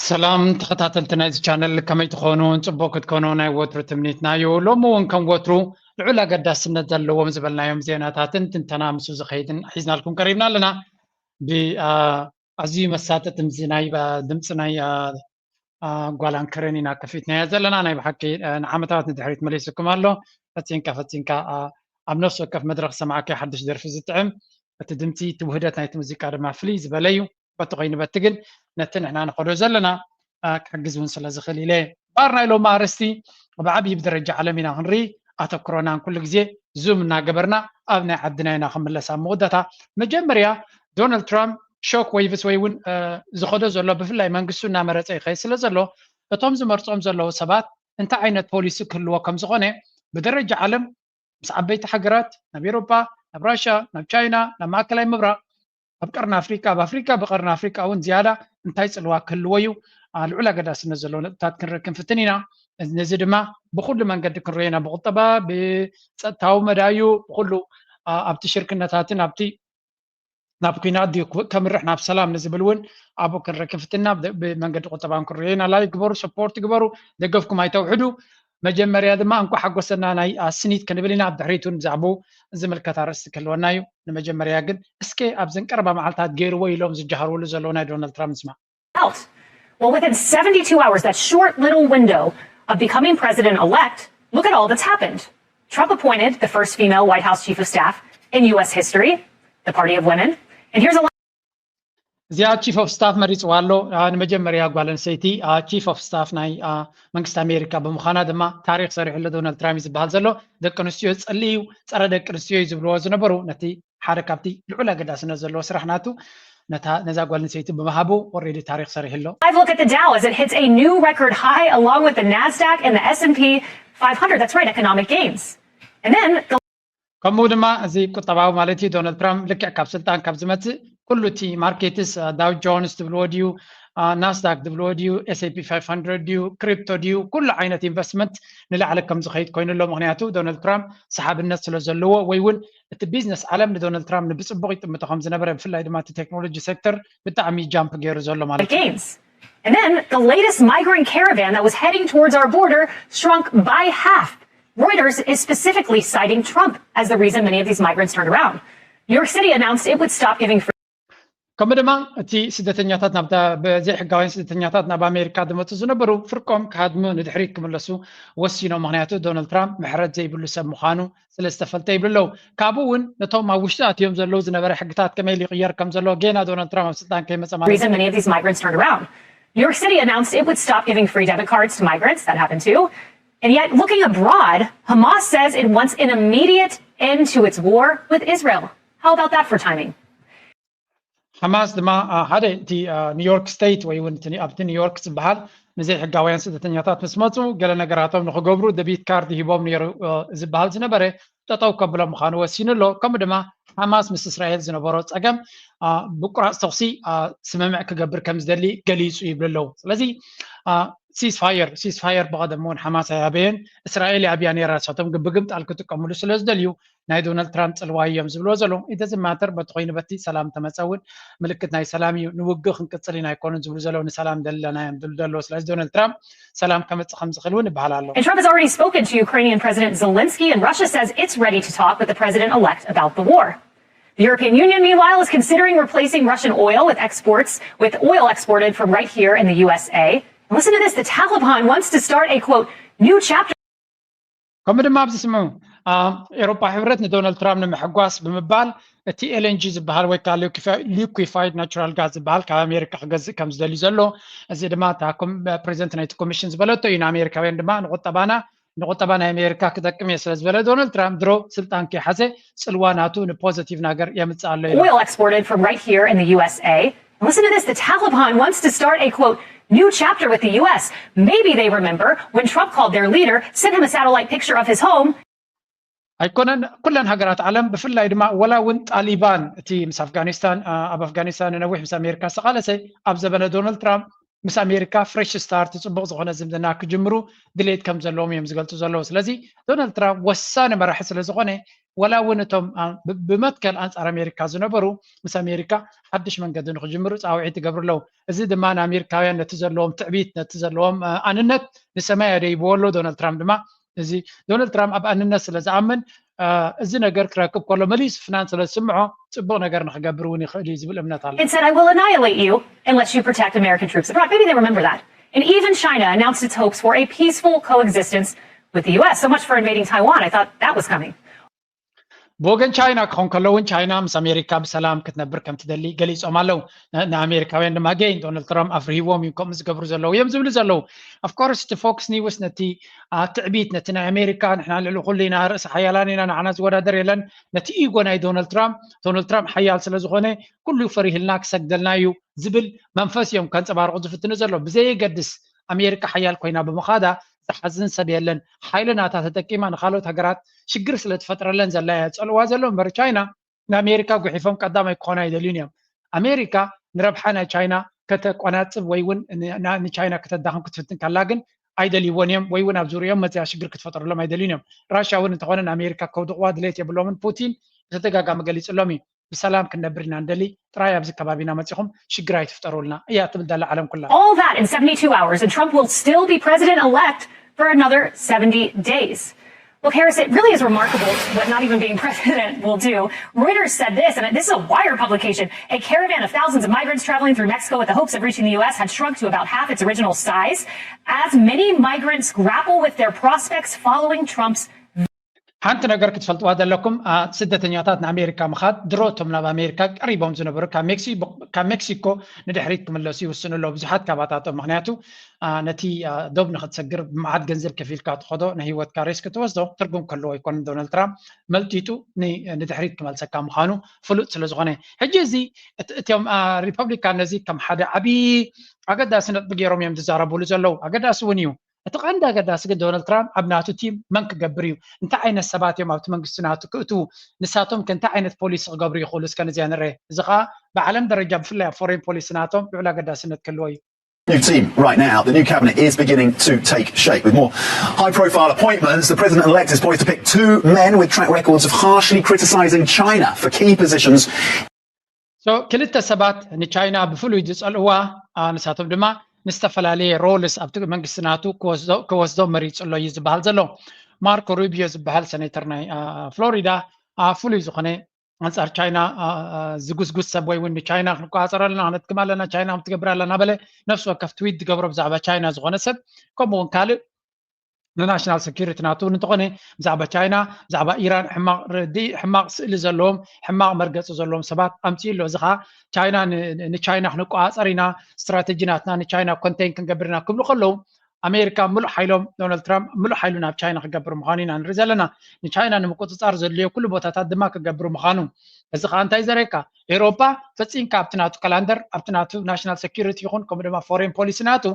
ሰላም ተኸታተልቲ ናይዚ ቻነል፣ ከመይ ትኾኑ? ጽቡቕ ክትኮኑ ናይ ወትሩ ትምኒትና እዩ። ሎሚ እውን ከም ወትሩ ልዑል ኣገዳስነት ዘለዎም ዝበልናዮም ዜናታትን ትንተና ምስኡ ዝኸይድን ሒዝናልኩም ቀሪብና ኣለና። ብ-፣ ኣ-፣ ኣዝዩ መሳጢ ድምፂ ናይ፣ ኣ፣ ድምፂ ናይ፣ ኣ፣ ኣ፣ ጓል ኣንከረን ኢና ከፊትናያ ዘለና። ናይ ብሓቂ፣ ኣ፣ ንዓመታት ንድሕሪት መሊስኩም ኣሎ። ፈፂንካ፣ ፈፂንካ፣ ኣ፣ ኣብ ነፍሲ ወከፍ መድረኽ ዝሰማዕካዮ ሓድሽ ደርፊ ዝጥዕም፣ እቲ ድምፂ፣ እቲ ውህደት ናይቲ ሙዚቃ ድማ ፍልይ ዝበለ እዩ። በቲ ኮይኑ በቲ ግን ነቲ ንሕና ንኸዶ ዘለና፣ ኣ፣ ክሕግዝ እውን ስለ ዝኽእል ኢለ። ባር ናይ ሎሚ ኣርእስቲ ብዓብዪ ብደረጃ ዓለም ኢና ክንርኢ ኣተኩሮና ኩሉ ግዜ ዙም እናገበርና ኣብ ናይ ዓድና ኢና ክንምለስ። ኣብ መወዳእታ መጀመርያ ዶናልድ ትራምፕ ሾክ ዌይቭስ ወይ እውን፣ እ፣ ዝኸዶ ዘሎ ብፍላይ መንግስቱ እናመረጸ ይኸይድ ስለ ዘሎ እቶም ዝመርጾም ዘለዉ ሰባት እንታይ ዓይነት ፖሊሲ ክህልዎ ከም ዝኾነ ብደረጃ ዓለም ምስ ዓበይቲ ሃገራት ናብ ኤውሮጳ፣ ናብ ራሽያ፣ ናብ ቻይና፣ ናብ ማእከላይ ምብራቕ፣ ኣብ ቀርኒ ኣፍሪቃ፣ ኣብ ኣፍሪቃ ብቀርኒ ኣፍሪቃ እውን ዝያዳ እንታይ ጽልዋ ክህልዎ እዩ? ኣ፣ ልዑል ኣገዳስነት ዘለዎ ነጥብታት ክንርኢ ክንፍትን ኢና። ነዚ ድማ ብኹሉ መንገዲ ክንሪኦ ኢና፣ ብቁጠባ፣ ብጸጥታዊ መዳዩ፣ ብኹሉ፣ ኣ፣ ኣብቲ ሽርክነታትን ኣብቲ ናብ ኲናት ድዩ ክው-፣ ከምርሕ ናብ ሰላም ንዝብል እውን ኣብኡ ክንርኢ ክንፍትን ኢና። ብ-፣ ብመንገዲ ቁጠባ እውን ክንሪኦ ኢና። ላይክ ግበሩ፣ ሰፖርት ግበሩ፣ ደገፍኩም ኣይተውሕዱ። መጀመርያ ድማ እንኳዕ ሓጎሰና ናይ፣ ኣ፣ ስኒት ክንብል ኢና። ኣብ ድሕሪት እውን ብዛዕባኡ ዝምልከት ኣርእስቲ ክህልወና እዩ። ንመጀመርያ ግን እስከ ኣብዘን ቀረባ መዓልታት ገይርዎ ኢሎም ዝጀሃርሉ ዘለዉ ናይ ዶናልድ ትራምፕ ንስማዕ። out. Well, within seventy-two hours, that short little window of becoming president-elect, look at all that's happened. Trump appointed the first female White House chief of staff in U S history, the party of women. And here's a እዚኣ ቺፍ ኦፍ ስታፍ መሪፅዋ ኣሎ። ኣ፣ ንመጀመርያ ጓል ኣንስተይቲ፣ ኣ፣ ቺፍ ኦፍ ስታፍ ናይ፣ ኣ፣ መንግስቲ ኣሜሪካ ብምዃና ድማ ታሪክ ሰሪሑ ኣሎ ዶናልድ ትራምፕ እዩ ዝበሃል ዘሎ። ደቂ ኣንስትዮ ጸሊ እዩ፣ ጸረ ደቂ ኣንስትዮ እዩ ዝብልዎ ዝነበሩ። ነቲ ሓደ ካብቲ ልዑል ኣገዳስነት ዘለዎ ስራሕ ናቱ ነታ፣ ነዛ ጓል ኣንስተይቲ ብምሃቡ ኦልሬዲ ታሪክ ሰሪሑ ኣሎ። Live look at the Dow as it hits a new record high along with the Nasdaq and the S and P five hundred. That's right, economic gains. And then the ከምኡ ድማ እዚ ቁጠባዊ ማለት እዩ። ዶናልድ ትራምፕ ልክዕ ካብ ስልጣን ካብ ዝመጽእ ኩሉ እቲ ማርኬትስ፣ ኣ፣ ዳው ጆንስ ትብልዎ ድዩ፣ ኣ፣ ናስዳክ ትብልዎ ድዩ፣ ኤስ ኤን ፒ ፋይቭ ሃንድረድ ድዩ፣ ክሪፕቶ ድዩ፣ ኩሉ ዓይነት ኢንቨስትመንት ንላዕሊ ከም ዝኸይድ ኮይኑ ኣሎ። ምክንያቱ ዶናልድ ትራምፕ ሰሓብነት ስለ ዘለዎ ወይ እውን እቲ ቢዝነስ ዓለም ንዶናልድ ትራምፕ ንብጽቡቕ ይጥምቶ ከም ዝነበረ፣ ብፍላይ ድማ እቲ ቴክኖሎጂ ሴክተር ብጣዕሚ ጃምፕ ገይሩ ዘሎ ማለት እዩ። gains. And then the latest migrant caravan that was heading towards our border shrunk by half. Reuters is specifically citing Trump as the reason many of these migrants turned around. New York City announced it would stop giving free ከምኡ ድማ እቲ ስደተኛታት ናብታ ብዘይሕጋውያን ስደተኛታት ናብ ኣሜሪካ ዝመፁ ዝነበሩ ፍርቆም ክሃድሙ ንድሕሪት ክምለሱ ወሲኖም። ምክንያቱ ዶናልድ ትራምፕ ምሕረት ዘይብሉ ሰብ ምዃኑ ስለ ዝተፈልጠ ይብሉ ኣለዉ። ካብኡ እውን ነቶም ኣብ ውሽጢ ኣትዮም ዘለዉ ዝነበረ ሕግታት ከመይ ኢሉ ይቕየር ከም ዘለዎ ጌና ዶናልድ ትራምፕ ኣብ ስልጣን ከይመፀ ማለት reason many of these migrants turned around. New York City announced it would stop giving free debit cards to migrants. That happened too. And yet, looking abroad, Hamas says it wants an immediate end to its war with Israel. How about that for timing? ሓማስ ድማ፣ ኣ፣ ሓደ እቲ፣ ኣ፣ ኒውዮርክ ስቴት ወይ እውን እቲ ኣብቲ ኒውዮርክ ዝበሃል ንዘይሕጋውያን ስደተኛታት ምስ መፁ ገለ ነገራቶም ንክገብሩ ደቢት ካርድ ሂቦም ነይሩ፣ እ፣ ዝበሃል ዝነበረ ጠጠው ከብሎ ምዃኑ ወሲኑ ኣሎ። ከምኡ ድማ ሓማስ ምስ እስራኤል ዝነበሮ ፀገም፣ ኣ፣ ብቁራፅ ተኹሲ፣ ኣ፣ ስምምዕ ክገብር ከም ዝደሊ ገሊፁ ይብሉ ኣለዉ። ስለዚ፣ ኣ፣ ሲስፋየር፣ ሲስፋየር ብቐደም እውን ሓማስ ኣይኣበየን፣ እስራኤል ይኣብያ ነይራ፣ ንሳቶም ግብግብ ጣል ክጥቀምሉ ስለ ዝደልዩ ናይ ዶናልድ ትራምፕ ፅልዋ እዮም ዝብልዎ ዘለዉ። ኢደዚ ማተር በቲ ኮይኑ በቲ ሰላም ተመፀ እውን ምልክት ናይ ሰላም እዩ። ንውግእ ክንቅፅል ኢና ኣይኮኑን ዝብሉ ዘለዉ፣ ንሰላም ደለና እዮም ዝብሉ ዘለዉ። ስለዚ ዶናልድ ትራምፕ ሰላም ከመፅእ ከም ዝኽእል እውን ይበሃል ኣሎ። And Trump has already spoken to Ukrainian President Zelensky, and Russia says it's ready to talk with the president-elect about the war. The European Union, meanwhile, is considering replacing Russian oil with exports, with oil exported from right here in the U S A. Listen to this, the Taliban wants to start a, quote, new chapter. ከምኡ ድማ ኣብዚ ስምዑ፣ ኣ፣ ኤውሮፓ ሕብረት ንዶናልድ ትራምፕ ንምሕጓስ ብምባል እቲ ኤል ኤን ጂ ዝበሃል ወይ ከዓ ሊኩፋይድ ናቹራል ጋዝ ዝበሃል ካብ ኣሜሪካ ክገዝእ ከም ዝደሊ ዘሎ፣ እዚ ድማ እታ ኮም-፣ ፕሬዚደንት ናይቲ ኮሚሽን ዝበለቶ እዩ። ንኣሜሪካውያን ድማ ንቁጠባና፣ ንቁጠባ ናይ ኣሜሪካ ክጠቅም እየ ስለ ዝበለ ዶናልድ ትራምፕ ድሮ ስልጣን ከይሓዘ ፅልዋ ናቱ ንፖዘቲቭ ነገር የምፅእ ኣሎ ኢሉ። Oil exported from right here in the U S A. Listen to this, the Taliban wants to start a, quote, new chapter with the U S. Maybe they remember when Trump called their leader, sent him a satellite picture of his home. ኣይኮነን፣ ኩለን ሃገራት ዓለም ብፍላይ ድማ ወላ እውን ጣሊባን እቲ ምስ ኣፍጋኒስታን፣ ኣ፣ ኣብ ኣፍጋኒስታን ንነዊሕ ምስ ኣሜሪካ ዝተቃለሰ ኣብ ዘበነ ዶናልድ ትራምፕ ምስ ኣሜሪካ ፍሬሽ ስታርት፣ ፅቡቕ ዝኾነ ዝምድና ክጅምሩ ድሌት ከም ዘለዎም እዮም ዝገልፁ ዘለዉ። ስለዚ ዶናልድ ትራምፕ ወሳኒ መራሒ ስለ ዝኾነ፣ ወላ እውን እቶም ብመትከል ኣንፃር ኣሜሪካ ዝነበሩ ምስ ኣሜሪካ ሓድሽ መንገዲ ንክጅምሩ ፃውዒት ይገብሩ ኣለዉ። እዚ ድማ ንኣሜሪካውያን ነቲ ዘለዎም ትዕቢት፣ ነቲ ዘለዎም ኣንነት ንሰማይ ኣደይብዎ ኣሎ። ዶናልድ ትራምፕ ድማ እዚ ዶናልድ ትራምፕ ኣብ ኣንነት ስለ ዝኣምን፣ እዚ ነገር ክረክብ ከሎ መሊሱ ፍናን ስለ ዝስምዖ፣ ፅቡቕ ነገር ንክገብር እውን ይኽእል እዩ ዝብል እምነት ኣሎ። It said, "I will annihilate you unless you protect American troops abroad." Maybe they remember that. And even China announced its hopes for a peaceful coexistence with the U S. So much for invading Taiwan. I thought that was coming. ብወገን ቻይና ክኸውን ከሎ እውን፣ ቻይና ምስ ኣሜሪካ ብሰላም ክትነብር ከም ትደሊ ገሊፆም ኣለዉ። ንኣሜሪካውያን ድማ ገይን ዶናልድ ትራምፕ ኣፍርሂዎም እዩ ከምኡ ዝገብሩ ዘለዉ እዮም ዝብሉ ዘለዉ። ኣፍኮርስ እቲ ፎክስ ኒውስ ነቲ ትዕቢት፣ ነቲ ናይ ኣሜሪካ ንሕና ልዕሊ ኩሉ ኢና፣ ርእሲ ሓያላን ኢና፣ ንዓና ዝወዳደር የለን፣ ነቲ ኢጎ ናይ ዶናልድ ትራምፕ፣ ዶናልድ ትራምፕ ሓያል ስለ ዝኾነ ኩሉ ፈሪህልና ክሰግደልና እዩ ዝብል መንፈስ እዮም ከንፀባርቑ ዝፍትኑ ዘለዉ። ብዘየገድስ ኣሜሪካ ሓያል ኮይና ብምኻዳ ዝሓዝን ሰብ የለን። ሓይሊ ናታ ተጠቂማ ንካልኦት ሃገራት ሽግር ስለ ትፈጥረለን ዘላ እያ ዝፀልዋ ዘሎ እምበር፣ ቻይና ንኣሜሪካ ጉሒፎም ቀዳማይ ክኾኑ ኣይደልዩን እዮም። ኣሜሪካ ንረብሓ ናይ ቻይና ከተቆናፅብ ወይ እውን ንቻይና ከተዳኽም ክትፍትን ከላ ግን ኣይደልይዎን እዮም፣ ወይ እውን ኣብ ዙሪኦም መፅያ ሽግር ክትፈጥረሎም ኣይደልዩን እዮም። ራሽያ እውን እንተኾነ ንኣሜሪካ ከውድቕዋ ድሌት የብሎምን። ፑቲን ብተደጋጋሚ ገሊፅሎም እዩ። ብሰላም ክንነብር ኢና ንደሊ፣ ጥራይ ኣብዚ ከባቢና መፂኹም ሽግር ኣይትፍጠሩልና እያ ትብል ዘላ ዓለም ኩላ። All that in seventy-two hours, and Trump will still be president-elect for another seventy days. Look, Harris, it really is remarkable what not even being president will do. Reuters said this, and this is a Wired publication: "A caravan of thousands of migrants traveling through Mexico with the hopes of reaching the U S had shrunk to about half its original size as many migrants grapple with their prospects following Trump's." ሓንቲ ነገር ክትፈልጥዋ ዘለኩም፣ ስደተኛታት ንኣሜሪካ ምኻድ ድሮ እቶም ናብ ኣሜሪካ ቀሪቦም ዝነበሩ ካብ ሜክሲኮ ንድሕሪት ክምለሱ ይውስኑ ኣለዉ። ብዙሓት ካባታቶም፣ ምክንያቱ ነቲ ዶብ ንክትሰግር ብመዓት ገንዘብ ከፊልካ ትኸዶ ንህይወትካ ሬስ ክትወስዶ ትርጉም ከለዎ ኣይኮነን። ዶናልድ ትራምፕ መልጢጡ ንድሕሪት ክመልሰካ ምዃኑ ፍሉጥ ስለ ዝኾነ፣ ሕጂ እዚ እቲኦም ሪፐብሊካን ነዚ ከም ሓደ ዓብዪ ኣገዳሲ ነጥቢ ገይሮም እዮም ዝዛረቡሉ ዘለዉ። ኣገዳሲ እውን እዩ። እቲ ቀንዲ ኣገዳሲ ግን ዶናልድ ትራምፕ ኣብ ናቱ ቲም መን ክገብር እዩ፣ እንታይ ዓይነት ሰባት እዮም ኣብቲ መንግስቲ ናቱ ክእትዉ፣ ንሳቶም ከ እንታይ ዓይነት ፖሊሲ ክገብሩ ይኽእሉ፣ እስከ ነዚኣ ንርኤ። እዚ ከዓ ብዓለም ደረጃ ብፍላይ ኣብ ፎሬን ፖሊሲ ናቶም ልዑል ኣገዳስነት ክህልዎ እዩ። New team right now. The new cabinet is beginning to take shape with more high profile appointments. The president elect is poised to pick two men with track records of harshly criticizing China for key positions. So ክልተ ሰባት ንቻይና ብፍሉይ ዝፀልእዋ፣ ንሳቶም ድማ ንዝተፈላለየ ሮልስ ኣብቲ መንግስቲ ናቱ ክወስዶ መሪፁ ኣሎ እዩ ዝበሃል ዘሎ። ማርኮ ሩቢዮ ዝበሃል ሰኔተር ናይ ፍሎሪዳ ፍሉይ ዝኾነ ኣንፃር ቻይና ዝጉስጉስ ሰብ ወይ እውን ንቻይና ክንቆፃፀር ኣለና፣ ክነድክም ኣለና፣ ቻይና ክትገብር ኣለና በለ ነፍሲ ወከፍ ትዊት ዝገብሮ ብዛዕባ ቻይና ዝኾነ ሰብ፣ ከምኡ እውን ካልእ ንናሽናል ሴኪሪቲ ናቱ እውን እንተኾነ ብዛዕባ ቻይና፣ ብዛዕባ ኢራን ሕማቕ ርድኢ፣ ሕማቕ ስእሊ ዘለዎም፣ ሕማቕ መርገፂ ዘለዎም ሰባት ኣምፅኡ ኣሎ። እዚ ከዓ ቻይና ንቻይና ክንቆፃፀር ኢና፣ ስትራቴጂ ናትና ንቻይና ኮንቴን ክንገብር ኢና ክብሉ ከለዉ ኣሜሪካ ምሉእ ሓይሎም፣ ዶናልድ ትራምፕ ምሉእ ሓይሉ ናብ ቻይና ክገብር ምዃኑ ኢና ንርኢ ዘለና። ንቻይና ንምቁፅፃር ዘድልዮ ኩሉ ቦታታት ድማ ክገብር ምዃኑ። እዚ ከዓ እንታይ ዘርእየካ? ኤውሮጳ ፈፂምካ ኣብቲ ናቱ ካላንደር፣ ኣብቲ ናቱ ናሽናል ሴኪሪቲ ይኹን ከምኡ ድማ ፎሬን ፖሊሲ ናቱ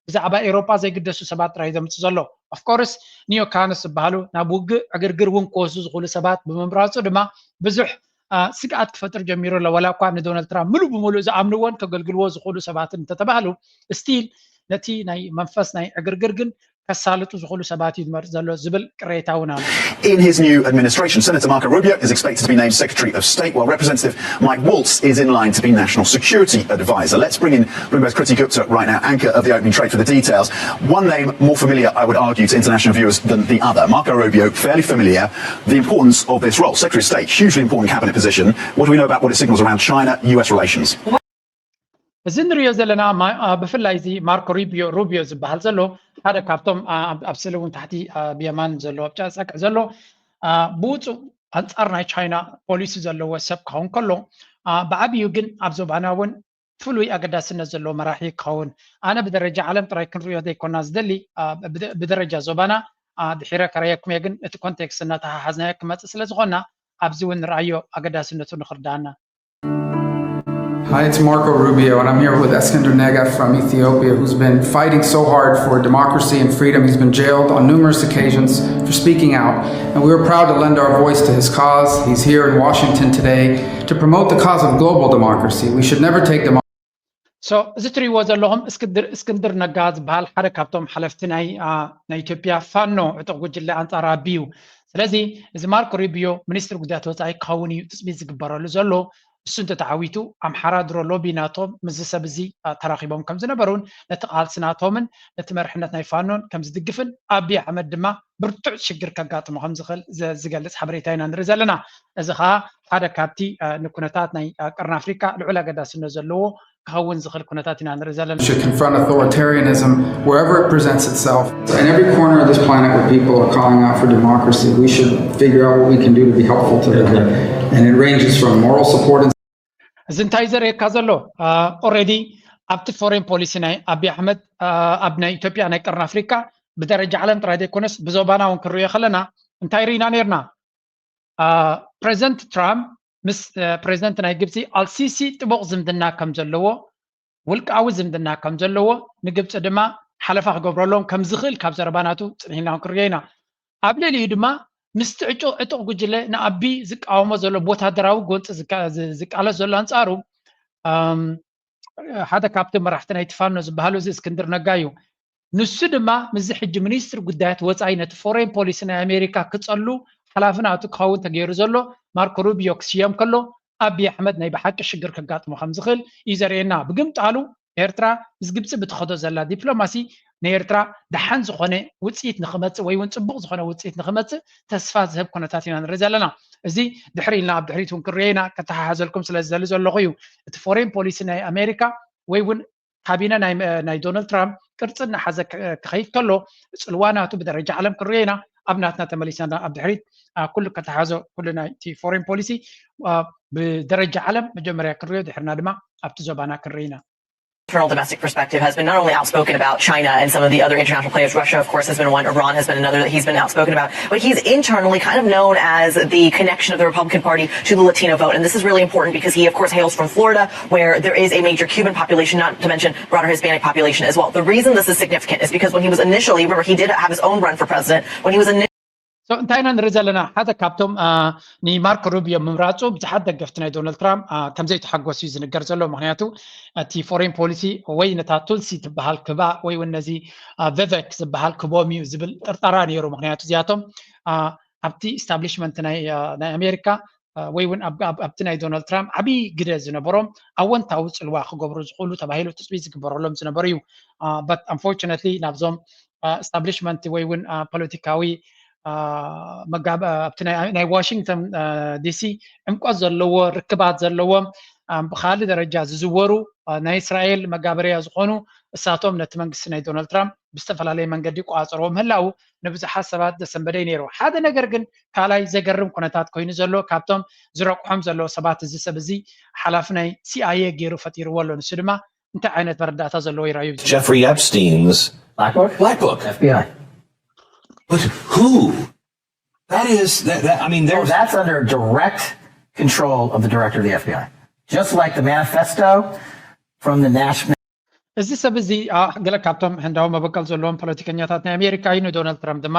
ብዛዕባ ኤውሮጳ ዘይግደሱ ሰባት ጥራይ ዘምፅእ ዘሎ። ኦፍኮርስ ኒዮ ካንስ ዝበሃሉ ናብ ውግእ ዕግርግር እውን ክወስዱ ዝኽእሉ ሰባት ብምምራፁ ድማ ብዙሕ ስግኣት ክፈጥር ጀሚሩ ኣሎ። ዋላ እኳ ንዶናልድ ትራምፕ ምሉእ ብምሉእ ዝኣምንዎን ከገልግልዎ ዝኽእሉ ሰባትን እንተተባህሉ፣ ስቲል ነቲ ናይ መንፈስ ናይ ዕግርግር ግን ከሳልጡ ዝኽእሉ ሰባት እዩ ዝመርፅ ዘሎ ዝብል ቅሬታ እውን ኣሎ። In his new administration, Senator Marco Rubio is expected to be named Secretary of State, while Representative Mike Waltz is in line to be National Security Advisor. Let's bring in Bloomberg's Kriti Gupta right now, anchor of the opening trade, for the details. One name more familiar, I would argue, to international viewers than the other. Marco Rubio, fairly familiar. The importance of this role, Secretary of State, hugely important cabinet position. What do we know about what it signals around China U S relations? እዚ ንሪኦ ዘለና ብፍላይ እዚ ማርኮ ሩቢዮ ዝበሃል ዘሎ ሓደ ካብቶም ኣብ ስእሊ እውን ታሕቲ ብየማን ዘሎ ኣብ ጸግዒ ዘሎ ብውፁእ ኣንፃር ናይ ቻይና ፖሊሲ ዘለዎ ሰብ ክኸውን ከሎ ብዓብዩ ግን ኣብ ዞባና እውን ፍሉይ ኣገዳስነት ዘለዎ መራሒ ክኸውን ኣነ ብደረጃ ዓለም ጥራይ ክንሪኦ ዘይኮና ዝደሊ ብደረጃ ዞባና ድሒረ ከረየኩም እየ ግን እቲ ኮንቴክስት እናተሓሓዝናዮ ክመፅእ ስለ ዝኾና ኣብዚ እውን ንርኣዮ ኣገዳስነቱ ንኽርዳኣና። Hi, it's Marco Rubio, and I'm here with Eskender Nega from Ethiopia, who's been fighting so hard for democracy and freedom. He's been jailed on numerous occasions for speaking out, and we were proud to lend our voice to his cause. He's here in Washington today to promote the cause of global democracy. We should never take democracy. እዚ ትሪእዎ ዘለኹም እስክንድር እስክንድር ነጋ ዝበሃል ሓደ ካብቶም ሓለፍቲ ናይ ናይ ኢትዮጵያ ፋኖ ዕጡቕ ጉጅለ ኣንጻር ኣቢ እዩ። ስለዚ እዚ ማርኮ ሩቢዮ ሚኒስትር ጉዳያት ወፃኢ ክኸውን እዩ ትፅቢት ዝግበረሉ ዘሎ። እሱ እንተተዓዊቱ ኣምሓራ ድሮ ሎቢ ናቶም ምስዚ ሰብ እዚ ተራኺቦም ከም ዝነበሩን ነቲ ቃልሲ ናቶምን ነቲ መርሕነት ናይ ፋኖን ከም ዝድግፍን ኣቢ ኣሕመድ ድማ ብርቱዕ ሽግር ከጋጥሞ ከም ዝኽእል ዝገልጽ ሓበሬታ ኢና ንርኢ ዘለና። እዚ ከዓ ሓደ ካብቲ ንኩነታት ናይ ቀርኒ ኣፍሪካ ልዑል ኣገዳስነት ዘለዎ ክኸውን ዝኽእል ኩነታት ኢና ንርኢ ዘለና። should confront authoritarianism wherever it presents itself. In every corner of this planet where people are calling out for democracy, we should figure out what we can do to be helpful to them. And it ranges from moral support and እዚ እንታይ ዘርእየካ ዘሎ? Already ኣብቲ foreign policy ናይ ኣቢ ኣሕመድ ኣብ ናይ ኢትዮጵያ ናይ ቀርኒ ኣፍሪካ ብደረጃ ዓለም ጥራይ ዘይኮነስ ብዞባና እውን ክንሪኦ ከለና እንታይ ርኢና ነርና? ፕሬዚደንት ትራምፕ ምስ ፕሬዚደንት ናይ ግብፂ ኣልሲሲ ጥቡቕ ዝምድና ከም ዘለዎ፣ ውልቃዊ ዝምድና ከም ዘለዎ፣ ንግብፂ ድማ ሓለፋ ክገብረሎም ከም ዝኽእል ካብ ዘረባ ናቱ ፅንሒልና ክንሪኦ ኢና። ኣብ ልዕሊኡ ድማ ምስቲ ዕጡቕ ጉጅለ ንኣቢ ዝቃወሞ ዘሎ ብወታደራዊ ጎንፂ ዝቃለስ ዘሎ ኣንፃሩ ሓደ ካብቲ መራሕቲ ናይቲ ፋኖ ዝበሃሉ እዚ እስክንድር ነጋ እዩ። ንሱ ድማ ምስዚ ሕጂ ሚኒስትር ጉዳያት ወፃኢ ነቲ foreign policy ናይ ኣሜሪካ ክፀሉ ሓላፊ ናቱ ክኸውን ተገይሩ ዘሎ ማርኮ ሩቢዮ ክስየም ከሎ ኣቢ ኣሕመድ ናይ ብሓቂ ሽግር ከጋጥሞ ከም ዝኽእል እዩ ዘርእየና። ብግምጣሉ ኤርትራ ምስ ግብፂ ብትኸዶ ዘላ ዲፕሎማሲ ንኤርትራ ደሓን ዝኾነ ውፅኢት ንክመፅእ ወይ እውን ፅቡቕ ዝኾነ ውፅኢት ንክመፅእ ተስፋ ዝህብ ኩነታት ኢና ንርኢ ዘለና። እዚ ድሕሪ ኢልና ኣብ ድሕሪት እውን ክንሪኦ ኢና። ከተሓሓዘልኩም ስለ ዝደሊ ዘለኹ እዩ። እቲ foreign policy ናይ ኣሜሪካ ወይ እውን ካቢነ ናይ ዶናልድ ትራምፕ ቅርፂ እናሓዘ ክኸይድ ከሎ ፅልዋ ናቱ ብደረጃ ዓለም ክንሪኦ ኢና። ኣብ ናትና ተመሊስና ኣብ ድሕሪት ኩሉ ከተሓዞ ኩሉ ናይቲ foreign policy ብደረጃ ዓለም መጀመርያ ክንሪኦ ድሕርና ድማ ኣብቲ ዞባና ክንርኢ ኢና። internal domestic perspective has been not only outspoken about China and some of the other international players, Russia, of course, has been one, Iran has been another that he's been outspoken about, but he's internally kind of known as the connection of the Republican Party to the Latino vote. And this is really important because he, of course, hails from Florida, where there is a major Cuban population, not to mention broader Hispanic population as well. The reason this is significant is because when he was initially, remember, he did have his own run for president. When he was initially እንታይ ኢና ንርኢ ዘለና? ሓደ ካብቶም ንማርኮ ሩቢዮ ምምራፁ ብዙሓት ደገፍቲ ናይ ዶናልድ ትራምፕ ከም ዘይተሓጎሱ እዩ ዝንገር ዘሎ። ምክንያቱ እቲ foreign policy ወይ ነታ ቱልሲ ትበሃል ክባ ወይ እውን ነዚ ቪቨክ ዝበሃል ክቦም እዩ ዝብል ጥርጠራ ነይሩ። ምክንያቱ እዚኣቶም ኣብቲ establishment ናይ ኣሜሪካ ወይ እውን ኣብቲ ናይ ዶናልድ ትራምፕ ዓብዪ ግደ ዝነበሮም ኣወንታዊ ፅልዋ ክገብሩ ዝኽእሉ ተባሂሉ ትፅቢት ዝግበረሎም ዝነበሩ እዩ። But unfortunately ናብዞም establishment ወይ እውን ፖለቲካዊ ኣብቲ ናይ ዋሽንግተን ዲሲ ዕምቆት ዘለዎ ርክባት ዘለዎም ብካልእ ደረጃ ዝዝወሩ ናይ እስራኤል መጋበርያ ዝኾኑ እሳቶም ነቲ መንግስቲ ናይ ዶናልድ ትራምፕ ብዝተፈላለየ መንገዲ ይቆፃፀርዎ ምህላው ንብዙሓት ሰባት ዘሰንበደ እዩ ነይሩ። ሓደ ነገር ግን ካልኣይ ዘገርም ኩነታት ኮይኑ ዘሎ ካብቶም ዝረቑሖም ዘለዉ ሰባት እዚ ሰብ እዚ ሓላፊ ናይ ሲኣይኤ ገይሩ ፈጢርዎ ኣሎ። ንሱ ድማ እንታይ ዓይነት መረዳእታ ዘለዎ ይረኣዩ? Jeffrey Epstein's Black Book? Black Book. FBI. But who? That is, that, that, I mean, So there's. That's under direct control of the director of the FBI. Just like the manifesto from the National እዚ ሰብ እዚ ገለ ካብቶም ህንዳዊ መበቀል ዘለዎም ፖለቲከኛታት ናይ ኣሜሪካ እዩ። ንዶናልድ ትራምፕ ድማ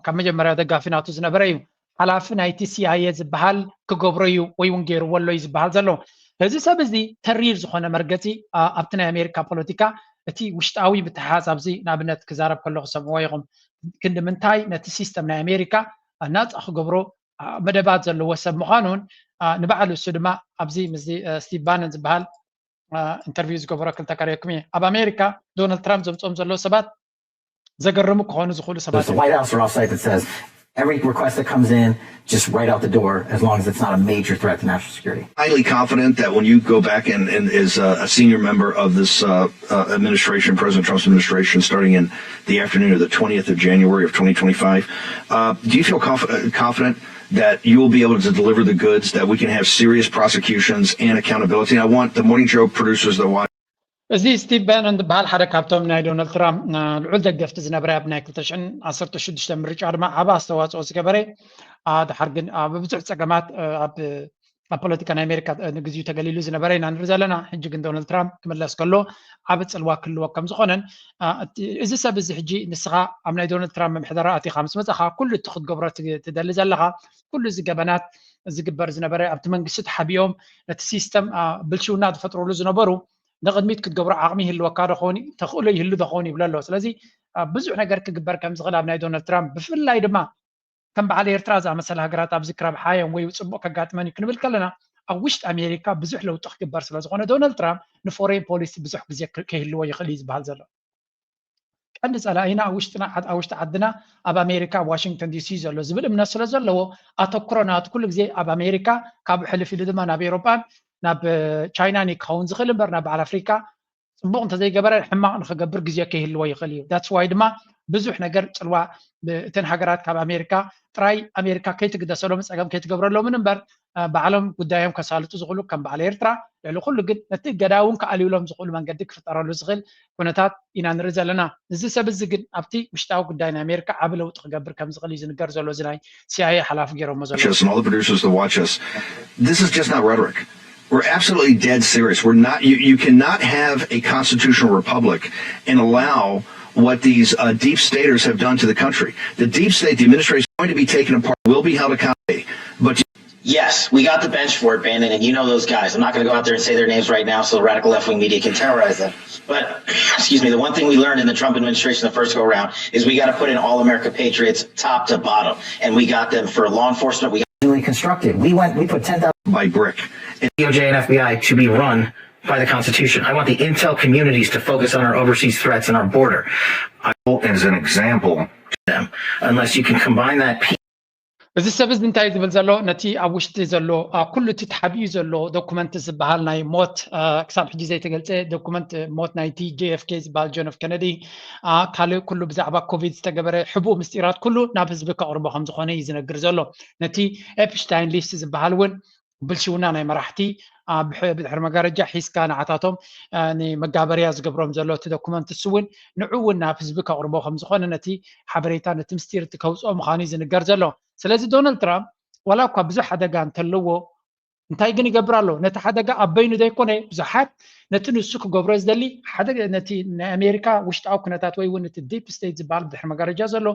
ካብ መጀመርያ ደጋፊ ናቱ ዝነበረ እዩ። ሓላፊ ናይቲ ሲኣይኤ ዝበሃል ክገብሮ እዩ ወይ እውን ገይርዎ ኣሎ እዩ ዝበሃል ዘሎ። እዚ ሰብ እዚ ተሪር ዝኾነ መርገፂ ኣብቲ ናይ ኣሜሪካ ፖለቲካ እቲ ውሽጣዊ ምትሓዝ ኣብዚ ንኣብነት ክዛረብ ከለኹ ሰምዕዎ ኢኹም። ክንዲ ምንታይ ነቲ ሲስተም ናይ ኣሜሪካ ናፃ ክገብሮ መደባት ዘለዎ ሰብ ምዃኑን ንባዕሉ እሱ ድማ ኣብዚ ምስዚ ስቲቭ ባነን ዝበሃል ኢንተርቪው ዝገበሮ ክልተ ከርእየኩም እየ። ኣብ ኣሜሪካ ዶናልድ ትራምፕ ዘምፅኦም ዘለዉ ሰባት ዘገርሙ ክኾኑ ዝኽእሉ ሰባት There's the White House or offsite that says every request that comes in, just right out the door, as long as it's not a major threat to national security. Highly confident that when you go back and, and as a, a senior member of this uh, uh, administration, President Trump's administration, starting in the afternoon of the twentieth of January of twenty twenty-five, uh, do you feel conf- uh, confident that you will be able to deliver the goods, that we can have serious prosecutions and accountability? And I want the Morning Joe producers that watch. እዚ ስቲቭ ባነን ዝበሃል ሓደ ካብቶም ናይ ዶናልድ ትራምፕ ልዑል ደገፍቲ ዝነበረ ኣብ ናይ ክልተ ሽሕን ዓሰርተ ሽዱሽተ ምርጫ ድማ ዓቢ ኣስተዋፅኦ ዝገበረ፣ ድሓር ግን ብብዙሕ ፀገማት ኣብ ኣብ ፖለቲካ ናይ ኣሜሪካ ንግዚኡ ተገሊሉ ዝነበረ ኢና ንርኢ ዘለና። ሕጂ ግን ዶናልድ ትራምፕ ክምለስ ከሎ ዓቢ ፅልዋ ክህልዎ ከም ዝኾነን፣ እዚ ሰብ እዚ ሕጂ ንስኻ ኣብ ናይ ዶናልድ ትራምፕ ምሕደራ ኣቲኻ ምስ መፃኻ ኩሉ እቲ ክትገብሮ ትደሊ ዘለኻ ኩሉ እዚ ገበናት ዝግበር ዝነበረ ኣብቲ መንግስቲ ተሓቢኦም ነቲ ሲስተም ብልሽውና ዝፈጥሩሉ ዝነበሩ ንቕድሚት ክትገብሮ ዓቕሚ ይህልወካ ዶ ኸውን፣ ተኽእሎ ይህሉ ዶ ኸውን ይብሎ ኣሎ። ስለዚ ብዙሕ ነገር ክግበር ከም ዝኽእል ኣብ ናይ ዶናልድ ትራምፕ፣ ብፍላይ ድማ ከም በዓል ኤርትራ ዝኣመሰለ ሃገራት ኣብዚ ክራብ ሓዮም ወይ ጽቡቕ ከጋጥመን እዩ ክንብል ከለና፣ ኣብ ውሽጢ ኣሜሪካ ብዙሕ ለውጢ ክግበር ስለ ዝኾነ፣ ዶናልድ ትራምፕ ንፎሬን ፖሊሲ ብዙሕ ግዜ ከይህልዎ ይኽእል እዩ ዝበሃል ዘሎ። ቀንዲ ጸላኢና ኣብ ውሽጥና፣ ኣብ ውሽጢ ዓድና፣ ኣብ ኣሜሪካ፣ ኣብ ዋሽንግተን ዲሲ ዘሎ ዝብል እምነት ስለ ዘለዎ፣ ኣተኩሮ ናቱ ኩሉ ግዜ ኣብ ኣሜሪካ፣ ካብኡ ሕልፍ ኢሉ ድማ ናብ ኤውሮጳን ናብ ቻይናን እዩ ክኸውን ዝኽእል እምበር፣ ናብ በዓል ኣፍሪካ ጽቡቕ እንተዘይገበረ ሕማቕ ንኽገብር ግዜ ከይህልዎ ይኽእል እዩ። ዳትስ ዋይ ድማ ብዙሕ ነገር ጽልዋ እተን ሃገራት ካብ ኣሜሪካ ጥራይ፣ ኣሜሪካ ከይትግደሰሎምን ጸገም ከይትገብረሎምን እምበር፣ ባዕሎም ጉዳዮም ከሳልጡ ዝኽእሉ ከም በዓል ኤርትራ፣ ልዕሊ ኩሉ ግን ነቲ እገዳ እውን ክኣልዩሎም ዝኽእሉ መንገዲ ክፍጠረሉ ዝኽእል ኩነታት ኢና ንርኢ ዘለና። እዚ ሰብ እዚ ግን ኣብቲ ውሽጣዊ ጉዳይ ናይ ኣሜሪካ ዓቢ ለውጢ ክገብር ከም ዝኽእል እዩ ዝንገር ዘሎ። እዚ ናይ ሲኣይኤ ሓላፊ ገይሮሞ ዘሎ። Us and all the producers that watch us, this is just not rhetoric. We're absolutely dead serious. We're not. You, you cannot have a constitutional republic and allow what these uh, deep staters have done to the country. The deep state, the administration, is going to be taken apart, will be held accountable. But Yes, we got the bench for it, Bannon, and you know those guys. I'm not going to go out there and say their names right now so the radical left wing media can terrorize them. But, excuse me, the one thing we learned in the Trump administration the first go around is we got to put in all America patriots top to bottom. And we got them for law enforcement. We got Duly constructed. We went, we put ten thousand by brick. D O J and F B I to be run by the Constitution. I want the intel communities to focus on our overseas threats and our border. As an example, Unless you can combine that piece እዚ ሰብ እዚ እንታይ ዝብል ዘሎ? ነቲ ኣብ ውሽጢ ዘሎ ኩሉ እቲ ተሓቢኡ ዘሎ ዶኩመንት ዝበሃል ናይ ሞት ክሳብ ሕጂ ዘይተገልፀ ዶኩመንት ሞት ናይቲ ጄ ኤፍ ኬ ዝበሃል ጆን ኤፍ ኬነዲ፣ ካልእ ኩሉ ብዛዕባ ኮቪድ ዝተገበረ ሕቡእ ምስጢራት ኩሉ ናብ ህዝቢ ከቕርቦ ከም ዝኾነ እዩ ዝነግር ዘሎ። ነቲ ኤፕሽታይን ሊስት ዝበሃል እውን ብልሽውና ናይ መራሕቲ ብድሕሪ መጋረጃ ሒዝካ ንዓታቶም ንመጋበርያ ዝገብሮም ዘሎ እቲ ዶኩመንት እሱ እውን ንዑ እውን ናብ ህዝቢ ከቕርቦ ከም ዝኾነ ነቲ ሓበሬታ ነቲ ምስጢር እቲ ከውፅኦ ምዃኑ እዩ ዝንገር ዘሎ። ስለዚ ዶናልድ ትራምፕ ዋላ እኳ ብዙሕ ሓደጋ እንተለዎ እንታይ ግን ይገብር ኣሎ? ነቲ ሓደጋ ኣብ በይኑ ዘይኮነ ብዙሓት ነቲ ንሱ ክገብሮ ዝደሊ ሓደ ነቲ ናይ ኣሜሪካ ውሽጣዊ ኩነታት ወይ እውን እቲ ዲፕ ስቴት ዝበሃል ብድሕሪ መጋረጃ ዘሎ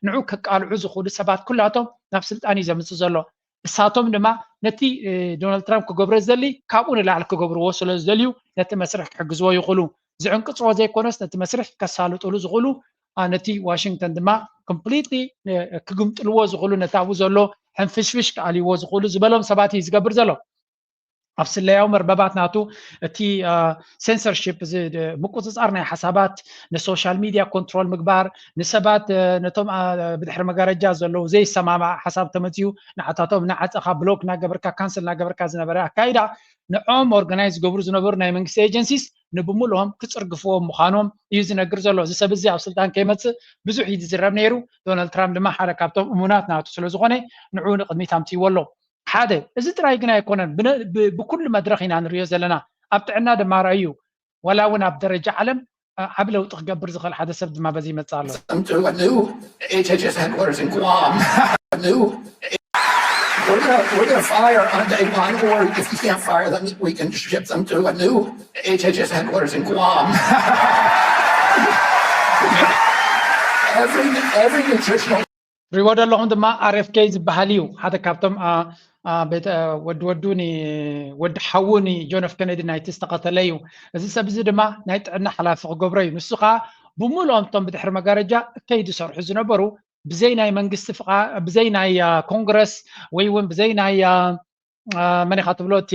ንዑ ከቃልዑ ዝኽእሉ ሰባት ኩላቶም ናብ ስልጣን እዩ ዘምፅእ ዘሎ። እሳቶም ድማ ነቲ ዶናልድ ትራምፕ ክገብሮ ዝደሊ ካብኡ ንላዕሊ ክገብርዎ ስለ ዝደልዩ ነቲ መስርሕ ክሕግዝዎ ይኽእሉ። ዝዕንቅፅዎ ዘይኮነስ ነቲ መስርሕ ከሳልጥሉ ዝኽእሉ ነቲ ዋሽንግተን ድማ ኮምፕሊትሊ ክግምጥልዎ ዝኽእሉ ነቲ ኣብኡ ዘሎ ሕንፍሽፍሽ ክኣልይዎ ዝኽእሉ ዝበሎም ሰባት እዩ ዝገብር ዘሎ። ኣብ ስለያዊ መርበባት ናቱ እቲ ሴንሰርሺፕ እዚ ምቁፅፃር ናይ ሓሳባት ንሶሻል ሚድያ ኮንትሮል ምግባር ንሰባት ነቶም ብድሕሪ መጋረጃ ዘለዉ ዘይሰማማዕ ሓሳብ ተመፅዩ ንዓታቶም እናዓፀኻ ብሎክ እናገበርካ ካንስል እናገበርካ ዝነበረ ኣካይዳ ንዖም ኦርጋናይዝ ዝገብሩ ዝነበሩ ናይ መንግስቲ ኤጀንሲስ ንብምልኦም ክፅርግፍዎም ምዃኖም እዩ ዝነግር ዘሎ። እዚ ሰብ እዚ ኣብ ስልጣን ከይመፅእ ብዙሕ እዩ ዝዝረብ ነይሩ። ዶናልድ ትራምፕ ድማ ሓደ ካብቶም እሙናት ናቱ ስለዝኾነ ንዑ ንቕድሚት ኣምፅይዎ ኣሎ። ሓደ እዚ ጥራይ ግን ኣይኮነን፣ ብኩሉ መድረኽ ኢና ንሪኦ ዘለና። ኣብ ጥዕና ድማ ረኣዩ፣ ዋላ እውን ኣብ ደረጃ ዓለም ዓብ ለውጢ ክገብር ዝኽእል ሓደ ሰብ ድማ በዚ ይመፅእ ኣሎ። Them to a new H H S headquarters in Guam. A new. We're gonna, we're gonna fire on day one, or if you can't fire them, we can ship them to a new H H S headquarters in Guam. Every, every nutritional ሪዎ ዘለኹም ድማ ኣር ኤፍ ኬ ዝበሃል እዩ። ሓደ ካብቶም ወዲ ወዱ ወዲ ሓዉ ጆን ኤፍ ኬነዲ ናይቲ ዝተቐተለ እዩ። እዚ ሰብ እዚ ድማ ናይ ጥዕና ሓላፊ ክገብሮ እዩ። ንሱ ከዓ ብምልኦም እቶም ብድሕሪ መጋረጃ ከይዱ ሰርሑ ዝነበሩ ብዘይ ናይ መንግስቲ ፍቓ ብዘይ ናይ ኮንግረስ ወይ እውን ብዘይ ናይ መን ኢኻ ትብሎ እቲ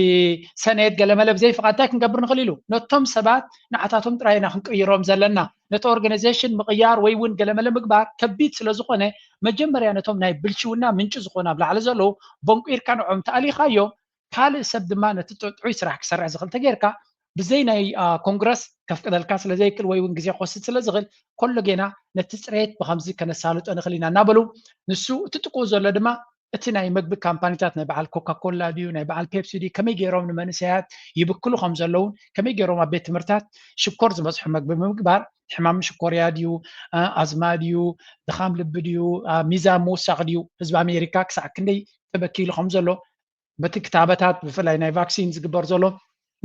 ሰኔት ገለመለ ብዘይ ፍቓድ እንታይ ክንገብር ንኽእል ኢሉ ነቶም ሰባት ንዓታቶም ጥራይ ኢና ክንቅይሮም ዘለና። ነቲ ኦርጋናይዜሽን ምቕያር ወይ እውን ገለመለ ምግባር ከቢድ ስለ ዝኾነ መጀመርያ ነቶም ናይ ብልሽውና ምንጪ ዝኾኑ ኣብ ላዕሊ ዘለዉ በንቂርካ ንዖም ተኣሊኻዮ ካልእ ሰብ ድማ ነቲ ጥዑይ ስራሕ ክሰርሕ ዝኽእል ተጌርካ ብዘይ ናይ ኮንግረስ ከፍቅደልካ ስለ ዘይክእል ወይ እውን ግዜ ክወስድ ስለ ዝኽእል ኮሎ ጌና ነቲ ፅሬት ብከምዚ ከነሳልጦ ንኽእል ኢና እናበሉ ንሱ እቲ ጥቅኡ ዘሎ ድማ እቲ ናይ መግቢ ካምፓኒታት ናይ በዓል ኮካኮላ ድዩ ናይ በዓል ፔፕሲ ድዩ ከመይ ገይሮም ንመንእሰያት ይብክሉ ከም ዘለውን ከመይ ገይሮም ኣብ ቤት ትምህርታት ሽኮር ዝበዝሑ መግቢ ብምግባር ሕማም ሽኮርያ ድዩ ኣዝማ ድዩ ድኻም ልቢ ድዩ ሚዛን ምውሳኽ ድዩ ህዝቢ ኣሜሪካ ክሳዕ ክንደይ ተበኪሉ ከም ዘሎ በቲ ክታበታት ብፍላይ ናይ ቫክሲን ዝግበር ዘሎ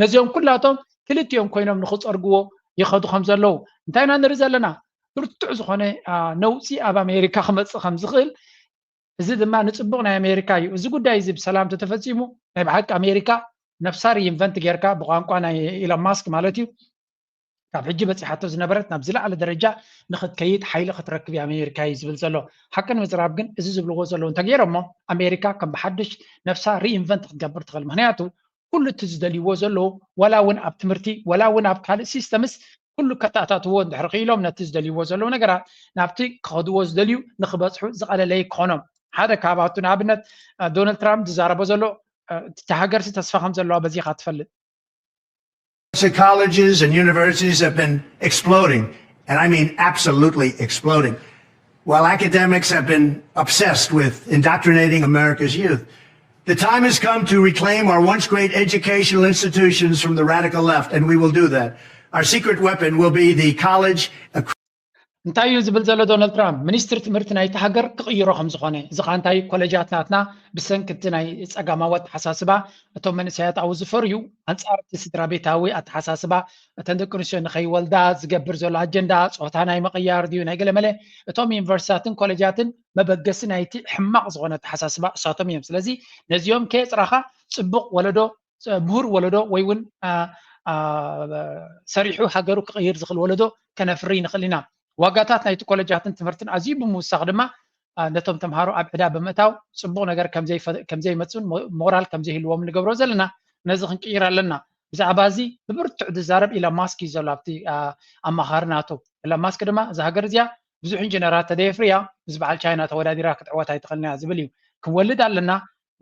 ነዚኦም ኩላቶም ክልቲኦም ኮይኖም ንክፀርግዎ ይኸዱ ከም ዘለዉ እንታይ ኢና ንርኢ ዘለና ብርቱዕ ዝኾነ ነውፂ ኣብ ኣሜሪካ ክመፅእ ከም ዝኽእል እዚ ድማ ንፅቡቕ ናይ ኣሜሪካ እዩ። እዚ ጉዳይ እዚ ብሰላም ተተፈፂሙ ናይ ብሓቂ ኣሜሪካ ነብሳ ሪኢንቨንት ጌርካ ብቋንቋ ናይ ኢሎን ማስክ ማለት እዩ ካብ ሕጂ በፂሓቶ ዝነበረት ናብ ዝለዓለ ደረጃ ንክትከይድ ሓይሊ ክትረክብ እያ ኣሜሪካ እዩ ዝብል ዘሎ። ሓቂ ንምዝራብ ግን እዚ ዝብልዎ ዘለዉ እንተገይሮሞ ኣሜሪካ ከም ብሓድሽ ነፍሳ ሪኢንቨንት ክትገብር ትኽእል። ምክንያቱ ኩሉ እቲ ዝደልይዎ ዘለዉ ዋላ እውን ኣብ ትምህርቲ ዋላ እውን ኣብ ካልእ ሲስተምስ ኩሉ ከተኣታትዎ እንድሕር ክኢሎም ነቲ ዝደልይዎ ዘለዉ ነገራት ናብቲ ክኸድዎ ዝደልዩ ንክበፅሑ ዝቐለለ ክኾኖም ሓደ ካብኣቱ ንኣብነት ዶናልድ ትራምፕ ዝዛረቦ ዘሎ እቲ ሃገርሲ ተስፋ ከም ዘለዋ በዚኻ ትፈልጥ colleges and universities have been exploding, and I mean absolutely exploding. While academics have been obsessed with indoctrinating America's youth, the time has come to reclaim our once great educational institutions from the radical left, and we will do that. Our secret weapon will be the college. እንታይ እዩ ዝብል ዘሎ ዶናልድ ትራምፕ? ሚኒስትሪ ትምህርቲ ናይቲ ሃገር ክቕይሮ ከም ዝኾነ፣ እዚ ኸኣ እንታይ ኮለጃት ናትና ብሰንኪ እቲ ናይ ጸጋማዊ ኣተሓሳስባ እቶም መንእሰያት ኣብኡ ዝፈርዩ ኣንጻር እቲ ስድራ ቤታዊ ኣተሓሳስባ እተን ደቂ ኣንስትዮ ንኸይወልዳ ዝገብር ዘሎ ኣጀንዳ ጾታ ናይ ምቕያር ድዩ ናይ ገለመለ እቶም ዩኒቨርሲታትን ኮለጃትን መበገሲ ናይቲ ሕማቕ ዝኾነ ኣተሓሳስባ እሳቶም እዮም። ስለዚ ነዚኦም ከየጽራኻ ጽቡቕ ወለዶ ምሁር ወለዶ ወይ እውን ሰሪሑ ሃገሩ ክቕይር ዝኽእል ወለዶ ከነፍሪ ንኽእል ኢና። ዋጋታት ናይቲ ኮለጃትን ትምህርትን ኣዝዩ ብምውሳኽ ድማ ነቶም ተምሃሮ ኣብ ዕዳ ብምእታው ፅቡቕ ነገር ከምዘይመፅኡን ሞራል ከምዘይህልዎም ንገብሮ ዘለና ነዚ ክንቅይር ኣለና። ብዛዕባ እዚ ብብርቱዕ ዝዛረብ ኢሎን ማስክ እዩ ዘሎ ኣብቲ ኣማኻሪ ናቱ። ኢሎን ማስክ ድማ እዛ ሃገር እዚኣ ብዙሕ ኢንጂነራት ተደየፍርያ ምስ በዓል ቻይና ተወዳዲራ ክትዕወት ኣይትኽእልን እያ ዝብል እዩ። ክንወልድ ኣለና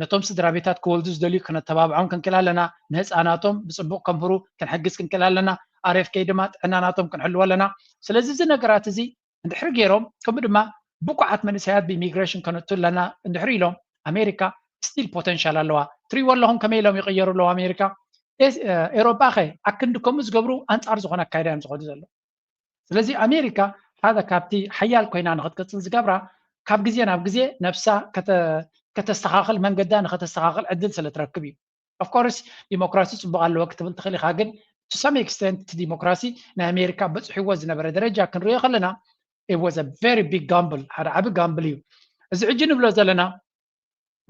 ነቶም ስድራ ቤታት ክወልዱ ዝደልዩ ክነተባብዖም ክንክእል ኣለና። ንህፃናቶም ብፅቡቕ ከምህሩ ክንሕግዝ ክንክእል ኣለና። ኣርኤፍኬ ድማ ጥዕና ናቶም ክንሕልዎ ኣለና። ስለዚ እዚ ነገራት እዚ እንድሕሪ ገይሮም ከምኡ ድማ ብቁዓት መንእሰያት ብኢሚግሬሽን ከነቱ ኣለና እንድሕሪ ኢሎም ኣሜሪካ ስቲል ፖተንሻል ኣለዋ። ትሪእዎ ኣለኹም ከመይ ኢሎም ይቕየሩ ኣለዉ ኣሜሪካ። ኤሮጳ ኸ ኣክንዲ ከምኡ ዝገብሩ ኣንጻር ዝኾነ ኣካይዳ እዮም ዝኸዱ ዘለዉ። ስለዚ ኣሜሪካ ሓደ ካብቲ ሓያል ኮይና ንክትቅፅል ዝገብራ ካብ ግዜ ናብ ግዜ ነብሳ ከተስተኻኽል መንገዳ ንከተስተኻኽል ዕድል ስለ ትረክብ እዩ። ኦፍኮርስ ዲሞክራሲ ፅቡቅ ኣለዎ ክትብል ትኽእል ኢኻ፣ ግን to some extent እቲ ዲሞክራሲ ናይ ኣሜሪካ በፅሕዎ ዝነበረ ደረጃ ክንሪኦ ከለና it was a very big gamble፣ ሓደ ዓቢ ጋምብል እዩ። እዚ ሕጂ ንብሎ ዘለና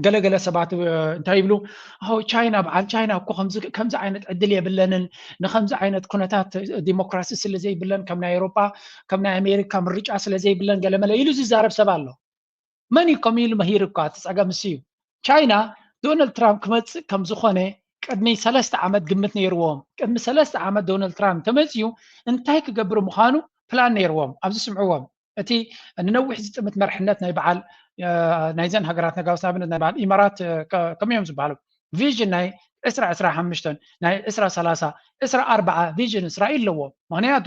ገለገለ ሰባት እንታይ ይብሉ? ቻይና በዓል ቻይና እኮ ከምዚ ዓይነት ዕድል የብለንን፣ ንከምዚ ዓይነት ኩነታት ዲሞክራሲ ስለ ዘይብለን ከም ናይ ኤሮጳ ከም ናይ ኣሜሪካ ምርጫ ስለ ዘይብለን ገለመለ ኢሉ ዝዛረብ ሰብ ኣሎ። መን እዩ ከምኡ ኢሉ መሂሩ እኳ እቲ ፀገም እሱ እዩ። ቻይና ዶናልድ ትራምፕ ክመፅእ ከም ዝኾነ ቅድሚ ሰለስተ ዓመት ግምት ነይርዎም። ቅድሚ ሰለስተ ዓመት ዶናልድ ትራምፕ ተመፅዩ እንታይ ክገብር ምዃኑ ፕላን ነይርዎም። ኣብዚ ስምዕዎም። እቲ ንነዊሕ ዝጥምት መርሕነት ናይ በዓል ናይዘን ሃገራት ነጋውስ ንኣብነት ናይ በዓል ኢማራት ከመይ እዮም ዝበሃሉ ቪዥን ናይ ዕስራ ዕስራ ሓሙሽተ ናይ ዕስራ ሰላሳ ዕስራ ኣርባዓ ቪዥን እስራኤል ኣለዎ። ምክንያቱ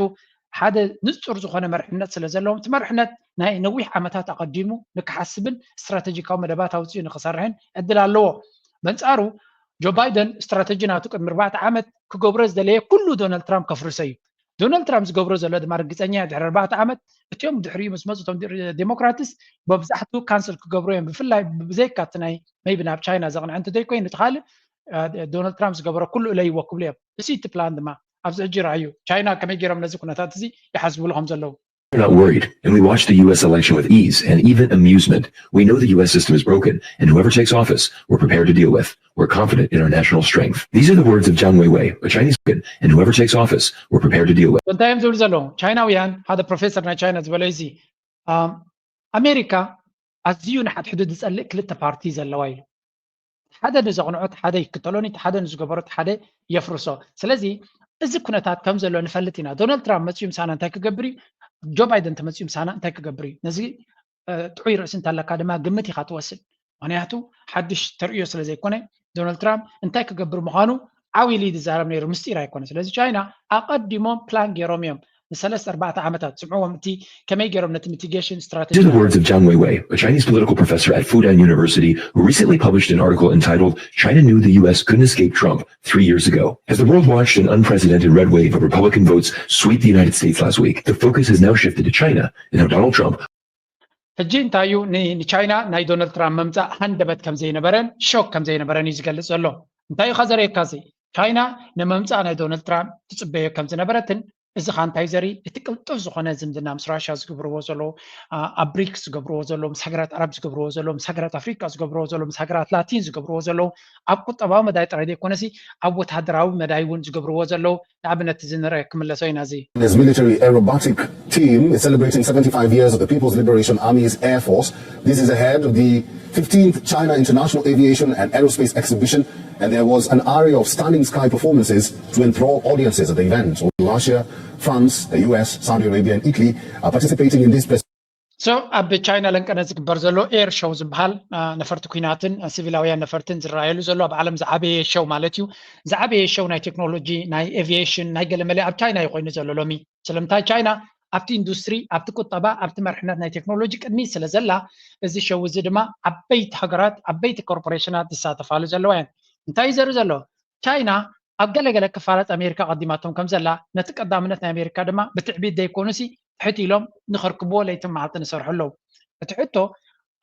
ሓደ ንፁር ዝኾነ መርሕነት ስለ ዘለዎም እቲ መርሕነት ናይ ነዊሕ ዓመታት ኣቐዲሙ ንክሓስብን ስትራተጂካዊ መደባት ኣውፅኡ ንክሰርሕን ዕድል ኣለዎ። በንፃሩ ጆ ባይደን ስትራተጂ ናቱ ቅድሚ ኣርባዕተ ዓመት ክገብሮ ዝደለየ ኩሉ ዶናልድ ትራምፕ ከፍርሶ እዩ። ዶናልድ ትራምፕ ዝገብሮ ዘሎ ድማ ርግፀኛ ድሕሪ ኣርባዕተ ዓመት እቲኦም ድሕሪኡ ምስ መፁ እቶም ዴሞክራትስ መብዛሕትኡ ካንስል ክገብሩ እዮም። ብፍላይ ብዘይካ እቲ ናይ maybe ናብ ቻይና ዘቕንዐ እንተዘይኮይኑ እቲ ካልእ ዶናልድ ትራምፕ ዝገበሮ ኩሉ እለይዎ ክብሉ እዮም። እሱ እቲ ፕላን ድማ ኣብዚ ሕጂ ረኣዩ ቻይና ከመይ ገይሮም ነዚ ኩነታት እዚ ይሓስብሉ ከም ዘለዉ። We're not worried, and we watch the U S election with ease and even amusement. We know the U S system is broken, and whoever takes office, we're prepared to deal with. We're confident in our national strength. These are the words of Jiang Weiwei, a Chinese kid, and whoever takes office, we're prepared to deal with. እንታይ እዮም ዝብሉ ዘለዉ ቻይናውያን? ሓደ ፕሮፌሰር ናይ ቻይና ዝበሎ እዚ ኣሜሪካ ኣዝዩ ንሓድሕዱ ዝጸልእ ክልተ ፓርቲ ዘለዋ ኢሉ። ሓደ ንዘቕንዖ ሓደ ይክተሎ፣ እቲ ሓደ ንዝገበሮ ሓደ የፍርሶ። ስለዚ እዚ ኩነታት ከም ዘሎ ንፈልጥ ኢና። ዶናልድ ትራምፕ መፅዩ ምሳና እንታይ ክገብር እዩ? ጆ ባይደን ተመፅዩ ምሳና እንታይ ክገብር እዩ? ነዚ ጥዑይ ርእሲ እንተለካ ድማ ግምት ኢኻ ትወስድ። ምክንያቱ ሓድሽ ተርእዮ ስለ ዘይኮነ ዶናልድ ትራምፕ እንታይ ክገብር ምዃኑ ዓው ኢሉ ዝዛረብ ነይሩ፣ ምስጢር ኣይኮነ። ስለዚ ቻይና ኣቐዲሞም ፕላን ገይሮም እዮም ንሰለስተ ኣርባዕተ ዓመታት ስምዕዎም እቲ ከመይ ገይሮም ነቲ mitigation strategy These are the words of Jiang Weiwei, a Chinese political professor at Fudan University, who recently published an article entitled China Knew the U S Couldn't Escape Trump Three Years Ago. As the world watched an unprecedented red wave of Republican votes sweep the United States last week, the focus has now shifted to China and how Donald Trump ሕጂ እንታይ እዩ ንቻይና ናይ ዶናልድ ትራምፕ መምፃእ ሃንደበት ከም ዘይነበረን ሾክ ከም ዘይነበረን እዩ ዝገልፅ ዘሎ። እንታይ እዩ ከዘርእየካ እዚ ቻይና ንመምፃእ ናይ ዶናልድ ትራምፕ ትፅበዮ ከም ዝነበረትን እዚ ኸ እንታይ ዘርኢ? እቲ ቅልጡፍ ዝኾነ ዝምድና ምስ ራሽያ ዝገብርዎ ዘለዉ፣ ኣብ ብሪክስ ዝገብርዎ ዘለዉ፣ ምስ ሃገራት ዓረብ ዝገብርዎ ዘለዉ፣ ምስ ሃገራት ኣፍሪቃ ዝገብርዎ ዘለዉ፣ ምስ ሃገራት ላቲን ዝገብርዎ ዘለዉ፣ ኣብ ቁጠባዊ መዳይ ጥራይ ዘይኮነሲ ኣብ ወታደራዊ መዳይ እውን ዝገብርዎ ዘለዉ፣ ንኣብነት እዚ ንርአ ክምለሶ ኢና። እዚ This military aerobatic team is celebrating seventy-five years of the People's Liberation Army's Air Force. This is ahead of the fifteenth China International Aviation and Aerospace Exhibition, and there was an array of stunning sky performances to enthrall audiences at the event. Russia, France, the U S, Saudi Arabia, and Italy are participating in this prestigious so ኣብ ቻይና ለንቀነ ዝግበር ዘሎ ኤር ሾው ዝበሃል ነፈርቲ ኩናትን ሲቪላውያን ነፈርትን ዝረኣየሉ ዘሎ ኣብ ዓለም ዝዓበየ ሾው ማለት እዩ። ዝዓበየ ሾው ናይ ቴክኖሎጂ፣ ናይ ኤቪዬሽን፣ ናይ ገለመለ ኣብ ቻይና እዩ ኮይኑ ዘሎ ሎሚ። ስለምንታይ? ቻይና ኣብቲ ኢንዱስትሪ፣ ኣብቲ ቁጠባ፣ ኣብቲ መርሕነት ናይ ቴክኖሎጂ ቅድሚት ስለ ዘላ፣ እዚ ሸው እዚ ድማ ዓበይቲ ሃገራት፣ ዓበይቲ ኮርፖሬሽናት ዝሳተፋሉ ዘለዋ እየን። እንታይ እዩ ዘርኢ ዘሎ? ቻይና ኣብ ገለገለ ክፋላት ኣሜሪካ ቀዲማቶም ከም ዘላ፣ ነቲ ቀዳምነት ናይ ኣሜሪካ ድማ ብትዕቢት ዘይኮኑሲ ትሕት ኢሎም ንኸርክብዎ ለይትን መዓልትን ይሰርሑ ኣለዉ። እቲ ሕቶ፣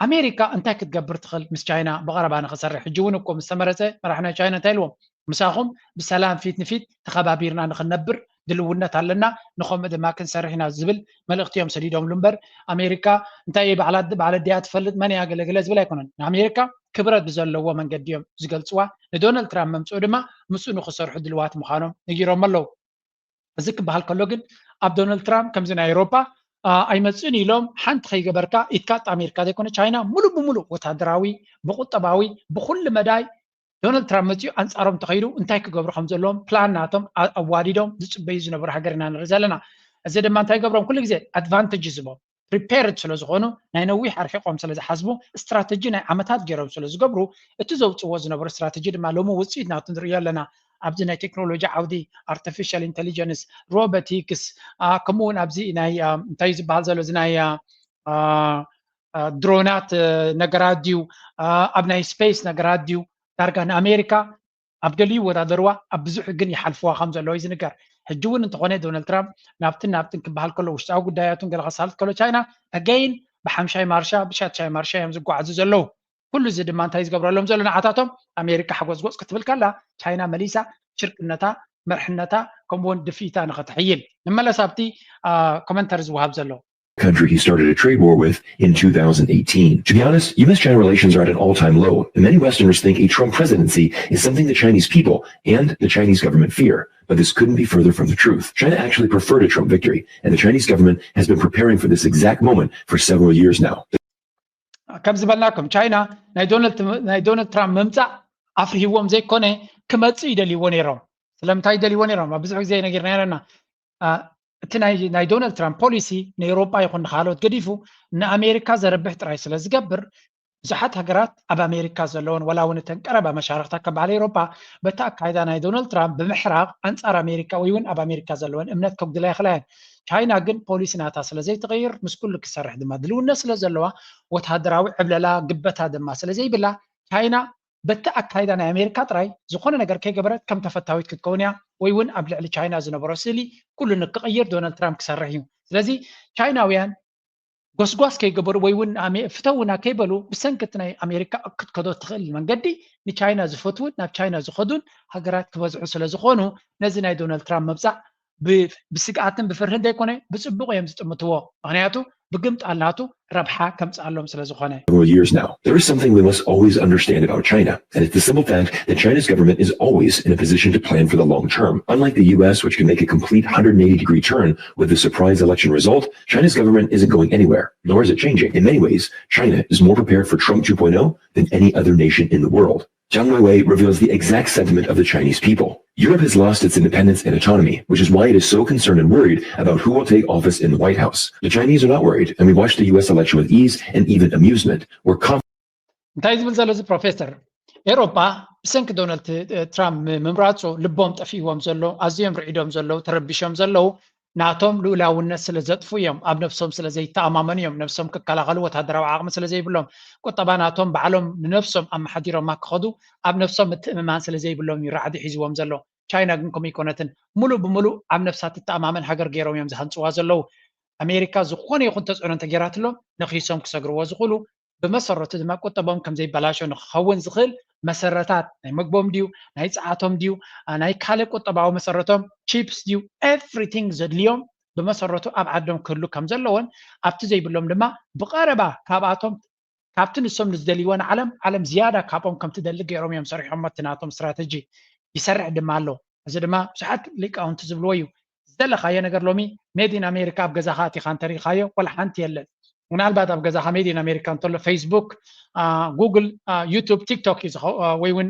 ኣሜሪካ እንታይ ክትገብር ትኽእል ምስ ቻይና ብቐረባ ንኽሰርሕ? ሕጂ እውን እኮ ምስ ተመረጸ መራሕ ናይ ቻይና እንታይ ኢልዎም? ምሳኹም ብሰላም ፊት ንፊት ተኸባቢርና ንኽንነብር ድልውነት ኣለና፣ ንኸምኡ ድማ ክንሰርሕ ኢና ዝብል መልእኽቲ እዮም ሰዲዶምሉ እምበር ኣሜሪካ እንታይ በዓል ኣዲኣ ትፈልጥ መን እያ ገለገለ ዝብል ኣይኮነን። ንኣሜሪካ ክብረት ብዘለዎ መንገዲ እዮም ዝገልፅዋ። ንዶናልድ ትራምፕ መምፅኡ ድማ ምስኡ ንኽሰርሑ ድልዋት ምዃኖም ነጊሮም ኣለዉ። እዚ ክበሃል ከሎ ግን ኣብ ዶናልድ ትራምፕ ከምዚ ናይ ኤውሮጳ ኣይመፅእን ኢሎም ሓንቲ ከይገበርካ ኢትካ ኣሜሪካ ዘይኮነ ቻይና ሙሉእ ብሙሉእ ወታደራዊ ብቁጠባዊ ብኩሉ መዳይ ዶናልድ ትራምፕ መፅኡ ኣንፃሮም ተኸይዱ እንታይ ክገብሩ ከም ዘለዎም ፕላን ናቶም ኣዋዲዶም ዝፅበዩ ዝነበሩ ሃገር ኢና ንርኢ ዘለና። እዚ ድማ እንታይ ገብሮም ኩሉ ግዜ ኣድቫንቴጅ ዝቦም ፕሪፔርድ ስለ ዝኾኑ ናይ ነዊሕ ኣርሒቆም ስለ ዝሓስቡ ስትራተጂ ናይ ዓመታት ገይሮም ስለ ዝገብሩ እቲ ዘውፅዎ ዝነበሩ ስትራተጂ ድማ ሎሚ ውፅኢት ናቱ ንሪኦ ኣለና። ኣብዚ ናይ ቴክኖሎጂ ዓውዲ ኣርቲፊሻል ኢንቴሊጀንስ፣ ሮቦቲክስ፣ ከምኡ እውን ኣብዚ ናይ እንታይ ዝበሃል ዘሎ እዚ ናይ ድሮናት ነገራት ድዩ ኣብ ናይ ስፔስ ነገራት ድዩ ዳርጋ ንኣሜሪካ ኣብ ገሊኡ ይወዳደርዋ ኣብ ብዙሕ ግን ይሓልፍዋ ከም ዘለዉ እዩ ዝንገር። ሕጂ እውን እንተኾነ ዶናልድ ትራምፕ ናብትን ናብትን ክበሃል ከሎ ውሽጣዊ ጉዳያቱን ገለ ከሳልጥ ከሎ ቻይና ኣገይን ብሓምሻይ ማርሻ ብሻትሻይ ማርሻ እዮም ዝጓዓዙ ዘለዉ። ኩሉ እዚ ድማ እንታይ ዝገብረሎም ዘሎ ንዓታቶም ኣሜሪካ ሓጎዝጎፅ ክትብል ከላ ቻይና መሊሳ ሽርክነታ መርሕነታ ከምኡውን ድፍኢታ ንኸተሕይል። ንመለስ ኣብቲ ኮመንተሪ ዝወሃብ ዘሎ country he started a trade war with in two thousand eighteen. To be honest, U S China relations are at an all time low, and many Westerners think a Trump presidency is something the Chinese people and the Chinese government fear. But this couldn't be further from the truth. China actually preferred a Trump victory, and the Chinese government has been preparing for this exact moment for several years now. ከም ዝበልናኩም ቻይና ናይ ዶናልድ ትራምፕ ምምፃእ ኣፍርህዎም ዘይኮነ ክመፅእ ይደልይዎ ነይሮም። ስለምንታይ ይደልይዎ ነይሮም? ኣብ ብዙሕ ግዜ ነጊርና ኣለና። እቲ ናይ ዶናልድ ትራምፕ ፖሊሲ ንኤውሮጳ ይኹን ንካልኦት ገዲፉ ንኣሜሪካ ዘርብሕ ጥራይ ስለ ዝገብር ብዙሓት ሃገራት ኣብ ኣሜሪካ ዘለውን ዋላ እውን እተን ቀረባ መሻርክታ ከም በዓል ኤውሮጳ በቲ ኣካይዳ ናይ ዶናልድ ትራምፕ ብምሕራቕ ኣንጻር ኣሜሪካ ወይ እውን ኣብ ኣሜሪካ ዘለወን እምነት ከጉድላ ይኽእላ እየን። ቻይና ግን ፖሊሲ ናታ ስለ ዘይትቕይር ምስ ኩሉ ክሰርሕ ድማ ድልውነት ስለ ዘለዋ ወተሃደራዊ ዕብለላ ግበታ ድማ ስለ ዘይብላ ቻይና በቲ ኣካይዳ ናይ ኣሜሪካ ጥራይ ዝኾነ ነገር ከይገበረት ከም ተፈታዊት ክትከውን እያ ወይ እውን ኣብ ልዕሊ ቻይና ዝነበሮ ስእሊ ኩሉ ንክቕይር ዶናልድ ትራምፕ ክሰርሕ እዩ። ስለዚ ቻይናውያን ጎስጓስ ከይገበሩ ወይ እውን ፍተውና ከይበሉ ብሰንኪ እቲ ናይ ኣሜሪካ ክትከዶ ትኽእል መንገዲ ንቻይና ዝፈትውን ናብ ቻይና ዝኸዱን ሃገራት ክበዝሑ ስለ ዝኾኑ ነዚ ናይ ዶናልድ ትራምፕ ምብፃዕ ብስግኣትን ብፍርህን ዘይኮነ ብፅቡቕ እዮም ዝጥምትዎ። ምክንያቱ ብግምጣል ናቱ ረብሓ ከምፅኣሎም ስለ ዝኾነ። Several years now. There is something we must always understand about China, and it's the simple fact that China's government is always in a position to plan for the long term. Unlike the U S, which can make a complete one hundred eighty degree turn with a surprise election result, China's government isn't going anywhere, nor is it changing. In many ways, China is more prepared for Trump two point oh than any other nation in the world. Jiang Weiwei reveals the exact sentiment of the Chinese people. Europe has lost its independence and autonomy, which is why it is so concerned and worried about who will take office in the White House. The Chinese are not worried, and we watched the U S election with ease and even amusement. We're confident. እንታይ ዝብል ዘሎ እዚ ፕሮፌሰር? ኤውሮጳ ብሰንኪ ዶናልድ ትራምፕ ምምራፁ ልቦም ጠፊእዎም ዘሎ፣ ኣዝዮም ርዒዶም ዘለዉ፣ ተረቢሾም ዘለዉ ናቶም ልኡላውነት ስለ ዘጥፉ እዮም። ኣብ ነብሶም ስለ ዘይተኣማመኑ እዮም። ነብሶም ክከላኸሉ ወታደራዊ ዓቕሚ ስለ ዘይብሎም፣ ቁጠባ ናቶም ባዕሎም ንነብሶም ኣመሓዲሮማ ክኸዱ ኣብ ነብሶም ምትእምማን ስለ ዘይብሎም እዩ ራዕዲ ሒዝዎም ዘሎ። ቻይና ግን ከምኡ ኣይኮነትን። ሙሉእ ብሙሉእ ኣብ ነብሳ ትተኣማመን ሃገር ገይሮም እዮም ዝሃንፅዋ ዘለዉ። ኣሜሪካ ዝኾነ ይኹን ተፅዕኖ እንተገይራትሎም ነኺሶም ክሰግርዎ ዝኽእሉ ብመሰረቱ ድማ ቁጠቦም ከም ዘይበላሾ ንክኸውን ዝኽእል መሰረታት ናይ ምግቦም ድዩ፣ ናይ ጸዓቶም ድዩ፣ ናይ ካልእ ቁጠባዊ መሰረቶም፣ ቺፕስ ድዩ፣ ኤቭሪቲንግ ዘድልዮም ብመሰረቱ ኣብ ዓዶም ክህሉ ከም ዘለዎን ኣብቲ ዘይብሎም ድማ ብቐረባ ካብኣቶም ካብቲ ንሶም ንዝደልይዎ ንዓለም ዓለም ዝያዳ ካብኦም ከም ትደሊ ገይሮም እዮም ሰሪሖሞ። እቲ ናቶም ስትራተጂ ይሰርሕ ድማ ኣሎ። እዚ ድማ ብዙሓት ሊቃውንቲ ዝብልዎ እዩ። ዝደለኻዮ ነገር ሎሚ ሜድ ኢን ኣሜሪካ ኣብ ገዛኻ ኣቲኻ እንተሪኢኻዮ ዋላ ሓንቲ የለን። ምናልባት ኣብ ገዛኻ ሜድ ኢን ኣሜሪካ እንተሎ ፌስቡክ፣ ጉግል፣ ዩቱብ፣ ቲክቶክ እዩ ዝኸው- ወይ እውን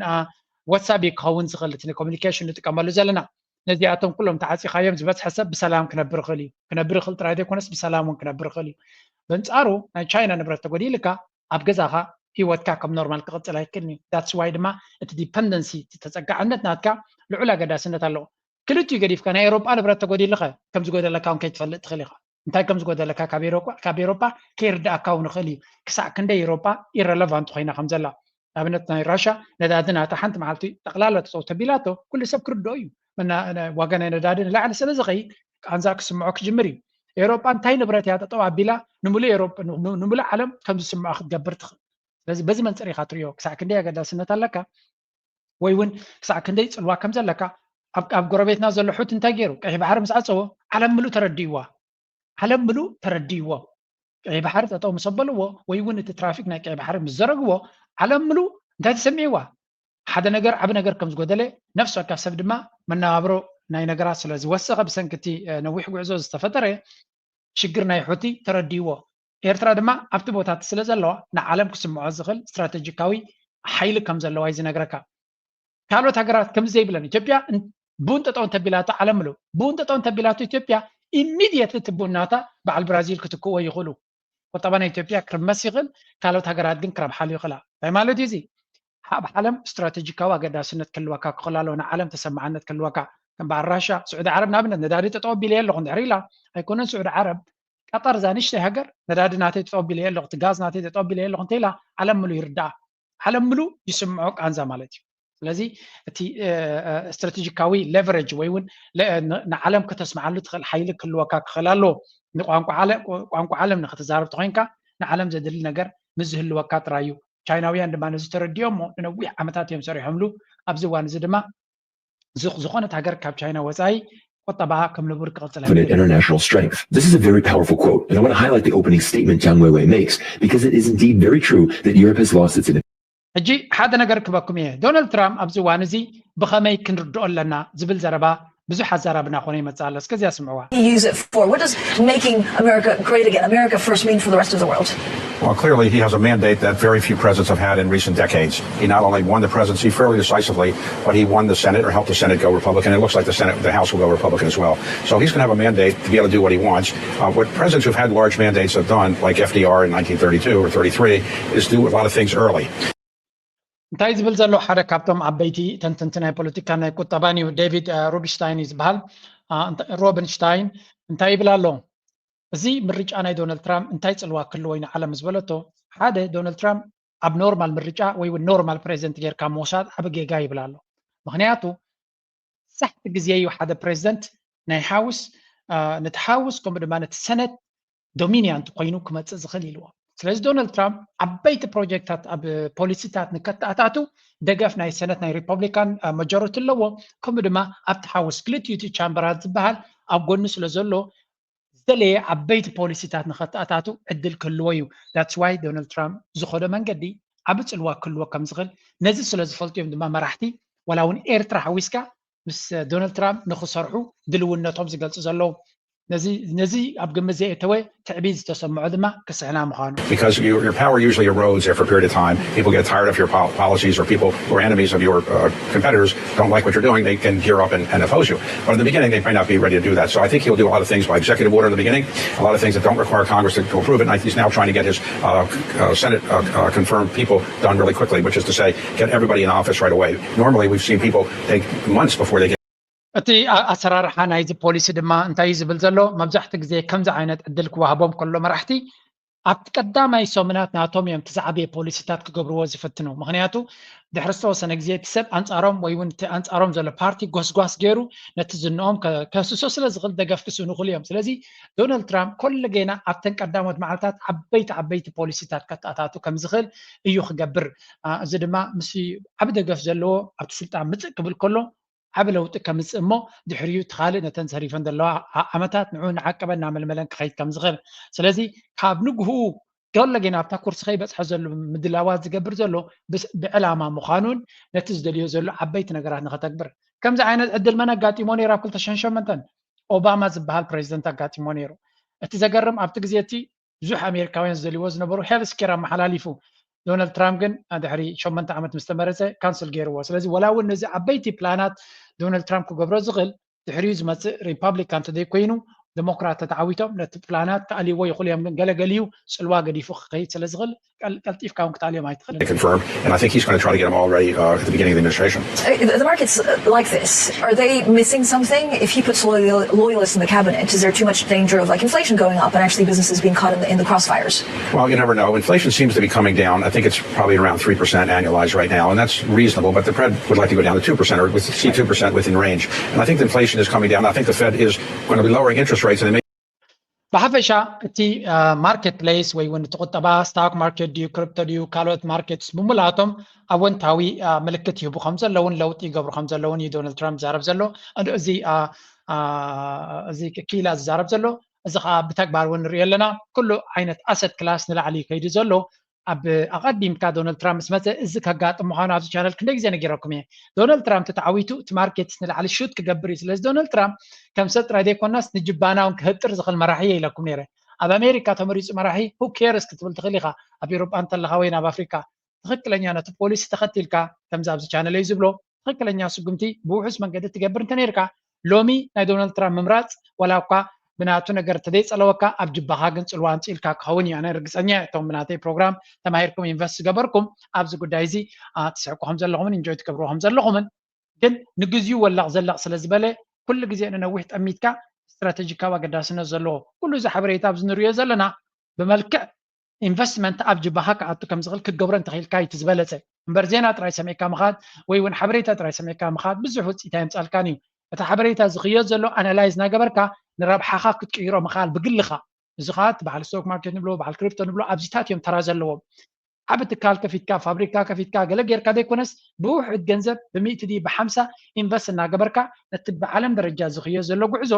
ዋትሳፕ እዩ ክኸውን ዝኽእል እቲ ኮሚኒኬሽን ንጥቀመሉ ዘለና። ነዚኣቶም ኩሎም ተዓፂኻዮም ዝበዝሐ ሰብ ብሰላም ክነብር ይኽእል እዩ። ክነብር ይኽእል ጥራይ ዘይኮነስ ብሰላም እውን ክነብር ይኽእል እዩ። በንፃሩ ናይ ቻይና ንብረት ተጎዲልካ ኣብ ገዛኻ ህይወትካ ከም ኖርማል ክቕፅል ኣይክእልን እዩ። ዳትስ ዋይ ድማ እቲ ዲፐንደንሲ እቲ ተፀጋዕነት ናትካ ልዑል ኣገዳስነት ኣለዎ። ክልቲኡ ገዲፍካ ናይ ኤሮጳ ንብረት ተጎዲልኸ ከም ዝጎደለካ እውን ከይትፈልጥ ትኽእል ኢኻ። እንታይ ከም ዝጎደለካ ካብ ኤሮጳ ካብ ኤሮጳ ከይርዳእካ እውን ይኽእል እዩ። ክሳዕ ክንደይ ኤሮጳ ኢረለቫንት ኮይና ከም ዘላ ንኣብነት ናይ ራሻ ነዳዲ ናታ ሓንቲ መዓልቲ ጠቕላላ ተጠው ተቢላቶ ኩሉ ሰብ ክርድኦ እዩ። መና- ነ- ዋጋ ናይ ነዳዲ ንላዕሊ ስለ ዝኸይድ ቃንዛ ክስምዖ ክጅምር እዩ። ኤውሮጳ እንታይ ንብረት እያ ጠጠው ኣቢላ ንምሉእ ኤውሮጳ ን- ን- ንምሉእ ዓለም ከም ዝስምዖ ክትገብር ትኽእል። ስለዚ በዚ መንፅር ኢኻ ትሪኦ ክሳዕ ክንደይ ኣገዳስነት ኣለካ ወይ እውን ክሳዕ ክንደይ ፅልዋ ከም ዘለካ። ኣብ ኣብ ጎረቤትና ዘሎ ሑቲ እንታይ ገይሩ? ቀይሕ ባሕሪ ምስ ዓፀዎ ዓለም ምሉእ ተረዲእዋ። ዓለም ምሉእ ተረዲእዎ። ቀይሕ ባሕሪ ጠጠው ምስ ኣበልዎ ወይ እውን እቲ ትራፊክ ናይ ቀይሕ ባሕሪ ምስ ዘረግዎ ዓለም ምሉእ እንታይ ተሰሚዕዋ? ሓደ ነገር ዓቢ ነገር ከም ዝጎደለ ነፍሲ ወከፍ ሰብ ድማ መነባብሮ ናይ ነገራት ስለ ዝወሰኸ ብሰንኪ እቲ ነዊሕ ጉዕዞ ዝተፈጠረ ሽግር ናይ ሑቲ ተረዲእዎ። ኤርትራ ድማ ኣብቲ ቦታ እቲ ስለ ዘለዋ ንዓለም ክስምዖ ዝኽእል ስትራተጂካዊ ሓይሊ ከም ዘለዋ እዩ ዝነግረካ። ካልኦት ሃገራት ከምዚ ዘይብለን ኢትዮጵያ ቡን ጠጠው እንተቢላቶ ዓለም ምሉእ ቡን ጠጠው እንተቢላቶ ኢትዮጵያ ኢሚድየትሊ እቲ ቡን ናታ በዓል ብራዚል ክትክእዎ ይኽእሉ። ቁጠባ ናይ ኢትዮጵያ ክርመስ ይኽእል። ካልኦት ሃገራት ግን ክረብሓሉ ይኽእላ። እንታይ ማለት እዩ እዚ? ኣብ ዓለም ስትራቴጂካዊ ኣገዳስነት ክህልወካ ክኽእል ኣለዎ። ንዓለም ተሰማዕነት ክህልወካ ከም በዓል ራሻ፣ ስዑዲ ዓረብ ንኣብነት ነዳዲ ጠጠው ኣቢለ ኣለኹ እንድሕር ኢላ ኣይኮነን ስዑዲ ዓረብ ቀጠር እዛ ንእሽተይ ሃገር ነዳዲ ናተይ ጠጠው ኣቢለ ኣለኹ እቲ ጋዝ ናተይ ጠጠው ኣቢለ ኣለኹ እንተኢላ ዓለም ምሉ ይርዳኣ። ዓለም ምሉ ይስምዖ ቃንዛ ማለት እዩ። ስለዚ እቲ ስትራቴጂካዊ ሌቨሬጅ ወይ እውን ንዓለም ከተስምዓሉ ትኽእል ሓይሊ ክህልወካ ክኽእል ኣለዎ። ንቋንቋ ዓለም ንክትዛረብ ተኮይንካ ንዓለም ዘድሊ ነገር ምስ ዝህልወካ ጥራይ እዩ። ቻይናውያን ድማ ነዚ ተረዲኦሞ ንነዊሕ ዓመታት እዮም ሰሪሖምሉ። ኣብዚ እዋን እዚ ድማ ዝኾነት ሃገር ካብ ቻይና ወፃኢ ቁጠባ ከም ንቡር ክቕፅል international strength. This is a very powerful quote, and I want to highlight the opening statement Tang Weiwei makes because it is indeed very true that Europe has lost its independence. ሕጂ ሓደ ነገር ክበኩም እየ። ዶናልድ ትራምፕ ኣብዚ እዋን እዚ ብኸመይ ክንርድኦ ኣለና ዝብል ዘረባ ብዙሕ ኣዛራብና ኮነ ይመፅእ ኣሎ። እስከዚኣ ስምዕዋ። He use it for? What does making America great again, America first, mean for the rest of the world? Well, clearly, he has a mandate that very few presidents have had in recent decades. He not only won the presidency fairly decisively, but he won the Senate or helped the Senate go Republican. It looks like the Senate, the House will go Republican as well. So he's going to have a mandate to be able to do what he wants. Uh, what presidents who've had large mandates have done, like F D R in nineteen thirty-two or thirty-three, is do a lot of things early. እንታይ ዝብል ዘሎ ሓደ ካብቶም ዓበይቲ ተንተንቲ ናይ ፖለቲካ ናይ ቁጠባን እዩ ዴቪድ ሩብሽታይን እዩ ዝበሃል። ሮብንሽታይን እንታይ ይብል ኣሎ? እዚ ምርጫ ናይ ዶናልድ ትራምፕ እንታይ ፅልዋ ክህልዎ እዩ ንዓለም ዝበለቶ፣ ሓደ ዶናልድ ትራምፕ ኣብ ኖርማል ምርጫ ወይ እውን ኖርማል ፕሬዚደንት ጌርካ ምውሳድ ዓቢ ጌጋ ይብል ኣሎ። ምክንያቱ ሳሕቲ ግዜ እዩ ሓደ ፕሬዚደንት ናይ ሃውስ ነቲ ሃውስ ከምኡ ድማ ነቲ ሰነት ዶሚኒያንት ኮይኑ ክመፅእ ዝኽእል ኢልዎ። ስለዚ ዶናልድ ትራምፕ ዓበይቲ ፕሮጀክታት ኣብ ፖሊሲታት ንከተኣታቱ ደገፍ ናይ ሰነት ናይ ሪፐብሊካን መጆሪቲ ኣለዎ። ከምኡ ድማ ኣብቲ ሃውስ ክልቲኡ እቲ ቻምበራት ዝበሃል ኣብ ጎኒ ስለ ዘሎ ዝደለየ ዓበይቲ ፖሊሲታት ንኸተኣታቱ ዕድል ክህልዎ እዩ። ዳትስ ዋይ ዶናልድ ትራምፕ ዝኸዶ መንገዲ ዓቢ ፅልዋ ክህልዎ ከም ዝኽእል ነዚ ስለ ዝፈልጡ እዮም ድማ መራሕቲ ዋላ እውን ኤርትራ ሓዊስካ ምስ ዶናልድ ትራምፕ ንኽሰርሑ ድልውነቶም ዝገልፁ ዘለዉ። ነዚ ነዚ ኣብ ግምት ዘየእተወ ትዕቢት ዝተሰምዖ ድማ ክስሕና ምዃኑ። Because your, your power usually erodes after a period of time. People get tired of your pol- policies, or people who are enemies of your uh, competitors don't like what you're doing. They can gear up and, and oppose you. But in the beginning, they might not be ready to do that. So I think he'll do a lot of things by executive order in the beginning, a lot of things that don't require Congress to, to approve it. And he's now trying to get his uh, uh, Senate uh, uh, confirmed people done really quickly, which is to say, get everybody in office right away. Normally, we've seen people take months before they get እቲ ኣሰራርሓ ናይዚ ፖሊሲ ድማ እንታይ እዩ ዝብል ዘሎ? መብዛሕትኡ ግዜ ከምዚ ዓይነት ዕድል ክወሃቦም ከሎ መራሕቲ ኣብቲ ቀዳማይ ሰሙናት ናቶም እዮም እቲ ዝዓበየ ፖሊሲታት ክገብርዎ ዝፍትኑ። ምክንያቱ ድሕሪ ዝተወሰነ ግዜ እቲ ሰብ ኣንጻሮም ወይ እውን እቲ ኣንጻሮም ዘሎ ፓርቲ ጎስጓስ ገይሩ ነቲ ዝንኦም ከ- ከህስሶ ስለ ዝኽእል ደገፍ ክስእኑ ይኽእሉ እዮም። ስለዚ ዶናልድ ትራምፕ ኮለጌና ኣብተን ቀዳሞት መዓልታት ዓበይቲ ዓበይቲ ፖሊሲታት ከተኣታቱ ከም ዝኽእል እዩ ክገብር። አ፣ እዚ ድማ ምስ ዓቢ ደገፍ ዘለዎ ኣብቲ ስልጣን ምጽእ ክብል ከሎ ዓቢ ለውጢ ከምጽእ እሞ ድሕሪኡ እቲ ካልእ ነተን ተሪፈን ዘለዋ ዓ- ዓመታት ንዑ ንዓቀበ እናመልመለን ክኸይድ ከም ዝኽእል። ስለዚ ካብ ንግህኡ ኮለጌና ኣብታ ኩርሲ ከይበጽሐ ዘሎ ምድላዋት ዝገብር ዘሎ ብስ- ብዕላማ ምዃኑን ነቲ ዝደልዮ ዘሎ ዓበይቲ ነገራት ንኸተግብር ከምዚ ዓይነት ዕድል መን ኣጋጢሞ ነይሩ ኣብ ክልተሽሕን ሸሞንተን ኦባማ ዝበሃል ፕሬዚደንት ኣጋጢሞ ነይሩ። እቲ ዘገርም ኣብቲ ግዜ እቲ ብዙሕ ኣሜሪካውያን ዝደልይዎ ዝነበሩ ሄልስ ኬር ኣመሓላሊፉ። ዶናልድ ትራምፕ ግን ድሕሪ ሸሞንተ ዓመት ምስ ተመረፀ ካንስል ገይርዎ። ስለዚ ወላ እውን ነዚ ዓበይቲ ፕላናት ዶናልድ ትራምፕ ክገብሮ ዝኽእል ድሕሪኡ ዝመፅእ ሪፓብሊካን እንተዘይኮይኑ ዲሞክራት ተተዓዊቶም ነቲ ፕላናት ክኣልይዎ ይኽእሉ እዮም። ግን ገለገሊኡ ፅልዋ ገዲፉ ክኸይድ ስለ ዝኽእል ቀል- ቀልጢፍካ እውን ክትኣልዮም ኣይትኽእልን። Confirmed, and I think he's going to try to get them all ready uh, at the beginning of the administration. Uh, The markets uh, like this, are they missing something? If he puts loyal- loyalists in the cabinet, is there too much danger of like inflation going up and actually businesses being caught in the, in the crossfires? Well, you never know. Inflation seems to be coming down. I think it's probably around three percent annualized right now, and that's reasonable, but the Fed would like to go down to two percent or with- see two percent within range. And I think inflation is coming down. I think the Fed is going to be lowering interest rates, and they may ብሓፈሻ እቲ ማርኬት ፕሌስ ወይ እውን እቲ ቁጠባ ስታክ ማርኬት ድዩ ክሪፕቶ ድዩ ካልኦት ማርኬትስ ብምልኣቶም ኣወንታዊ ምልክት ይህቡ ከም ዘለውን ለውጢ ይገብሩ ከም ዘለውን እዩ ዶናልድ ትራምፕ ዝዛረብ ዘሎ። እዚ እዚ ኪላ ዝዛረብ ዘሎ እዚ ከዓ ብተግባር እውን ንሪኦ ኣለና። ኩሉ ዓይነት ኣሰት ክላስ ንላዕሊ ከይዱ ዘሎ ኣብ ኣቐዲምካ ዶናልድ ትራምፕ ምስ መፀ እዚ ከጋጥም ምዃኑ ኣብዚ ቻነል ክንደይ ግዜ ነጊረኩም እየ። ዶናልድ ትራምፕ ተተዓዊቱ እቲ ማርኬትስ ንላዕሊ ሹት ክገብር እዩ። ስለዚ ዶናልድ ትራምፕ ከም ሰብ ጥራይ ዘይኮናስ ንጅባና እውን ክህጥር ዝኽእል መራሒ እየ ኢለኩም ነይረ። ኣብ ኣሜሪካ ተመሪፁ መራሒ who cares ክትብል ትኽእል ኢኻ። ኣብ ኤሮጳ እንተለኻ ወይ ናብ ኣፍሪካ ትኽክለኛ ነቲ ፖሊሲ ተኸቲልካ ከምዚ ኣብዚ ቻነለይ ዝብሎ ትኽክለኛ ስጉምቲ ብውሑስ መንገዲ ትገብር እንተነይርካ ሎሚ ናይ ዶናልድ ትራምፕ ምምራፅ ዋላ እኳ ብናቱ ነገር ተዘይፀለወካ ኣብ ጅባኻ ግን ፅልዋ ኣምፅኢልካ ክኸውን እዩ። ኣነ ርግፀኛ እየ እቶም ብናተይ ፕሮግራም ተማሂርኩም ኢንቨስት ዝገበርኩም ኣብዚ ጉዳይ እዚ ትስሕቁ ከም ዘለኹምን ኢንጆይ ትገብርዎ ከም ዘለኹምን ግን ንግዚኡ ወላቕ ዘላቕ ስለ ዝበለ ኩሉ ግዜ ንነዊሕ ጠሚትካ ስትራተጂካዊ ኣገዳስነት ዘለዎ ኩሉ እዚ ሓበሬታ ኣብዚ ንሪኦ ዘለና ብመልክዕ ኢንቨስትመንት ኣብ ጅባኻ ክኣቱ ከም ዝኽእል ክትገብሮ እንተኽኢልካ እዩ እቲ ዝበለፀ እምበር ዜና ጥራይ ሰሚዕካ ምኻድ ወይ እውን ሓበሬታ ጥራይ ሰሚዕካ ምኻድ ብዙሕ ውፅኢት ኣየምፃልካን እዩ። እቲ ሓበሬታ ዝኽየድ ዘሎ ኣናላይዝ እናገበርካ ንረብሓኻ ክትቅይሮ ምኽኣል ብግልኻ። እዚ ከዓ እቲ በዓል ስቶክ ማርኬት ንብሎ በዓል ክሪፕቶ ንብሎ ኣብዚታት እዮም ተራ ዘለዎም። ዓቢ ትካል ከፊትካ ፋብሪካ ከፊትካ ገለ ጌርካ ዘይኮነስ ብውሕድ ገንዘብ ብሚእቲ ድዩ ብሓምሳ ኢንቨስት እናገበርካ ነቲ ብዓለም ደረጃ ዝኽዮ ዘሎ ጉዕዞ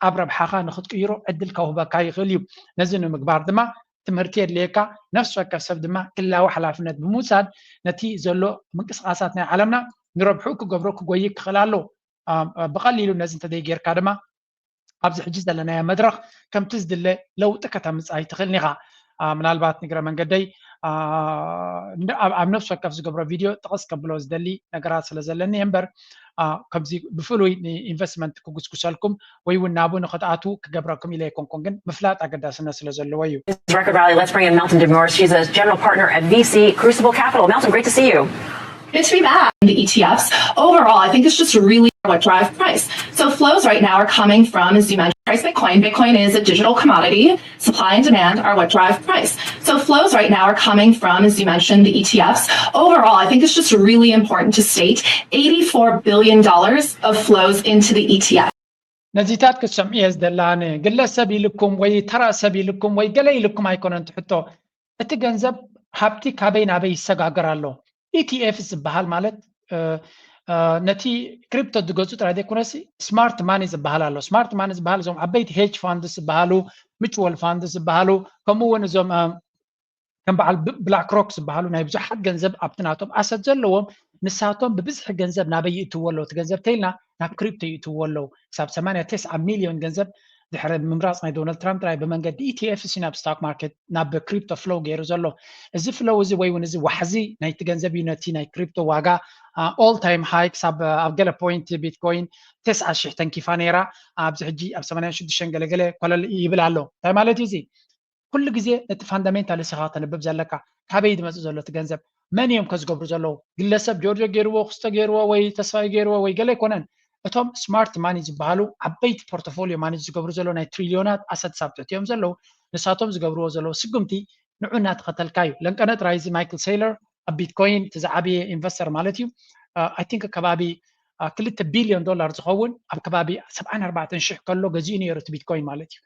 ኣብ ረብሓኻ ንኽትቅይሮ ዕድል ከውህበካ ይኽእል እዩ። ነዚ ንምግባር ድማ ትምህርቲ የድልየካ። ነፍሲ ወከፍ ሰብ ድማ ግላዊ ሓላፍነት ብምውሳድ ነቲ ዘሎ ምንቅስቃሳት ናይ ዓለምና ንረብሑ ክገብሮ ክጎይ ክኽእል ኣሎ። ብቐሊሉ ነዚ እንተዘይጌርካ ድማ ኣብዚ ሕጂ ዘለናዮ መድረኽ ከምቲ ዝድለ ለውጢ ከተምፅእ ኣይትኽእልን ኢኻ። ምናልባት ንግረ መንገደይ ኣብ ነፍሲ ወከፍ ዝገብሮ ቪድዮ ጥቕስ ከብሎ ዝደሊ ነገራት ስለ ዘለኒ እምበር ከምዚ ብፍሉይ ንኢንቨስትመንት ክጉስጉሰልኩም ወይ እውን ናብኡ ንኽትኣትዉ ክገብረኩም ኢለ ኣይኮንኩን፣ ግን ምፍላጥ ኣገዳስነት ስለ ዘለዎ እዩ። Record Valley, let's bring in Melton DeMorris. She's a general partner at V C Crucible Capital. Melton, great to see you. Good to be back. The E T Fs, overall, I think it's just really what drive price. So flows right now are coming from, as you mentioned, price Bitcoin. Bitcoin is a digital commodity. Supply and demand are what drive price. So flows right now are coming from, as you mentioned, the E T Fs. Overall, I think it's just really important to state eighty-four billion dollars of flows into the E T F. ነዚታት ክትሰምዑ እየ ዝደሊ። ኣነ ግለሰብ ኢልኩም ወይ ተራ ሰብ ኢልኩም ወይ ገለ ኢልኩም ኣይኮነን ትሕቶ። እቲ ገንዘብ ሃብቲ ካበይ ናበይ ይሰጋገር ኣሎ። ኢቲኤፍ ዝበሃል ማለት ነቲ ክሪፕቶ ዝገዙ ጥራይ ዘይኮነሲ ስማርት ማኒ ዝበሃል ኣሎ። ስማርት ማኒ ዝበሃል እዞም ዓበይቲ ሄጅ ፋንድስ ዝበሃሉ፣ ሚቹዋል ፋንድስ ዝበሃሉ፣ ከምኡ እውን እዞም ከም በዓል ብላክ ሮክ ዝበሃሉ ናይ ብዙሓት ገንዘብ ኣብቲ ናቶም ኣሰት ዘለዎም ንሳቶም ብብዝሒ ገንዘብ ናበይ ይእትዎ ኣለዉ እቲ ገንዘብ ተይልና ናብ ክሪፕቶ ይእትዎ ኣለዉ። ክሳብ ሰማንያ ተስዓ ሚልዮን ገንዘብ ድሕሪ ምምራፅ ናይ ዶናልድ ትራምፕ ጥራይ ብመንገዲ ኢቲኤፍ ሲ ናብ ስቶክ ማርኬት ናብ ክሪፕቶ ፍሎው ገይሩ ዘሎ። እዚ ፍሎው እዚ ወይ እውን እዚ ዋሕዚ ናይቲ ገንዘብ እዩ ነቲ ናይ ክሪፕቶ ዋጋ ኦል ታይም ሃይ ክሳብ ኣብ ገለ ፖይንት ቢትኮይን ተስዓ ሽሕ ተንኪፋ ነይራ። ኣብዚ ሕጂ ኣብ ሰማንያን ሽዱሽተን ገለገለ ኮለል ይብል ኣሎ። እንታይ ማለት እዩ እዚ? ኩሉ ግዜ ነቲ ፋንዳሜንታል ኢኻ ከተንብብ ዘለካ። ካበይ ዝመፅእ ዘሎ እቲ ገንዘብ? መን እዮም ከዝገብሩ ዘለዉ? ግለሰብ ጆርጆ ገይርዎ፣ ክስተ ገይርዎ ወይ ተስፋይ ገይርዎ ወይ ገለ ኣይኮነን። እቶም smart money ዝበሃሉ ዓበይቲ portfolio manage ዝገብሩ ዘለዉ ናይ ትሪልዮናት assets ኣብ ትሕቲኦም ዘለዉ ንሳቶም ዝገብርዎ ዘለዉ ስጉምቲ ንዑ እናተኸተልካ እዩ። ለንቀነ ጥራይ እዚ ማይክል ሴይለር ኣብ ቢትኮይን እቲ ዝዓበየ ኢንቨስተር ማለት እዩ። I think ከባቢ ክልተ ቢልዮን ዶላር ዝኸውን ኣብ ከባቢ ሰብዓን ኣርባዕተን ሽሕ ከሎ ገዚኡ ነይሩ እቲ ቢትኮይን ማለት እዩ።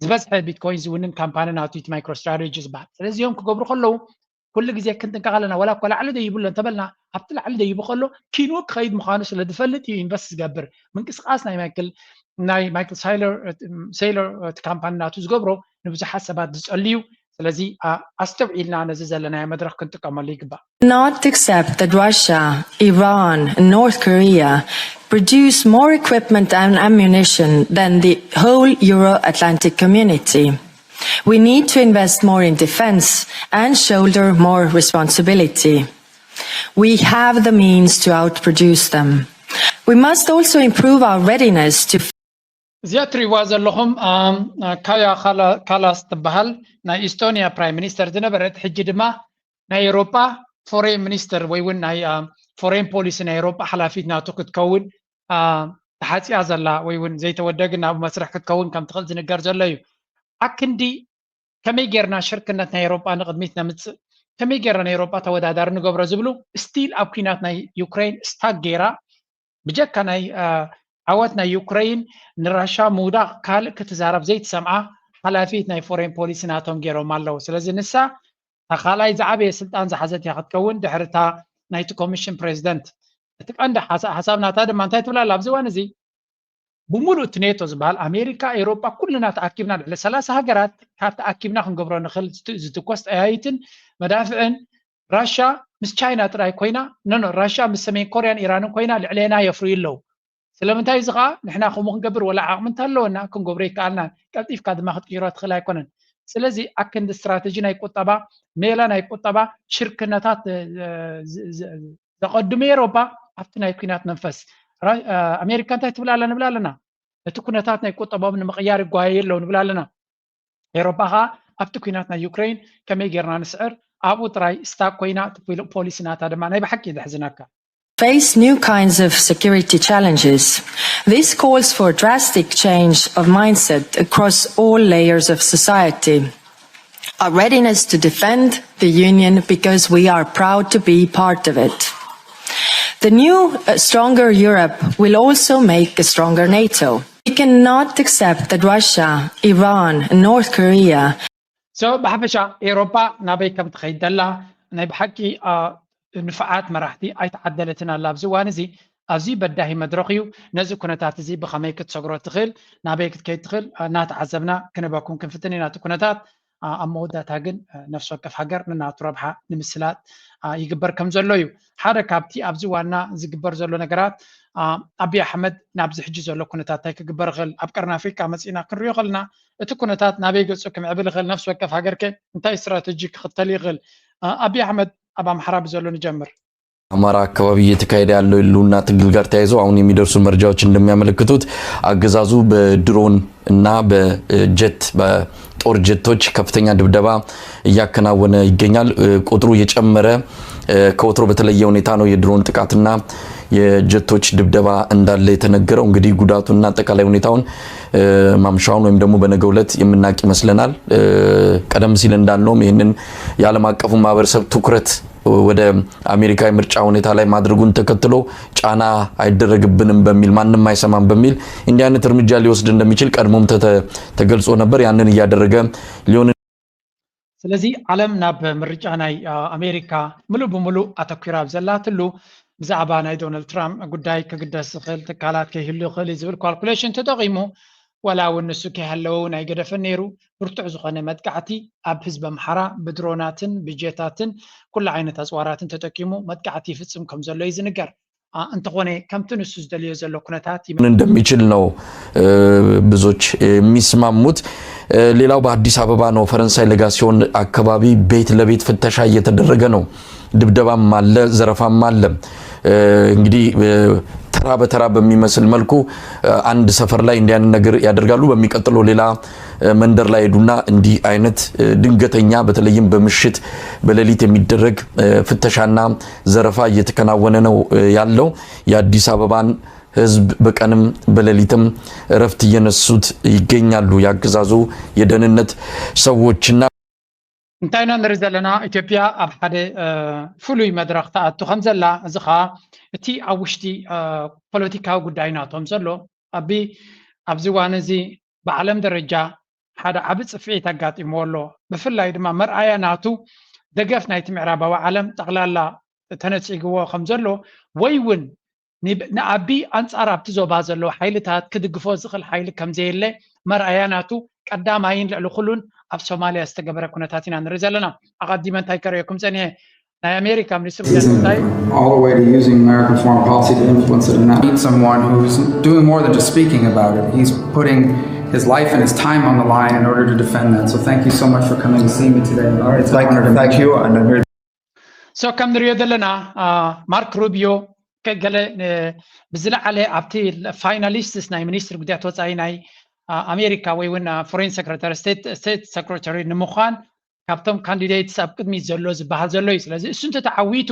ዝበዝሐ ቢትኮይን ዝውንን ካምፓኒ ናቱ እቲ ማይክሮ ስትራቴጂ ዝበሃል። ስለዚ እዮም ክገብሩ ከለዉ ኩሉ ግዜ ክንጥንቀቕ ኣለና። ዋላ እኳ ላዕሊ ደይብሎ እንተበልና ኣብቲ ላዕሊ ደይቡ ከሎ ኪንኡ ክኸይድ ምዃኑ ስለ ዝፈልጥ እዩ ኢንቨስት ዝገብር። ምንቅስቃስ ናይ ማይክል ናይ ማይክል ሳይለር ሴይለር እቲ ካምፓኒ ናቱ ዝገብሮ ንብዙሓት ሰባት ዝጸልዩ። ስለዚ ኣስተውዒልና ነዚ ዘለናዮ መድረኽ ክንጥቀመሉ ይግባእ። Not accept that Russia, Iran, and North Korea produce more equipment and ammunition than the whole Euro-Atlantic community. We need to invest more in defense and shoulder more responsibility. We have the means to outproduce them. We must also improve our readiness to እዚኣ ትሪእዋ ዘለኹም ካያ ካላስ ትበሃል ናይ ኢስቶኒያ ፕራይም ሚኒስተር ዝነበረት ሕጂ ድማ ናይ ኤሮጳ ፎሬን ሚኒስተር ወይ እውን ናይ ፎሬን ፖሊሲ ናይ ኤሮጳ ሓላፊት ናቱ ክትከውን ተሓፂያ ዘላ ወይ እውን ዘይተወደግን ናብ መስርሕ ክትከውን ከም ትኽእል ዝንገር ዘሎ እዩ። ኣክንዲ ከመይ ጌርና ሽርክነት ናይ ኤሮጳ ንቕድሚት ነምፅእ፣ ከመይ ጌርና ናይ ኤሮጳ ተወዳዳሪ ንገብሮ ዝብሉ ስቲል ኣብ ኩናት ናይ ዩክሬን ስታክ ጌራ ብጀካ ናይ ዓወት ናይ ዩክሬን ንራሻ ምውዳቕ ካልእ ክትዛረብ ዘይትሰምዓ ሓላፊት ናይ ፎሬን ፖሊሲ ናቶም ገይሮም ኣለዉ። ስለዚ ንሳ እታ ካልኣይ ዝዓበየ ስልጣን ዝሓዘት እያ ክትከውን ድሕሪ እታ ናይቲ ኮሚሽን ፕሬዚደንት። እቲ ቀንዲ ሓሳብ ናታ ድማ እንታይ ትብል ኣላ ኣብዚ እዋን እዚ? ብምሉእ እቲ ኔቶ ዝበሃል ኣሜሪካ፣ ኤውሮጳ ኩልና ተኣኪብና ልዕሊ ሰላሳ ሃገራት ካብ ተኣኪብና ክንገብሮ ንኽእል ዝትኮስ ጠያይትን መዳፍዕን ራሻ ምስ ቻይና ጥራይ ኮይና ኖኖ ራሻ ምስ ሰሜን ኮርያን ኢራንን ኮይና ልዕሌና የፍርዩ ኣለዉ። ስለምንታይ እዚ ከዓ ንሕና ከምኡ ክንገብር ወላ ዓቕሚ እንተለወና ክንገብሮ ይከኣልና። ቀልጢፍካ ድማ ክትቅይሮ ትኽእል ኣይኮነን። ስለዚ ኣክንዲ ስትራተጂ ናይ ቁጠባ ሜላ ናይ ቁጠባ ሽርክነታት ዘቐድሙ ኤሮፓ ኣብቲ ናይ ኩናት መንፈስ ኣሜሪካ እንታይ ትብል ኣላ ንብል ኣለና። እቲ ኩነታት ናይ ቁጠባኦም ንምቕያር ይጓየዩ ኣለዉ ንብል ኣለና። ኤሮፓ ከዓ ኣብቲ ኩናት ናይ ዩክሬን ከመይ ጌርና ንስዕር ኣብኡ ጥራይ ስታክ ኮይና ፖሊሲ ናታ ድማ ናይ ብሓቂ ዘሕዝነካ። face new kinds of security challenges. This calls for drastic change of mindset across all layers of society. A readiness to defend the Union because we are proud to be part of it. The new, uh, stronger Europe will also make a stronger NATO. We cannot accept that Russia, Iran, and North Korea so ብሓፈሻ ኤሮፓ ናበይ ከም ትኸይድ ዘላ ናይ ብሓቂ ንፉዓት መራሕቲ ኣይተዓደለትን ኣላ ኣብዚ እዋን እዚ። ኣዝዩ በዳሂ መድረኽ እዩ። ነዚ ኩነታት እዚ ብኸመይ ክትሰግሮ ትኽእል፣ ናበይ ክትከይድ ትኽእል እናተዓዘብና ክንህበኩም ክንፍትን ኢና እቲ ኩነታት። ኣብ መወዳእታ ግን ነፍሲ ወከፍ ሃገር ንናቱ ረብሓ ንምስላጥ ይግበር ከም ዘሎ እዩ። ሓደ ካብቲ ኣብዚ ዋና ዝግበር ዘሎ ነገራት ኣብይ ኣሕመድ ናብዚ ሕጂ ዘሎ ኩነታት እንታይ ክግበር ይኽእል ኣብ ቀርኒ ኣፍሪቃ መፂእና ክንሪኦ ከለና እቲ ኩነታት ናበይ ገፁ ክምዕብል ይኽእል፣ ነፍሲ ወከፍ ሃገር ከ እንታይ ስትራተጂ ክኽተል ይኽእል? ኣብይ ኣሕመድ ኣብ ኣምሓራ ብዘሎ ንጀምር። አማራ አካባቢ እየተካሄደ ያለው የህልውና ትግል ጋር ተያይዘው አሁን የሚደርሱ መረጃዎች እንደሚያመለክቱት አገዛዙ በድሮን እና በጀት በጦር ጀቶች ከፍተኛ ድብደባ እያከናወነ ይገኛል። ቁጥሩ እየጨመረ ከወትሮ በተለየ ሁኔታ ነው የድሮን ጥቃትና የጀቶች ድብደባ እንዳለ የተነገረው። እንግዲህ ጉዳቱና አጠቃላይ ሁኔታውን ማምሻውን ወይም ደግሞ በነገው ዕለት የምናውቅ ይመስለናል። ቀደም ሲል እንዳልነውም ይህንን የዓለም አቀፉ ማህበረሰብ ትኩረት ወደ አሜሪካ የምርጫ ሁኔታ ላይ ማድረጉን ተከትሎ ጫና አይደረግብንም በሚል ማንም አይሰማም በሚል እንዲህ አይነት እርምጃ ሊወስድ እንደሚችል ቀድሞም ተገልጾ ነበር። ያንን እያደረገ ሊሆን ስለዚ ዓለም ናብ ምርጫ ናይ ኣሜሪካ ምሉእ ብምሉእ ኣተኲራ ኣብ ዘላትሉ ብዛዕባ ናይ ዶናልድ ትራምፕ ጉዳይ ክግደስ ዝኽእል ትካላት ከይህሉ ይኽእል እዩ ዝብል ካልኩሌሽን ተጠቒሙ ዋላ እውን ንሱ ከይሃለወ እውን ኣይገደፈን ነይሩ። ብርቱዕ ዝኾነ መጥቃዕቲ ኣብ ህዝቢ ኣምሓራ ብድሮናትን ብጀታትን ኩሉ ዓይነት ኣፅዋራትን ተጠቂሙ መጥቃዕቲ ይፍፅም ከም ዘሎ እዩ ዝንገር። እንተኾነ ከምቲ ንሱ ዝደልዮ ዘሎ ኩነታት እንደሚችል ነው ብዙዎች የሚስማሙት። ሌላው በአዲስ አበባ ነው፣ ፈረንሳይ ለጋሲዮን አካባቢ ቤት ለቤት ፍተሻ እየተደረገ ነው። ድብደባም አለ፣ ዘረፋም አለ። እንግዲህ ተራ በተራ በሚመስል መልኩ አንድ ሰፈር ላይ እንዲህ አይነት ነገር ያደርጋሉ። በሚቀጥለው ሌላ መንደር ላይ ሄዱና እንዲህ አይነት ድንገተኛ በተለይም በምሽት በሌሊት የሚደረግ ፍተሻና ዘረፋ እየተከናወነ ነው ያለው። የአዲስ አበባን ህዝብ በቀንም በሌሊትም እረፍት እየነሱት ይገኛሉ። ያገዛዙ የደህንነት ሰዎችና እንታይ ኢና ንርኢ ዘለና? ኢትዮጵያ ኣብ ሓደ ፍሉይ መድረኽ ትኣቱ ከም ዘላ፣ እዚ ኸዓ እቲ ኣብ ውሽጢ ፖለቲካዊ ጉዳይ ናቶም ዘሎ ኣብ ኣብዚ እዋን እዚ ብዓለም ደረጃ ሓደ ዓቢ ጽፍዒት ኣጋጢምዎ ኣሎ። ብፍላይ ድማ መርኣያ ናቱ ደገፍ ናይቲ ምዕራባዊ ዓለም ጠቕላላ ተነጺግዎ ከም ዘሎ ወይ እውን ንኣቢ ኣንጻር ኣብቲ ዞባ ዘለዉ ሓይልታት ክድግፎ ዝኽእል ሓይሊ ከም ዘየለ መርኣያ ናቱ ቀዳማይን ልዕሊ ኩሉን ኣብ ሶማልያ ዝተገበረ ኩነታት ኢና ንርኢ ዘለና። ኣቐዲመ እንታይ ከርእየኩም ጸኒሐ፣ ናይ ኣሜሪካ ሚኒስትር ጉዳይ ወጻኢ all the way to using American foreign policy to influence it. And that needs someone who's doing more than just speaking about it. He's putting his life and his time on the line in order to defend that. So thank you so much for coming to see me today. All right, it's an honor to meet you, and I'm here so ከም ንሪኦ ዘለና ማርክ ሩቢዮ ገለ ብዝለዓለ ኣብቲ ፋይናሊስትስ ናይ ሚኒስትር ጉዳያት ወፃኢ ናይ ኣሜሪካ ወይ እውን ፎሬን ሰክረታሪ ስቴት ሰክረታሪ ንምዃን ካብቶም ካንዲዴትስ ኣብ ቅድሚት ዘሎ ዝበሃል ዘሎ እዩ። ስለዚ እሱ እንተተዓዊቱ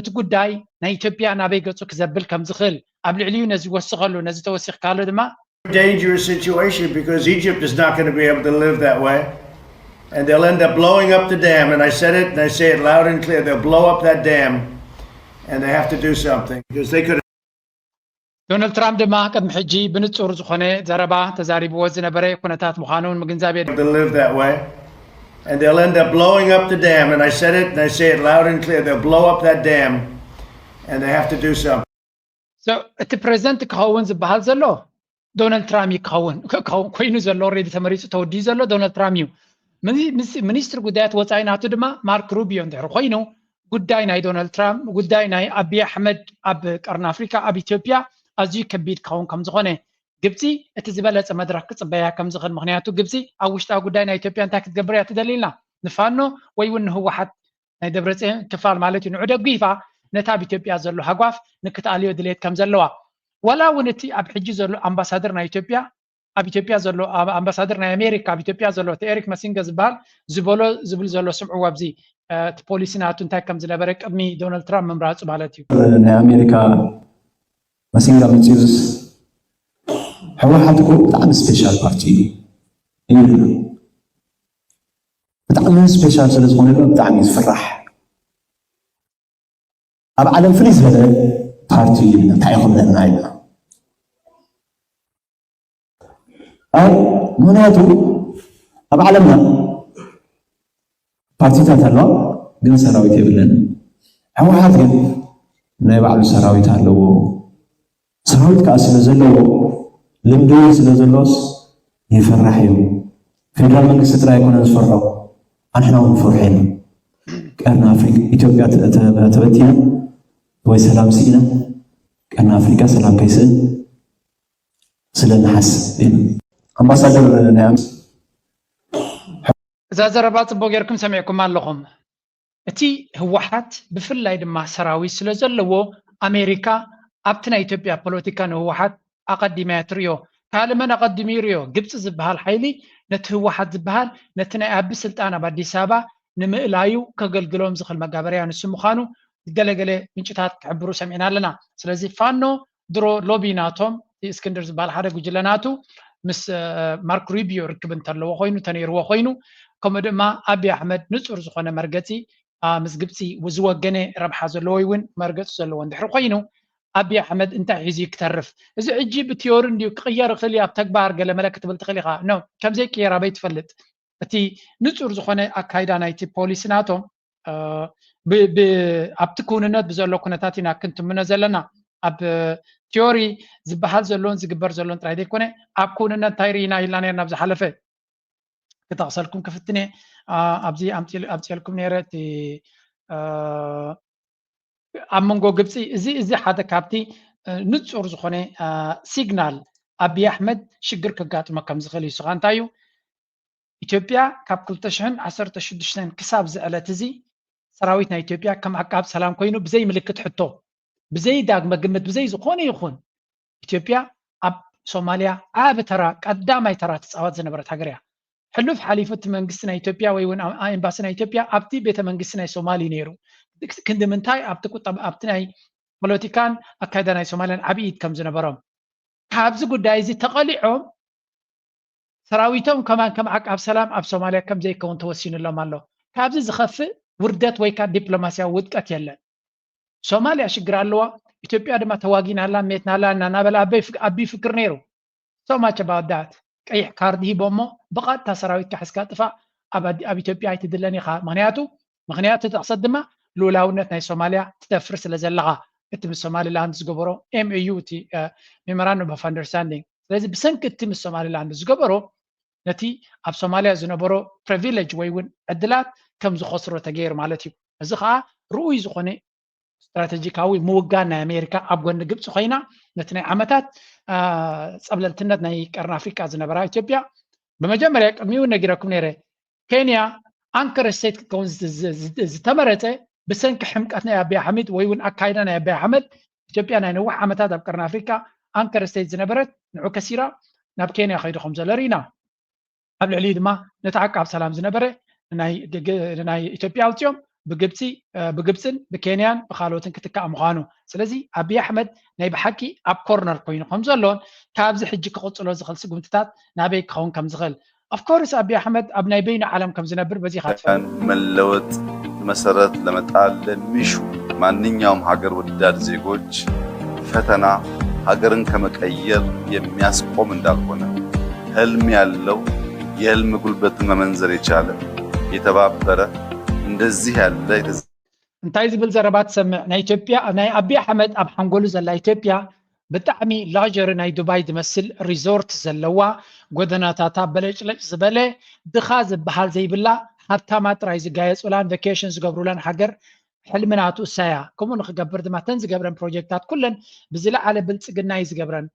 እቲ ጉዳይ ናይ ኢትዮጵያ ናበይ ገፁ ክዘብል ከም ዝኽእል ኣብ ልዕሊኡ ነዚ ወስኸሉ ነዚ ተወሲኽካሉ ድማ dangerous situation because Egypt is not going to be able to live that way. And they'll end up blowing up the dam. And I said it and I say it loud and clear. They'll blow up that dam and they have to do something because they could ዶናልድ ትራምፕ ድማ ቅድሚ ሕጂ ብንጹር ዝኾነ ዘረባ ተዛሪብዎ ዝነበረ ኩነታት ምዃኑ ንምግንዛብ የድሊ። to live that way. And they'll end up blowing up the dam. And I said it and I say it loud and clear. They'll blow up that dam and they have to do something. So እቲ ፕሬዚደንት ክኸውን ዝበሃል ዘሎ ዶናልድ ትራምፕ እዩ ክኸውን ኮይኑ ዘሎ፣ ኦልሬዲ ተመሪፁ ተወዲኡ ዘሎ ዶናልድ ትራምፕ እዩ። ሚኒስትሪ ጉዳያት ወፃኢ ናቱ ድማ ማርክ ሩቢዮ እንድሕር ኮይኑ ጉዳይ ናይ ዶናልድ ትራምፕ፣ ጉዳይ ናይ ኣቢይ ኣሕመድ ኣብ ቀርኒ ኣፍሪካ፣ ኣብ ኢትዮጵያ ኣዝዩ ከቢድ ክኸውን ከም ዝኾነ፣ ግብፂ እቲ ዝበለፀ መድረክ ክፅበያ ከም ዝኽእል፣ ምክንያቱ ግብፂ ኣብ ውሽጣዊ ጉዳይ ናይ ኢትዮጵያ እንታይ ክትገብር እያ ትደሊ ኢልና ንፋኖ ወይ እውን ንህወሓት ናይ ደብረፅዮን ክፋል ማለት እዩ ንዑ ደጊፋ ነቲ ኣብ ኢትዮጵያ ዘሎ ሃጓፍ ንክትኣልዮ ድሌት ከም ዘለዋ፣ ዋላ እውን እቲ ኣብ ሕጂ ዘሎ ኣምባሳደር ናይ ኢትዮጵያ ኣብ ኢትዮጵያ ዘሎ ኣምባሳደር ናይ ኣሜሪካ ኣብ ኢትዮጵያ ዘሎ እቲ ኤሪክ መሲንገ ዝበሃል ዝበሎ ዝብል ዘሎ ስምዕዎ ኣብዚ እቲ ፖሊሲ ናቱ እንታይ ከም ዝነበረ ቅድሚ ዶናልድ ትራምፕ ምምራፁ ማለት እዩ። ናይ ኣሜሪካ መሲንጋ መፅኡስ ህወሓት እኮ ብጣዕሚ ስፔሻል ፓርቲ እዩ። ብጣዕሚ ስፔሻል ስለ ዝኾነ ብጣዕሚ እዩ ዝፍራሕ። ኣብ ዓለም ፍልይ ዝበለ ፓርቲ እዩ እንታይ ይኽብለና ኢልና። ኣይ ምክንያቱ ኣብ ዓለምና ፓርቲታት ኣለዋ፣ ግን ሰራዊት የብለን። ህወሓት ግን ናይ ባዕሉ ሰራዊት ኣለዎ። ሰራዊት ከዓ ስለ ዘለዎ ልምዲ እውን ስለ ዘሎስ ይፈራሕ እዩ። ፌደራል መንግስቲ ጥራይ ኣይኮነን ዝፈርሖ፣ ኣንሕና እውን ንፈርሖ ኢና። ቀርኒ ኣፍሪቃ ኢትዮጵያ ተበቲና ወይ ሰላም ስኢና ቀርኒ ኣፍሪቃ ሰላም ከይስእን ስለ ንሓስብ ኢና። ኣምባሳደር ናይ እዛ ዘረባ ፅቡቅ ጌርኩም ሰሚዕኩም ኣለኹም። እቲ ህወሓት ብፍላይ ድማ ሰራዊት ስለ ዘለዎ ኣሜሪካ ኣብቲ ናይ ኢትዮጵያ ፖለቲካ ንህወሓት ኣቐዲማ እያ ትሪኦ። ካልእ መን ኣቐዲሙ ይሪኦ? ግብፂ ዝበሃል ሓይሊ ነቲ ህወሓት ዝበሃል ነቲ ናይ ኣቢ ስልጣን ኣብ ኣዲስ ኣበባ ንምእላዩ ከገልግሎም ዝኽእል መጋበርያ ንሱ ምዃኑ ገለገለ ምንጭታት ክሕብሩ ሰሚዕና ኣለና። ስለዚ ፋኖ ድሮ ሎቢ ናቶም እቲ እስክንድር ዝበሃል ሓደ ጉጅለ ናቱ ምስ ማርክ ሩቢዮ ርክብ እንተለዎ ኮይኑ እንተነይርዎ ኮይኑ ከምኡ ድማ ኣቢ ኣሕመድ ንፁር ዝኾነ መርገፂ ምስ ግብፂ ዝወገነ ረብሓ ዘለዎ እውን መርገፂ ዘለዎ እንድሕር ኮይኑ ኣቢ ኣሕመድ እንታይ ሒዙ ክተርፍ? እዚ ሕጂ ብቲዮሪ እንድዩ ክቕየር ይኽእል እዩ፣ ኣብ ተግባር ገለ መለ ክትብል ትኽእል ኢኻ። ኖ፣ ከምዘይቅየር ኣበይ ትፈልጥ? እቲ ንፁር ዝኾነ ኣካይዳ ናይቲ ፖሊሲ ናቶም ኣብቲ ክውንነት ብዘሎ ኩነታት ኢና ክንትምኖ ዘለና። ኣብ ቲዮሪ ዝበሃል ዘሎን ዝግበር ዘሎን ጥራይ ዘይኮነ ኣብ ክውንነት እንታይ ርኢና ኢልና ነርና ኣብ ዝሓለፈ ክጠቕሰልኩም ክፍትነ ኣብዚ ኣምፅኤልኩም ነረ እቲ ኣብ መንጎ ግብፂ እዚ እዚ ሓደ ካብቲ ንፁር ዝኾነ ሲግናል ኣብይ ኣሕመድ ሽግር ከጋጥሞ ከም ዝኽእል እዩ። ስኻ እንታይ እዩ ኢትዮጵያ ካብ ክልተ ሽሕን ዓሰርተ ሽዱሽተን ክሳብ ዝዕለት እዚ ሰራዊት ናይ ኢትዮጵያ ከም ዓቃብ ሰላም ኮይኑ ብዘይ ምልክት ሕቶ ብዘይ ዳግመ ግምት ብዘይ ዝኾነ ይኹን ኢትዮጵያ ኣብ ሶማልያ ዓቢ ተራ ቀዳማይ ተራ ትፃወት ዝነበረት ሃገር እያ። ሕሉፍ ሓሊፉ እቲ መንግስቲ ናይ ኢትዮጵያ ወይ እውን ኤምባሲ ናይ ኢትዮጵያ ኣብቲ ቤተ መንግስቲ ናይ ሶማሊ ነይሩ። ክንዲ ምንታይ ኣብቲ ቁጠባ ኣብቲ ናይ ፖለቲካን ኣካይዳ ናይ ሶማልያን ዓብዪ ኢድ ከም ዝነበሮም፣ ካብዚ ጉዳይ እዚ ተቐሊዖም ሰራዊቶም ከማን ከም ዓቃብ ሰላም ኣብ ሶማልያ ከም ዘይከውን ተወሲኑሎም ኣሎ። ካብዚ ዝኸፍእ ውርደት ወይ ከዓ ዲፕሎማስያዊ ውድቀት የለን። ሶማልያ ሽግር ኣለዋ፣ ኢትዮጵያ ድማ ተዋጊናላ ሜትናላ እናናበለ ኣቢ ይፍክር ነይሩ። So much about that። ቀይሕ ካርድ ሂቦሞ ብቐጥታ ሰራዊትካ ሕዝካ ጥፋእ፣ ኣብ ኣዲ- ኣብ ኢትዮጵያ ኣይትድለን ኢኻ። ምክንያቱ ምክንያቱ ተቕሰት ድማ ልኡላውነት ናይ ሶማልያ ትደፍር ስለ ዘለኻ፣ እቲ ምስ ሶማሊላንድ ዝገበሮ M O U እቲ Memorandum of Understanding። ስለዚ ብሰንኪ እቲ ምስ ሶማሊላንድ ዝገበሮ ነቲ ኣብ ሶማልያ ዝነበሮ ፕሪቪሌጅ ወይ እውን ዕድላት ከም ዝኸስሮ ተገይሩ ማለት እዩ። እዚ ከዓ ርኡይ ዝኾነ ስትራቴጂካዊ ምውጋን ናይ ኣሜሪካ ኣብ ጎኒ ግብፂ ኮይና ነቲ ናይ ዓመታት ጸብለልትነት ናይ ቀርኒ ኣፍሪቃ ዝነበራ ኢትዮጵያ ብመጀመርያ ቅድሚኡ ነጊረኩም ነይረ። ኬንያ ኣንከር ስቴት ክትከውን ዝተመረፀ ብሰንኪ ሕምቀት ናይ ኣቢ ኣሕመድ ወይ እውን ኣካይዳ ናይ ኣቢ ኣሕመድ ኢትዮጵያ ናይ ነዊሕ ዓመታት ኣብ ቀርኒ ኣፍሪቃ ኣንከር ስቴት ዝነበረት ንዑ ከሲራ ናብ ኬንያ ከይዱ ከም ዘሎ ርኢና። ኣብ ልዕሊኡ ድማ ነቲ ዓቃብ ሰላም ዝነበረ ናይ ኢትዮጵያ ኣውፅኦም ብግብፂ ብግብፅን ብኬንያን ብካልኦትን ክትካእ ምዃኑ። ስለዚ ኣቢ ኣሕመድ ናይ ብሓቂ ኣብ ኮርነር ኮይኑ ከም ዘሎን ካብዚ ሕጂ ክቕፅሎ ዝኽእል ስጉምትታት ናበይ ክኸውን ከም ዝኽእል። ኦፍኮርስ ኣቢ ኣሕመድ ኣብ ናይ በይኑ ዓለም ከም ዝነብር በዚኻ ትፈልጥ። መለወጥ መሰረት ለመጣል ለሚሹ ማንኛውም ሀገር ወዳድ ዜጎች ፈተና ሀገርን ከመቀየር የሚያስቆም እንዳልሆነ፣ ህልም ያለው የህልም ጉልበትን መመንዘር የቻለ የተባበረ እንደዚህ ያለ እንታይ ዝብል ዘረባ ትሰምዕ? ናይ ኢትዮጵያ ናይ ኣቢ ኣሕመድ ኣብ ሓንጎሉ ዘላ ኢትዮጵያ ብጣዕሚ ላጀሪ ናይ ዱባይ ዝመስል ሪዞርት ዘለዋ፣ ጎደናታታ በለጭለጭ ዝበለ፣ ድኻ ዝበሃል ዘይብላ፣ ሃብታማት ጥራይ ዝጋየፁላን ቨኬሽን ዝገብሩላን ሃገር ሕልሚ ናቱ እሳያ። ከምኡ ንክገብር ድማ ተን ዝገብረን ፕሮጀክታት ኩለን ብዝለዓለ ብልፅግና እዩ ዝገብረን።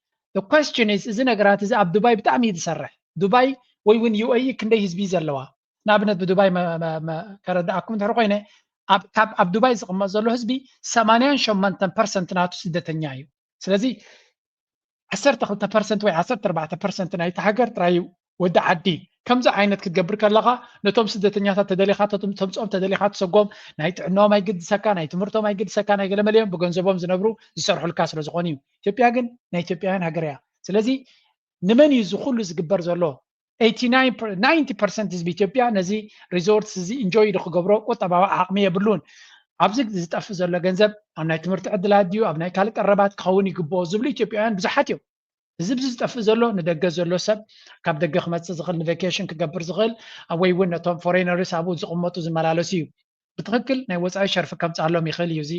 Question is እዚ ነገራት እዚ ኣብ ዱባይ ብጣዕሚ እዩ ዝሰርሕ። ዱባይ ወይ እውን UAE ክንደይ ህዝቢ እዩ ዘለዋ? ንኣብነት ብዱባይ ከረዳኣኩም እንድሕር ኮይነ ኣብ ዱባይ ዝቕመጥ ዘሎ ህዝቢ ሰማንያን ሸሞንተን ፐርሰንት ናቱ ስደተኛ እዩ። ስለዚ ዓሰርተ ክልተ ፐርሰንት ወይ ዓሰርተ ኣርባዕተ ፐርሰንት ናይቲ ሃገር ጥራይ እዩ ወዲ ዓዲ። ከምዚ ዓይነት ክትገብር ከለኻ ነቶም ስደተኛታት ተደሊኻ ተምፅኦም ተደሊኻ ትሰጎም ናይ ጥዕናኦም ኣይግድሰካ ናይ ትምህርቶም ኣይግድሰካ ናይ ገለመለዮም ብገንዘቦም ዝነብሩ ዝሰርሑልካ ስለ ዝኾኑ እዩ። ኢትዮጵያ ግን ናይ ኢትዮጵያውያን ሃገር እያ። ስለዚ ንመን እዩ እዚ ኩሉ ዝግበር ዘሎ? ናይንቲ ፐርሰንት ህዝቢ ኢትዮጵያ ነዚ ሪዞርት እዚ ኢንጆይ ዶ ክገብሮ ቁጠባዊ ዓቕሚ የብሉን። ኣብዚ ዝጠፍእ ዘሎ ገንዘብ ኣብ ናይ ትምህርቲ ዕድላት ድዩ ኣብ ናይ ካልእ ቀረባት ክኸውን ይግብኦ ዝብሉ ኢትዮጵያውያን ብዙሓት እዮም። እዚ ብዚ ዝጠፍእ ዘሎ ንደገ ዘሎ ሰብ ካብ ደገ ክመፅእ ዝኽእል ንቬኬሽን ክገብር ዝኽእል ወይ እውን ነቶም ፎሬነርስ ኣብኡ ዝቕመጡ ዝመላለሱ እዩ። ብትኽክል ናይ ወፃኢ ሸርፊ ከምፅኣሎም ይኽእል እዩ። እዚ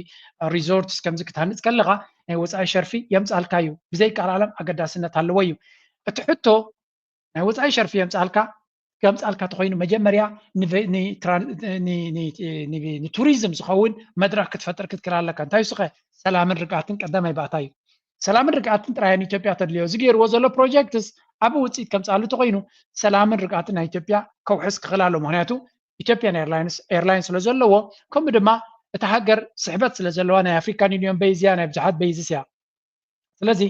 ሪዞርትስ ከምዚ ክትሃንፅ ከለኻ ናይ ወፃኢ ሸርፊ የምፅኣልካ እዩ። ብዘይቃል ዓለም ኣገዳስነት ኣለዎ እዩ። እቲ ሕቶ ናይ ወፃኢ ሸርፊ የምፅኣልካ ከምፅኣልካ ተኮይኑ መጀመርያ ንቱሪዝም ዝኸውን መድረክ ክትፈጥር ክትክል ኣለካ። እንታይ ስኸ ሰላምን ርግኣትን ቀዳማይ ባእታ እዩ። ሰላምን ርግኣትን ጥራይ ንኢትዮጵያ ተድልዮ። እዚ ገይርዎ ዘሎ ፕሮጀክትስ ኣብ ውፅኢት ከምፅኣሉ ተኮይኑ ሰላምን ርግኣትን ናይ ኢትዮጵያ ከውሕስ ክኽል ኣሎ። ምክንያቱ ኢትዮጵያን ኤርላይንስ ኤርላይን ስለ ዘለዎ ከምኡ ድማ እታ ሃገር ስሕበት ስለ ዘለዋ ናይ ኣፍሪካን ዩኒዮን በይዝ እያ ናይ ብዙሓት በይዝስ እያ። ስለዚ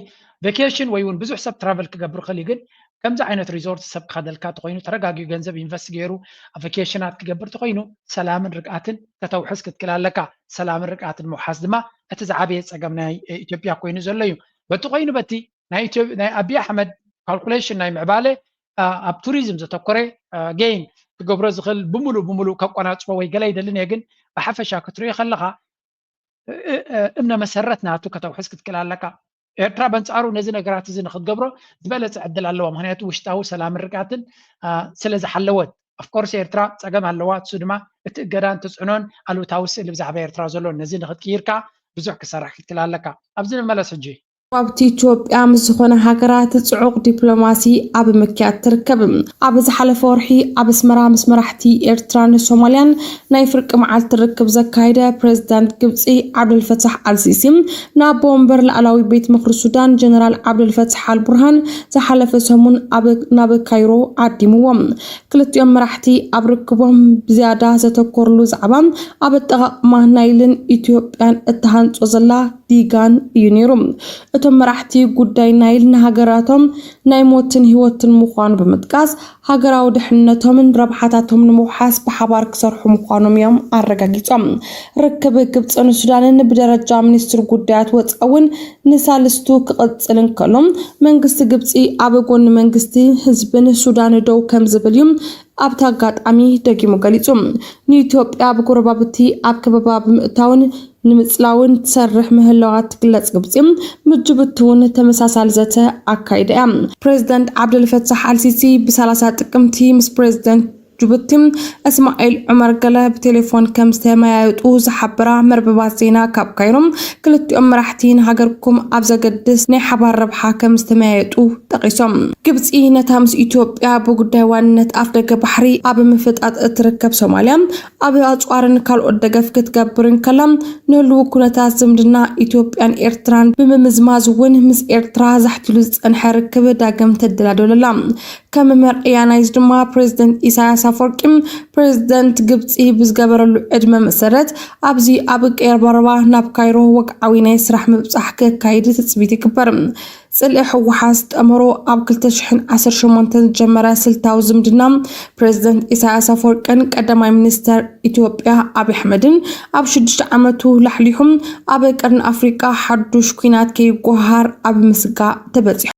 ቬኬሽን ወይ እውን ብዙሕ ሰብ ትራቨል ክገብር ክእል ግን ከምዚ ዓይነት ሪዞርት ሰብ ክኸደልካ ተኮይኑ ተረጋጊኡ ገንዘብ ኢንቨስት ገይሩ ኣብ ቬኬሽናት ክገብር ተኮይኑ ሰላምን ርግኣትን ከተውሕስ ክትክል ኣለካ። ሰላምን ርግኣትን ምውሓስ ድማ እቲ ዝዓበየ ፀገም ናይ ኢትዮጵያ ኮይኑ ዘሎ እዩ። በቲ ኮይኑ በቲ ናይ ኣቢ ኣሕመድ ካልኩሌሽን ናይ ምዕባለ ኣብ ቱሪዝም ዘተኮረ ጌን ክገብሮ ዝኽእል ብምሉእ ብምሉእ ከቆናፅቦ ወይ ገለ ይደልን እየ ግን ብሓፈሻ ክትሪኦ ከለካ እምነ መሰረት ናቱ ከተውሕስ ክትክእል ኣለካ። ኤርትራ በንፃሩ ነዚ ነገራት እዚ ንክትገብሮ ዝበለፀ ዕድል ኣለዋ። ምክንያቱ ውሽጣዊ ሰላምን ርግኣትን ስለ ዝሓለወት። ኦፍኮርስ ኤርትራ ፀገም ኣለዋ። እሱ ድማ እቲ እገዳን ተፅዕኖን ኣሉታዊ ስእሊ ብዛዕባ ኤርትራ ዘሎ ነዚ ንክትቅይር ከዓ ብዙሕ ክሰርሕ ክትክእል ኣለካ። ኣብዚ ንመለስ ሕጂ። ኣብቲ ኢትዮጵያ ምስ ዝኾነ ሃገራት ፅዑቕ ዲፕሎማሲ ኣብ ምክያድ ትርከብ። ኣብ ዝሓለፈ ወርሒ ኣብ ኣስመራ ምስ መራሕቲ ኤርትራን ሶማልያን ናይ ፍርቂ መዓልቲ ርክብ ዘካየደ ፕሬዝዳንት ግብፂ ዓብደልፈታሕ ኣልሲሲ ንኣቦ ወንበር ላዕላዊ ቤት ምኽሪ ሱዳን ጀነራል ዓብደልፈታሕ ኣልቡርሃን ዝሓለፈ ሰሙን ኣብ ናብ ካይሮ ዓዲምዎም። ክልቲኦም መራሕቲ ኣብ ርክቦም ብዝያዳ ዘተኮርሉ ዛዕባ ኣብ ኣጠቓቕማ ናይልን ኢትዮጵያን እትሃንጾ ዘላ ዲጋን እዩ ነይሩ። እቶም መራሕቲ ጉዳይ ናይል ንሃገራቶም ናይ ሞትን ህይወትን ምዃኑ ብምጥቃስ ሃገራዊ ድሕንነቶምን ረብሓታቶም ንምውሓስ ብሓባር ክሰርሑ ምዃኖም እዮም ኣረጋጊጾም። ርክብ ግብፅን ሱዳንን ብደረጃ ሚኒስትር ጉዳያት ወፃኢ እውን ንሳልስቱ ክቕፅል እንከሎ መንግስቲ ግብፂ ኣብ ጎኒ መንግስቲ ህዝብን ሱዳን ደው ከም ዝብል እዩ ኣብቲ ኣጋጣሚ ደጊሙ ገሊጹ። ንኢትዮጵያ ብጎረባብቲ ኣብ ከበባ ብምእታውን ንምጽላውን ትሰርሕ ምህላዋ ትግለጽ ግብጺ ምስ ጅቡቲ እውን ተመሳሳሊ ዘተ ኣካይዳ እያ። ፕሬዚደንት ዓብደልፈታሕ ኣልሲሲ ብ30 ጥቅምቲ ምስ ፕሬዚደንት ጅቡቲ እስማዒል ዑመር ገለ ብቴሌፎን ከም ዝተመያየጡ ዝሓበራ መርበባት ዜና ካብ ካይሮ ክልቲኦም መራሕቲ ንሃገርኩም ኣብ ዘገድስ ናይ ሓባር ረብሓ ከም ዝተመያየጡ ጠቒሶም። ግብጺ ነታ ምስ ኢትዮጵያ ብጉዳይ ዋንነት ኣፍደገ ባሕሪ ኣብ ምፍጣጥ እትርከብ ሶማልያ ኣብ ኣጽዋርን ካልኦት ደገፍ ክትገብር እንከላ ንህልው ኩነታት ዝምድና ኢትዮጵያን ኤርትራን ብምምዝማዝ እውን ምስ ኤርትራ ዛሕቲሉ ዝጸንሐ ርክብ ዳግም ተደላደለላ። ከም መርኣያ ናይዚ ድማ ፕሬዚደንት ኢሳያስ ኣፈወርቂ ፕሬዚደንት ግብጺ ብዝገበረሉ ዕድመ መሰረት ኣብዚ ኣብ ቀረባ ናብ ካይሮ ወግዓዊ ናይ ስራሕ ምብጻሕ ከካይድ ትጽቢት ይግበር። ጽልኢ ህወሓት ዝጠመሮ ኣብ ክልተ ሽሕን ዓሰርተ ሸሞንተን ዝጀመረ ስልታዊ ዝምድና ፕሬዚደንት ኢሳያስ ኣፈወርቅን ቀዳማይ ሚኒስተር ኢትዮጵያ ኣብይ ኣሕመድን ኣብ ሽዱሽተ ዓመቱ ላሕሊሑ ኣብ ቀርኒ ኣፍሪቃ ሓዱሽ ኲናት ከይጓሃር ኣብ ምስጋእ ተበጺሑ።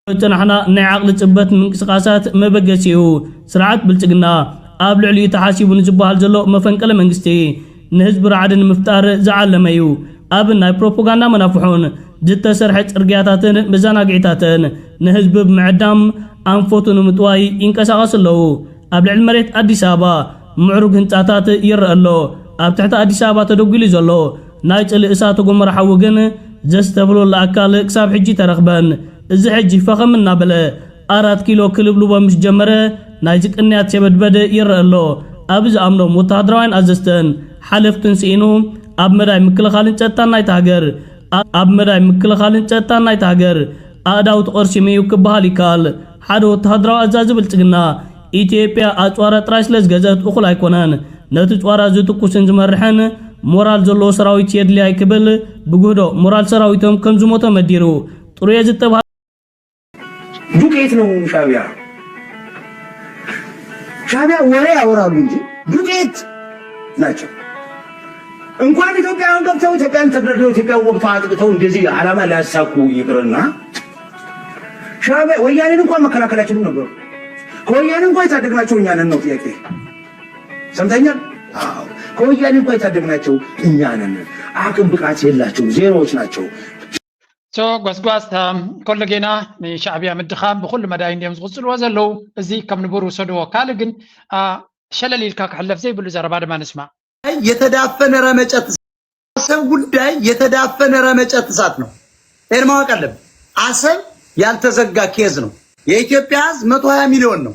ዝጸናሕና ናይ ዓቕሊ ጽበት ምንቅስቓሳት መበገሲኡ ስርዓት ብልጽግና ኣብ ልዕሊኡ ተሓሲቡ ንዝበሃል ዘሎ መፈንቅለ መንግስቲ ንህዝቢ ራዕዲ ንምፍጣር ዝዓለመ እዩ። ኣብ ናይ ፕሮፓጋንዳ መናፍሑን ዝተሰርሐ ጽርግያታትን መዘናግዒታትን ንህዝቢ ብምዕዳም ኣንፈቱ ንምጥዋይ ይንቀሳቐሱ ኣለዉ። ኣብ ልዕሊ መሬት ኣዲስ ኣበባ ምዕሩግ ህንጻታት ይረአ ኣሎ። ኣብ ትሕቲ ኣዲስ ኣበባ ተደጒሉ ዘሎ ናይ ጽልኢ እሳተ ጎመራ ሓዊ ግን ዘስተብህለሉ ኣካል ክሳብ ሕጂ ተረኽበን። እዚ ሕጂ ፈኸም እናበለ ኣራት ኪሎ ክልብልቦ ምስ ጀመረ ናይዚ ቅንያት ሸበድበድ ይረአ ኣሎ። ኣብ ዝኣምኖም ወተሃደራውያን ኣዘዝትን ሓለፍትን ስኢኑ ኣብ መዳይ ምክልኻልን ጸጥታን ናይታ ሃገር ኣብ መዳይ ምክልኻልን ጸጥታን ናይታ ሃገር ኣእዳው ተቐርሲሙ እዩ ክበሃል ይከኣል። ሓደ ወተሃደራዊ ኣዛዚ ብልጽግና ኢትዮጵያ ኣጽዋራ ጥራይ ስለ ዝገዘት እኹል ኣይኮነን። ነቲ ጸዋራ ዝትኩስን ዝመርሕን ሞራል ዘለዎ ሰራዊት የድልያ ክብል ብጉህዶ ሞራል ሰራዊቶም ከም ዝሞተ መዲሩ። ጥሩየ ዝተባህለ ዱቄት ነው ሻቢያ። ሻቢያ ወሬ ያወራሉ እንጂ ዱቄት ናቸው። እንኳን ኢትዮጵያውያን ገብተው ኢትዮጵያን ተደርድረው ኢትዮጵያን ወቅተው አጥቅተው እንደዚህ ዓላማ ሊያሳኩ ይቅርና ሻቢያ ወያኔን እንኳን መከላከል አይችሉም ነበሩ። ከወያኔ እንኳን የታደግናቸው እኛ ነን ነው ጥያቄ። ሰምተኛል? አዎ፣ ከወያኔ እንኳን የታደግናቸው እኛ ነን። አቅም ብቃት የላቸውም፣ ዜሮዎች ናቸው። ሶ ጎስጓስ ኮለጌና ንሻዕብያ ምድኻም ብኩሉ መዳይ እንዲዮም ዝቕፅልዎ ዘለዉ። እዚ ከም ንቡር ውሰድዎ። ካልእ ግን ሸለል ኢልካ ክሕለፍ ዘይብሉ ዘረባ ድማ ንስማዕ። የተዳፈነ ረመጨት አሰብ ጉዳይ የተዳፈነ ረመጨት እሳት ነው። ይሄን ማወቅ አለብን። አሰብ ያልተዘጋ ኬዝ ነው። የኢትዮጵያ ህዝብ መቶ ሃያ ሚሊዮን ነው።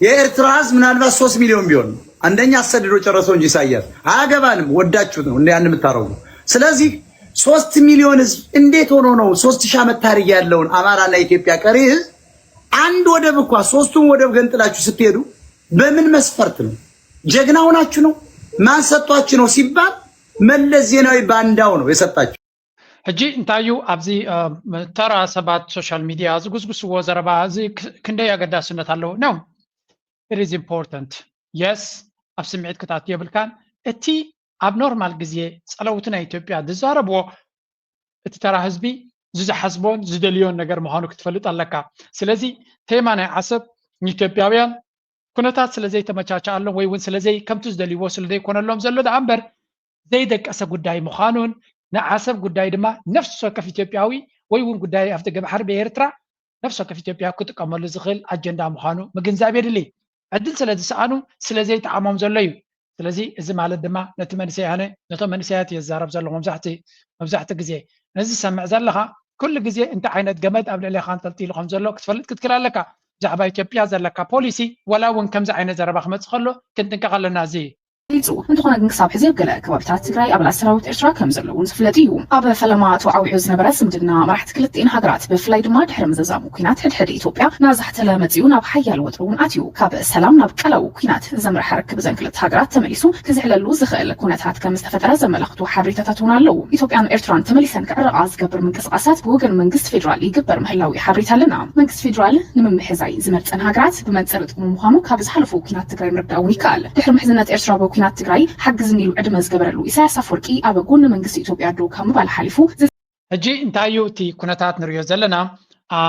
የኤርትራ ህዝብ ምናልባት ሶስት ሚሊዮን ቢሆን ነው። አንደኛ አሰድዶ ጨረሰው እንጂ ኢሳያስ አያገባንም። ወዳችሁት ነው እንደ ያን የምታረጉ። ስለዚህ ሶስት ሚሊዮን ህዝብ እንዴት ሆኖ ነው ሶስት ሺህ ዓመት ታሪክ ያለውን አማራና ኢትዮጵያ ቀሪ ህዝብ አንድ ወደብ እኳ ሶስቱን ወደብ ገንጥላችሁ ስትሄዱ በምን መስፈርት ነው? ጀግና ሆናችሁ ነው? ማን ሰጥቷችሁ ነው ሲባል መለስ ዜናዊ ባንዳው ነው የሰጣችሁ። ሕጂ እንታይ እዩ ኣብዚ ተራ ሰባት ሶሻል ሚድያ ዝጉስጉስዎ ዘረባ እዚ ክንደይ ኣገዳስነት ኣለዎ ነው? It is important. Yes, ኣብ ስምዒት ክታት የብልካን። እቲ ኣብ ኖርማል ግዜ ጸለውቲ ናይ ኢትዮጵያ ዝዛረብዎ እቲ ተራ ህዝቢ ዝዝሓስቦን ዝደልዮን ነገር ምዃኑ ክትፈልጥ ኣለካ። ስለዚ ቴማ ናይ ዓሰብ ንኢትዮጵያውያን ኩነታት ስለ ዘይተመቻቸኣሎም ወይ እውን ስለዘይ ከምቲ ዝደልይዎ ስለ ዘይኮነሎም ዘሎ ደኣ እምበር ዘይደቀሰ ጉዳይ ምዃኑን ንዓሰብ ጉዳይ ድማ ነፍሲ ወከፍ ኢትዮጵያዊ ወይ እውን ጉዳይ ኣፍደገ ባሕሪ ብኤርትራ ነፍሲ ወከፍ ኢትዮጵያ ክጥቀመሉ ዝኽእል ኣጀንዳ ምዃኑ ምግንዛብ የድሊ። ዕድል ስለ ዝሰኣኑ ስለ ዘይጠዓሞም ዘሎ እዩ። ስለዚ እዚ ማለት ድማ ነቲ መንእሰይ ኣነ ነቶም መንእሰያት እየ ዝዛረብ ዘለኹ መብዛሕቲ መብዛሕቲ ግዜ ነዚ ዝሰምዕ ዘለኻ ኩሉ ግዜ እንታይ ዓይነት ገመድ ኣብ ልዕሌኻ ኣንጠልጢሉ ከም ዘሎ ክትፈልጥ ክትክል ኣለካ። ብዛዕባ ኢትዮጵያ ዘለካ ፖሊሲ ዋላ እውን ከምዚ ዓይነት ዘረባ ክመፅእ ከሎ ክንጥንቀቕ ኣለና። እዚ ገሊጹ። እንተኾነ ግን ክሳብ ሕዚ ኣብ ገለ ከባቢታት ትግራይ ኣባላት ሰራዊት ኤርትራ ከም ዘለዉ እውን ዝፍለጥ እዩ። ኣብ ፈለማ ተዓዊዑ ዝነበረ ዝምድና መራሕቲ ክልቲኤን ሃገራት፣ ብፍላይ ድማ ድሕሪ ምዝዛሙ ኲናት ሕድሕድ ኢትዮጵያ ናዛሕተለ መጺኡ ናብ ሓያል ወጥሪ እውን ኣትዩ። ካብ ሰላም ናብ ቀለቡ ኲናት ዘምርሐ ርክብ እዘን ክልተ ሃገራት ተመሊሱ ክዝሕለሉ ዝኽእል ኩነታት ከም ዝተፈጠረ ዘመላኽቱ ሓበሬታታት እውን ኣለዉ። ኢትዮጵያን ኤርትራን ተመሊሰን ክዕረቓ ዝገብር ምንቅስቓሳት ብወገን መንግስቲ ፌዴራል ይግበር ምህላው ሓበሬታ ኣለና። መንግስቲ ፌዴራል ንምምሕዛይ ዝመርጸን ሃገራት ብመንጽር ጥቕሙ ምዃኑ ካብ ዝሓለፉ ኲናት ትግራይ ምርዳእ እውን ይከኣል። ድሕሪ ምሕዝነት ኤርትራ ብኲናት ትግራይ ሓግዝኒ ኢሉ ዕድመ ዝገበረሉ ኢሳያስ ኣፈወርቂ ኣብ ጎኒ መንግስቲ ኢትዮጵያ ደው ካብ ምባል ሓሊፉ ሕጂ እንታይ እዩ እቲ ኩነታት ንሪኦ ዘለና? አ፣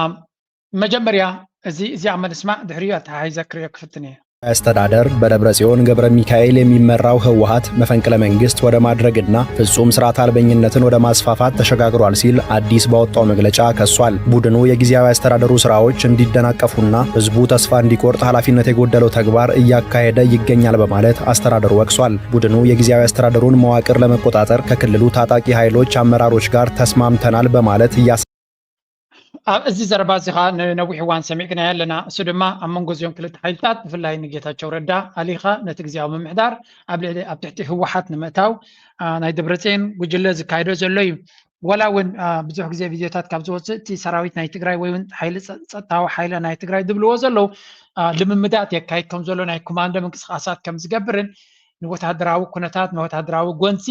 መጀመርያ እዚ እዚኣ መልስማ ድሕሪኡ ኣተሓሒዘ ክሪኦ ክፍትን እየ። አስተዳደር በደብረ ጽዮን ገብረ ሚካኤል የሚመራው ህወሓት መፈንቅለ መንግስት ወደ ማድረግና ፍጹም ስርዓት አልበኝነትን ወደ ማስፋፋት ተሸጋግሯል ሲል አዲስ ባወጣው መግለጫ ከሷል። ቡድኑ የጊዜያዊ አስተዳደሩ ስራዎች እንዲደናቀፉና ህዝቡ ተስፋ እንዲቆርጥ ኃላፊነት የጎደለው ተግባር እያካሄደ ይገኛል በማለት አስተዳደሩ ወቅሷል። ቡድኑ የጊዜያዊ አስተዳደሩን መዋቅር ለመቆጣጠር ከክልሉ ታጣቂ ኃይሎች አመራሮች ጋር ተስማምተናል በማለት እያስ- ኣብ እዚ ዘረባ እዚ ኸዓ ንነዊሕ እዋን ሰሚዕናዮ ኣለና። እሱ ድማ ኣብ መንጎ እዚኦም ክልተ ሓይልታት ብፍላይ ንጌታቸው ረዳ ኣሊኻ ነቲ ግዜያዊ ምምሕዳር ኣብ ልዕሊ ኣብ ትሕቲ ህወሓት ንምእታው አ፣ ናይ ደብረፅዮን ጉጅለ ዝካየዶ ዘሎ እዩ። ዋላ እውን አ፣ ብዙሕ ግዜ ቪድዮታት ካብ ዝወፅእ እቲ ሰራዊት ናይ ትግራይ ወይ እውን ሓይሊ ፀ- ፀጥታዊ ሓይሊ ናይ ትግራይ ዝብልዎ ዘለዉ አ፣ ልምምዳት የካይድ ከም ዘሎ ናይ ኮማንዶ ምንቅስቃሳት ከም ዝገብርን ንወታደራዊ ኩነታት ንወታደራዊ ጎንፂ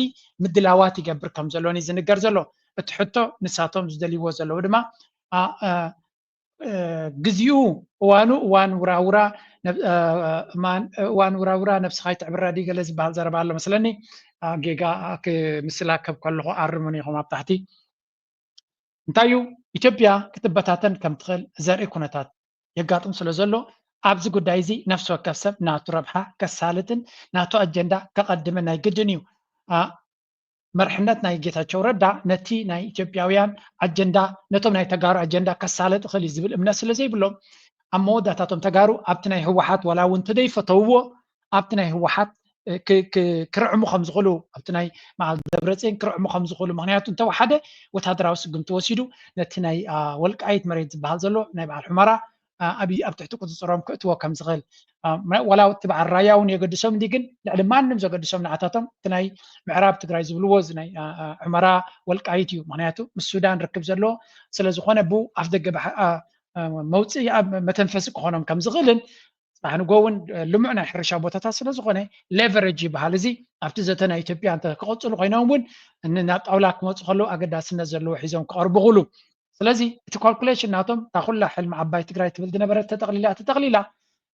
ምድላዋት ይገብር ከም ዘሎን እዩ ዝንገር ዘሎ። እቲ ሕቶ ንሳቶም ዝደልይዎ ዘለዉ ድማ አ- አ- እ፣ ግዜኡ እዋኑ እዋን ውራውራ ነብ- እ፣ እማን- እዋን ውራውራ ነብስኻ ይትዕብራ ድዩ ገለ ዝበሃል ዘረባ ኣሎ መስለኒ። አ፣ ጌጋ አ፣ ክምስላከብ ከለኹ ኣርሙን ኢኹም ኣብ ታሕቲ። እንታይ እዩ ኢትዮጵያ ክትበታተን ከም ትኽእል ዘርኢ ኩነታት የጋጥም ስለ ዘሎ ኣብዚ ጉዳይ እዚ ነፍሲ ወከፍ ሰብ ናቱ ረብሓ ከሳልጥን ናቱ ኣጀንዳ ከቐድምን ናይ ግድን እዩ። አ፣ መርሕነት ናይ ጌታቸው ረዳ ነቲ ናይ ኢትዮጵያውያን ኣጀንዳ ነቶም ናይ ተጋሩ ኣጀንዳ ከሳለጥ ይኽእል እዩ ዝብል እምነት ስለ ዘይብሎም ኣብ መወዳእታቶም ተጋሩ ኣብቲ ናይ ህወሓት ዋላ እውን እንተደይፈተውዎ ኣብቲ ናይ ህወሓት እ፣ ክ- ክ- ክርዕሙ ከም ዝኽእሉ ኣብቲ ናይ መዓል ደብረፅዮን ክርዕሙ ከም ዝኽእሉ ምክንያቱ እንተወሓደ ወታደራዊ ስጉምቲ ወሲዱ ነቲ ናይ አ፣ ወልቃይት መሬት ዝበሃል ዘሎ ናይ በዓል ሑመራ አ፣ ኣብ ኣብ ትሕቲ ቁፅፅሮም ክእትዎ ከም ዝኽእል አ፣ መ- ዋላ እቲ በዓል ራያ እውን የገድሶም እንዲ ግን ልዕሊ ማንም ዘገድሶም ንዓታቶም እቲ ናይ ምዕራብ ትግራይ ዝብልዎ እዚ ናይ አ፣ አ፣ ሑመራ ወልቃይት እዩ ምክንያቱ ምስ ሱዳን ርክብ ዘለዎ ስለ ዝኾነ ብኡ ኣፍ ደገ ባሕ- አ፣ አ፣ መውፅኢ ኣብ መተንፈሲ ክኾኖም ከም ዝኽእልን ፅባሕ ንጎ እውን ልሙዕ ናይ ሕርሻ ቦታታት ስለ ዝኾነ ሌቨሬጅ ይበሃል እዚ ኣብቲ ዘተ ናይ ኢትዮጵያ እንተ ክቐፅሉ ኮይኖም እውን ን- ናብ ጣውላ ክመፁ ከለዉ ኣገዳስነት ዘለዎ ሒዞም ክቐርቡ ክእሉ ስለዚ እቲ ካልኩሌሽን ናቶም እታ ኩላ ሕልሚ ዓባይ ትግራይ ትብል ዝነበረት ተጠቕሊላ ተጠቕሊላ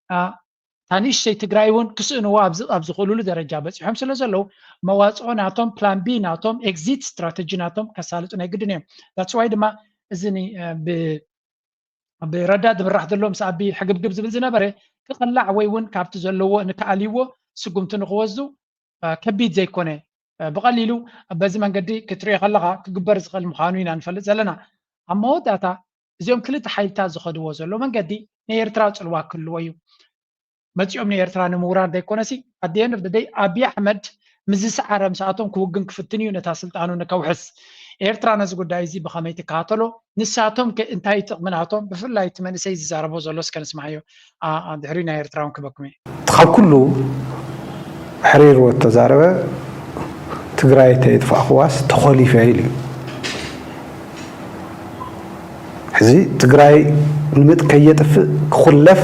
አ፣ እታ ንእሽተይ ትግራይ እውን ክስእንዎ ኣብ ዝ- ኣብ ዝኽእሉሉ ደረጃ በፂሖም ስለ ዘለዉ መዋፅኦ ናቶም ፕላን ቢ ናቶም ኤግዚት ስትራተጂ ናቶም ከሳልጡ ናይ ግድን እዮም that's why ድማ እዚ ኒ- እ፣ ብ- ብረዳ ዝምራሕ ዘሎ ምስ ኣቢ ሕግብግብ ዝብል ዝነበረ ክቕላዕ ወይ እውን ካብቲ ዘለዎ ንክኣልይዎ ስጉምቲ ንክወስዱ እ፣ ከቢድ ዘይኮነ እ፣ ብቐሊሉ በዚ መንገዲ ክትሪኦ ከለኻ ክግበር ዝኽእል ምዃኑ ኢና ንፈልጥ ዘለና ኣብ መወዳእታ እዚኦም ክልተ ሓይልታት ዝኸድዎ ዘሎ መንገዲ ንኤርትራ ፅልዋ ክህልዎ እዩ መፂኦም ንኤርትራ ንምውራር ዘይኮነሲ ኣደየን ደይ ኣብይ ኣሕመድ ምስ ዝሰዓረ ምስኣቶም ክውግን ክፍትን እዩ ነታ ስልጣኑ ንከውሕስ ኤርትራ ነዚ ጉዳይ እዚ ብኸመይ ትከታተሎ ንሳቶም ከ እንታይ ጥቕሚ ናቶም ብፍላይ እቲ መንእሰይ ዝዛረቦ ዘሎ እስከ ንስማዓዮ ድሕሪ ናይ ኤርትራውን ክበኩም እየ ካብ ኩሉ ሕሪርዎ እተዛረበ ትግራይ ተየጥፋእኽዋስ ተኾሊፈ ኢሉ እዩ ሕዚ ትግራይ ንምጥ ከየጥፍእ ክኹለፍ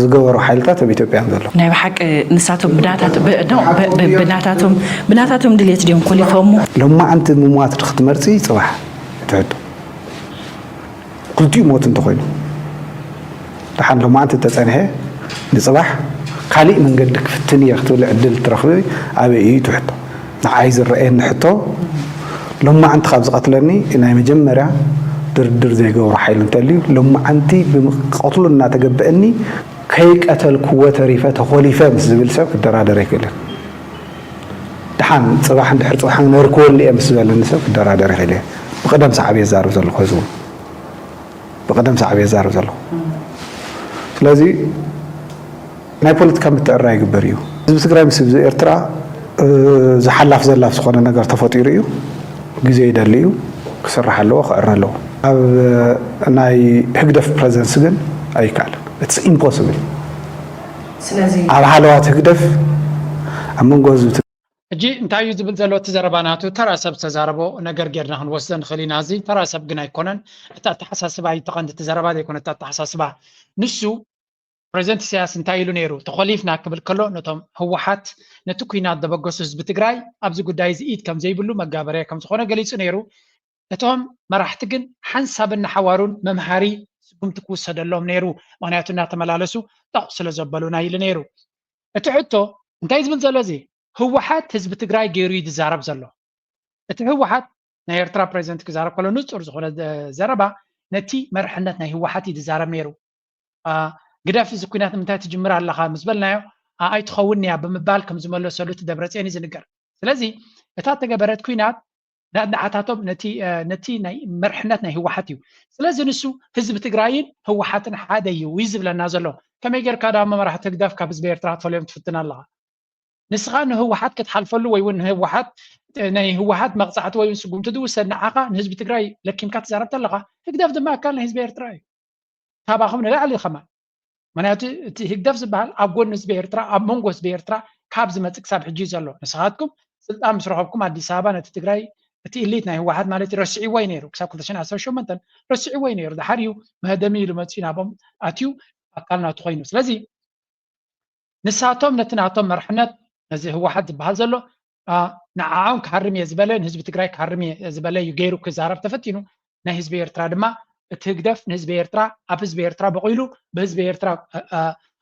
ዝገበሩ ሓይልታት ኣብ ኢትዮጵያ እዮም ዘለዉ። ናይ ብሓቂ ንሳቶም ብናታቶም ብናታቶም ድሌት ድዮም ኮሊፎሞ? ሎማዓንቲ ምሟት ዶ ክትመርፂ ፅባሕ ትሕቶ ክልቲኡ ሞት እንተኾይኑ ደሓን ሎማዓንቲ እንተፀኒሐ ንፅባሕ ካሊእ መንገዲ ክፍትን እየ ክትብል ዕድል ትረኽቢ ኣበይ እዩ ትሕቶ ንዓይ ዝረኣየኒ ሕቶ ሎማዓንቲ ካብ ዝቐትለኒ ናይ መጀመርያ ድርድር ዘይገብሮ ሓይሊ እንተልዩ ሎማዓንቲ ብቐትሉ እናተገበአኒ ከይቀተልክዎ ተሪፈ ተኾሊፈ ምስ ዝብል ሰብ ክደራደር ኣይክእልን ደሓን ፅባሕ እንድሕር ፅባሕ ነርክወሉ እየ ምስ ዝበለኒ ሰብ ክደራደር ይኽእል እየ ብቐደም ሰዓብ እየ ዛረብ ዘለኹ ህዝቡ ብቐደም ሰዓብ እየ ዛረብ ዘለኹ ስለዚ ናይ ፖለቲካ ምትዕርራይ ይግበር እዩ። ህዝቢ ትግራይ ምስ ህዝቢ ኤርትራ ዝሓላፍ ዘላፍ ዝኾነ ነገር ተፈጢሩ እዩ። ግዜ ይደሊ እዩ። ክስራሕ ኣለዎ፣ ክዕረ ኣለዎ። ኣብ ናይ ህግደፍ ፕረዘንስ ግን ኣይከኣልን። It's impossible። ስለዚ ኣብ ሃለዋት ህግደፍ ኣብ መንጎ ህዝቢ ሕጂ እንታይ እዩ ዝብል ዘሎ እቲ ዘረባ ናቱ? ተራ ሰብ ዝተዛረቦ ነገር ጌርና ክንወስዶ ንኽእል ኢና። እዚ ተራ ሰብ ግን ኣይኮነን። እቲ ኣተሓሳስባ እዩ እቲ ቀንዲ፣ እቲ ዘረባ ዘይኮነ እቲ ኣተሓሳስባ። ንሱ ፕሬዚደንት ኢሳያስ እንታይ ኢሉ ነይሩ? ተኾሊፍና ክብል ከሎ ነቶም ህወሓት ነቲ ኲናት ዘበገሱ ህዝቢ ትግራይ ኣብዚ ጉዳይ እዚ ኢድ ከም ዘይብሉ መጋበርያ ከም ዝኾነ ገሊጹ ነይሩ። እቶም መራሕቲ ግን ሓንሳብን ንሓዋሩን መምሃሪ ስጉምቲ ክውሰደሎም ነይሩ። ምኽንያቱ እናተመላለሱ ጠቕ ስለ ዘበሉና ኢሉ ነይሩ። እቲ ሕቶ እንታይ ዝብል ዘሎ እዚ ህወሓት ህዝቢ ትግራይ ገይሩ እዩ ዝዛረብ ዘሎ። እቲ ህወሓት ናይ ኤርትራ ፕሬዚደንት ክዛረብ ከሎ ንጹር ዝኾነ ዘ- ዘረባ ነቲ መርሕነት ናይ ህወሓት እዩ ዝዛረብ ነይሩ። አ፣ ግደፍ እዚ ኲናት ንምንታይ ትጅምር ኣለኻ ምስ በልናዮ አ፣ ኣይትኸውን እያ ብምባል ከም ዝመለሰሉ እቲ ደብረጽዮን እዩ ዝንገር። ስለዚ እታ ተገበረት ኲናት ንዓታቶም ነቲ አ፣ ነቲ ናይ መርሕነት ናይ ህወሓት እዩ። ስለዚ ንሱ ህዝቢ ትግራይን ህወሓትን ሓደ እዩ እዩ ዝብለና ዘሎ። ከመይ ጌርካ ዳ መራሕቲ ህግደፍ ካብ ህዝቢ ኤርትራ ክትፈልዮም ትፍትን ኣለኻ? ንስኻ ንህወሓት ክትሓልፈሉ ወይ እውን ንህወሓት ናይ ህወሓት መቕፃዕቲ ወይ እውን ስጉምቲ ዝውሰድ ንዓኻ ንህዝቢ ትግራይ ለኪምካ ትዛረብ ኣለኻ። ህግደፍ ድማ ኣካል ናይ ህዝቢ ኤርትራ እዩ። ካባኹም ንላዕሊ ከማን። ምክንያቱ እቲ ህግደፍ ዝበሃል ኣብ ጎኒ ህዝቢ ኤርትራ፣ ኣብ መንጎ ህዝቢ ኤርትራ ካብ ዝመፅእ ክሳብ ሕጂ እዩ ዘሎ። ንስኻትኩም ስልጣን ምስ ረኸብኩም ኣዲስ ኣበባ ነቲ ትግራይ፣ እቲ ኢሊት ናይ ህወሓት ማለት እዩ፣ ረስዕዎ እዩ ነይሩ። ክሳብ ክልተ ሽሕን ዓሰርተ ሸሞንተን ረስዕዎ እዩ ነይሩ። ድሓር እዩ መህደሚ ኢሉ መፅኡ ናብኦም ኣትዩ ኣካል ናቱ ኮይኑ። ስለዚ ንሳቶም ነቲ ናቶም መርሕነት ነዚ ህወሓት ዝበሃል ዘሎ አ፣ ንዓኦም ክሃርም እየ ዝበለ ንህዝቢ ትግራይ ክሃርም እየ ዝበለ እዩ ገይሩ ክዛረብ ተፈቲኑ። ናይ ህዝቢ ኤርትራ ድማ እቲ ህግደፍ ንህዝቢ ኤርትራ ኣብ ህዝቢ ኤርትራ በቒሉ ብህዝቢ ኤርትራ አ፣ አ፣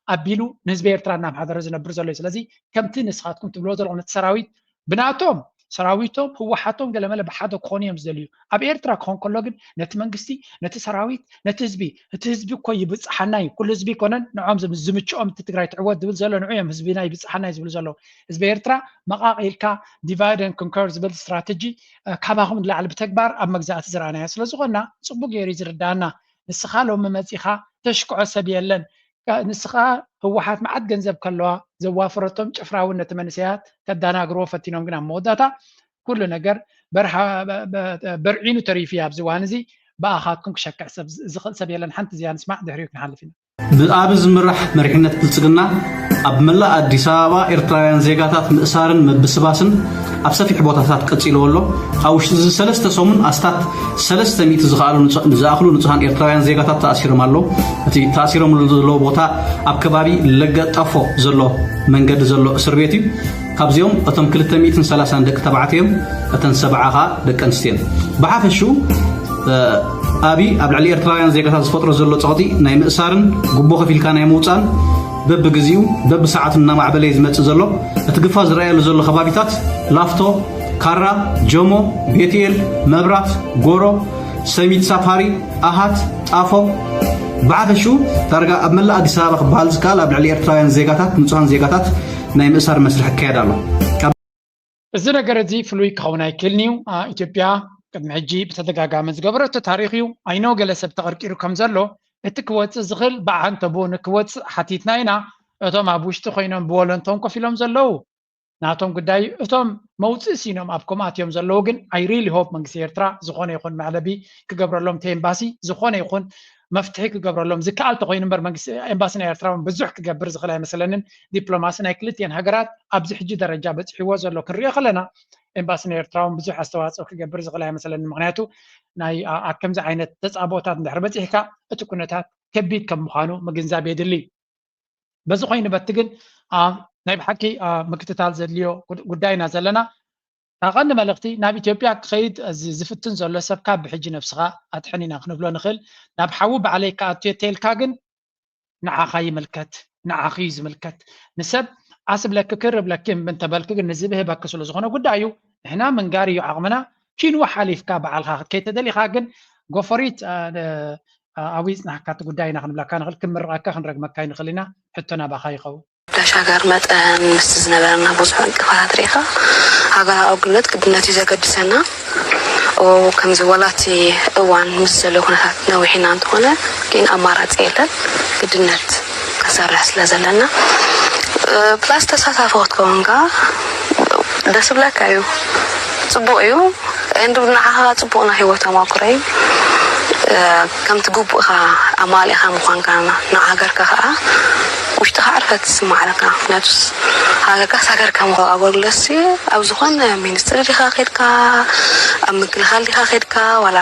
ኣቢሉ ንህዝቢ ኤርትራ እናምሓደረ ዝነብር ዘሎ እዩ። ስለዚ ከምቲ ንስኻትኩም ትብልዎ ዘለኹም ነቲ ሰራዊት ብናቶም ሰራዊቶም ህወሓቶም ገለመለ ብሓደ ክኾኑ እዮም ዝደልዩ። ኣብ ኤርትራ ክኾን ከሎ ግን ነቲ መንግስቲ፣ ነቲ ሰራዊት፣ ነቲ ህዝቢ፣ እቲ ህዝቢ እኮ ይብፅሓና እዩ፣ ኩሉ ህዝቢ ይኮነን ንዖም ዝም- ዝምችኦም እቲ ትግራይ ትዕወት ዝብል ዘሎ ንዑ እዮም ህዝብና ይብፅሓና እዩ ዝብሉ ዘለዉ። ህዝቢ ኤርትራ መቓቒልካ divide and conquer ዝብል ስትራተጂ እ፣ ካባኹም ንላዕሊ ብተግባር ኣብ መግዛእቲ ዝረኣናዮ ስለዝኾንና ፅቡቅ ገይሩ እዩ ዝርዳኣና። ንስኻ ሎሚ መፂኻ ተሽክዖ ሰብ የለን። ካ- ንስኻ ህወሓት መዓት ገንዘብ ከለዋ ዘዋፈረቶም ጭፍራውን ነቲ መንእሰያት ከዳናግርዎ ፈቲኖም ግን ኣብ መወዳእታ ኩሉ ነገር በርሃ- በ- በ- በርዒኑ ተሪፉ እዩ ኣብዚ እዋን እዚ። ብኣኻትኩም ክሸክዕ ሰብ ዝኽእል ሰብ የለን። ሓንቲ እዚኣ ንስማዕ ድሕሪኡ ክንሓልፍ ኢና። ብኣቢ ዝምራሕ መሪሕነት ብልጽግና ኣብ መላእ ኣዲስ ኣበባ ኤርትራውያን ዜጋታት ምእሳርን ምብስባስን ኣብ ሰፊሕ ቦታታት ቀጺልዎ ኣሎ። ኣብ ውሽጢ እዚ ሰለስተ ሰሙን ኣስታት ሰለስተ ሚእቲ ዝኸኣሉ ንጹ- ዝኣኽሉ ንጹሃን ኤርትራውያን ዜጋታት ተኣሲሮም ኣለዉ። እቲ ተኣሲሮምሉ ዘለዉ ቦታ ኣብ ከባቢ ለገጣፎ ዘሎ መንገዲ ዘሎ እስር ቤት እዩ። ካብዚኦም እቶም ክልተ ሚእትን ሰላሳን ደቂ ተባዕትዮ እዮም፣ እተን ሰብዓ ኸኣ ደቂ ኣንስትዮ እየን። ብሓፈሽኡ ኣቢ ኣብ ልዕሊ ኤርትራውያን ዜጋታት ዝፈጥሮ ዘሎ ጸቕጢ ናይ ምእሳርን ጉቦ ከፊልካ ናይ ምውጻእን በብግዜኡ በብሰዓቱ እናማዕበለ እዩ ዝመጽእ ዘሎ። እቲ ግፋ ዝረኣየሉ ዘሎ ከባቢታት ላፍቶ፣ ካራ፣ ጀሞ፣ ቤትኤል፣ መብራት፣ ጎሮ፣ ሰሚት ሳፋሪ፣ ኣሃት፣ ጣፎ፣ ብሓፈሽኡ ዳርጋ ኣብ መላእ ኣዲስ ኣበባ ክበሃል ዝከኣል ኣብ ልዕሊ ኤርትራውያን ዜጋታት ንጹሃን ዜጋታት ናይ ምእሳር መስርሕ ይካየድ ኣሎ። እዚ ነገር እዚ ፍሉይ ክኸውን ኣይክእልን እዩ። አ፣ ኢትዮጵያ ቅድሚ ሕጂ ብተደጋጋሚ ዝገበረቶ ታሪኽ እዩ። ኣይኖ ገለ ሰብ ተቐርቂሩ ከም ዘሎ እቲ ክወፅእ ዝኽእል ብዓንተቦ ንክወፅእ ሓቲትና ኢና። እቶም ኣብ ውሽጢ ኮይኖም ብወለንቶም ኮፍ ኢሎም ዘለዉ ናቶም ጉዳይ እዩ። እቶም መውፅእ ሲኖም ኣብ ከምኣት እዮም ዘለዉ ግን I really hope መንግስቲ ኤርትራ ዝኾነ ይኹን መዕለቢ ክገብረሎም እቲ ኤምባሲ ዝኾነ ይኹን መፍትሒ ክገብረሎም ዝከኣል ተኮይኑ እምበር መንግስቲ ኤምባሲ ናይ ኤርትራ እውን ብዙሕ ክገብር ዝኽእል ኣይመስለንን። ዲፕሎማሲ ናይ ክልቲኤን ሃገራት ኣብዚ ሕጂ ደረጃ በፂሕዎ ዘሎ ክንሪኦ ከለና ኤምባሲ ናይ ኤርትራ እውን ብዙሕ ኣስተዋፅኦ ክገብር ዝኽእል ኣይመስለንን። ምክንያቱ ናይ ኣ- ኣብ ከምዚ ዓይነት ተፃቦታት እንድሕር በፂሕካ እቲ ኩነታት ከቢድ ከም ምዃኑ ምግንዛብ የድሊ። በዚ ኮይኑ በቲ ግን ኣ፣ ናይ ብሓቂ ኣ፣ ምክትታል ዘድልዮ ጉድ- ጉዳይ ኢና ዘለና። እታ ቀንዲ መልእኽቲ ናብ ኢትዮጵያ ክኸይድ ዝ- ዝፍትን ዘሎ ሰብ ካብ ብሕጂ ነብስኻ ኣድሕን ኢና ክንብሎ ንኽእል። ናብ ሓዊ ባዕለይ ክኣቱ እየ ተልካ ግን ንዓኻ ይምልከት፣ ንዓኺ እዩ ዝምልከት። ንሰብ ኣስብለኪ ክር እብለኪ እምቢ እንተበልኪ ግን ንዝብህበኪ ስለ ዝኾነ ጉዳይ እዩ። ንሕና ምንጋር እዩ ዓቕምና። ኪንዋ ሓሊፍካ ባዕልኻ ክትከይድ ተደሊኻ ግን ጎፈሪት ኣዊ ይፅናሕካ እቲ ጉዳይ ኢና ክንብለካ ንኽእል፣ ክንምርቐካ ክንረግመካ ይንኽእል ኢና። ሕቶ ናባኻ ይኸውን። ተሻገር መጠን ምስቲ ዝነበረና ብዙሕ ዕንቅፋታት ርኢኻ፣ ሃገራዊ ኣገልግሎት ግድነት እዩ ዘገድሰና። ኦ፣ ከምዚ ዋላ እቲ እዋን ምስ ዘሎ ኩነታት ነዊሕ ኢና እንተኾነ ግን ኣማራፂ የለን፣ ግድነት ክንሰርሕ ስለ ዘለና። እ፣ ፕላስ ተሳታፊ ክትከውን ከዓ ደስ ብለካ እዩ፣ ፅቡቕ እዩ። እንዱ ንዓኻ ፅቡቕ ናይ ህይወት ተመክሮ እዩ። ከምቲ ግቡእኻ ኣማሊእኻ ምዃንካ ንሃገርካ ከዓ ውሽጥኻ ዕርፈት ዝስማዓካ። ምክንያቱስ ሃገርካስ ሃገርካ ምዃን ኣገልግሎትሲ ኣብ ዝኾነ ሚኒስትሪ ዲኻ ከድካ፣ ኣብ ምክልኻል ዲኻ ከድካ፣ ዋላ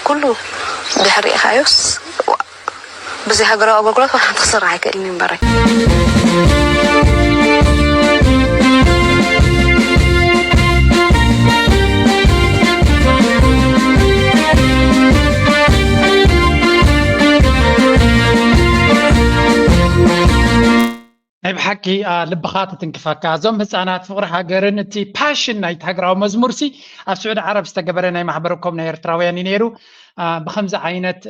ኩሉ ድሕሪ ኢኻዮስ ብዘይ ሃገራዊ ኣገልግሎት ዋላ ክስራሕ ኣይክእልን እዩ እምበረይ። ናይ ብሓቂ ልብኻ ትትንክፈካ። እዞም ህፃናት ፍቕሪ ሃገርን እቲ ፓሽን ናይቲ ሃገራዊ መዝሙርሲ ኣብ ስዑዲ ዓረብ ዝተገበረ ናይ ማሕበረኮም ናይ ኤርትራውያን እዩ ነይሩ። ብከምዚ ዓይነት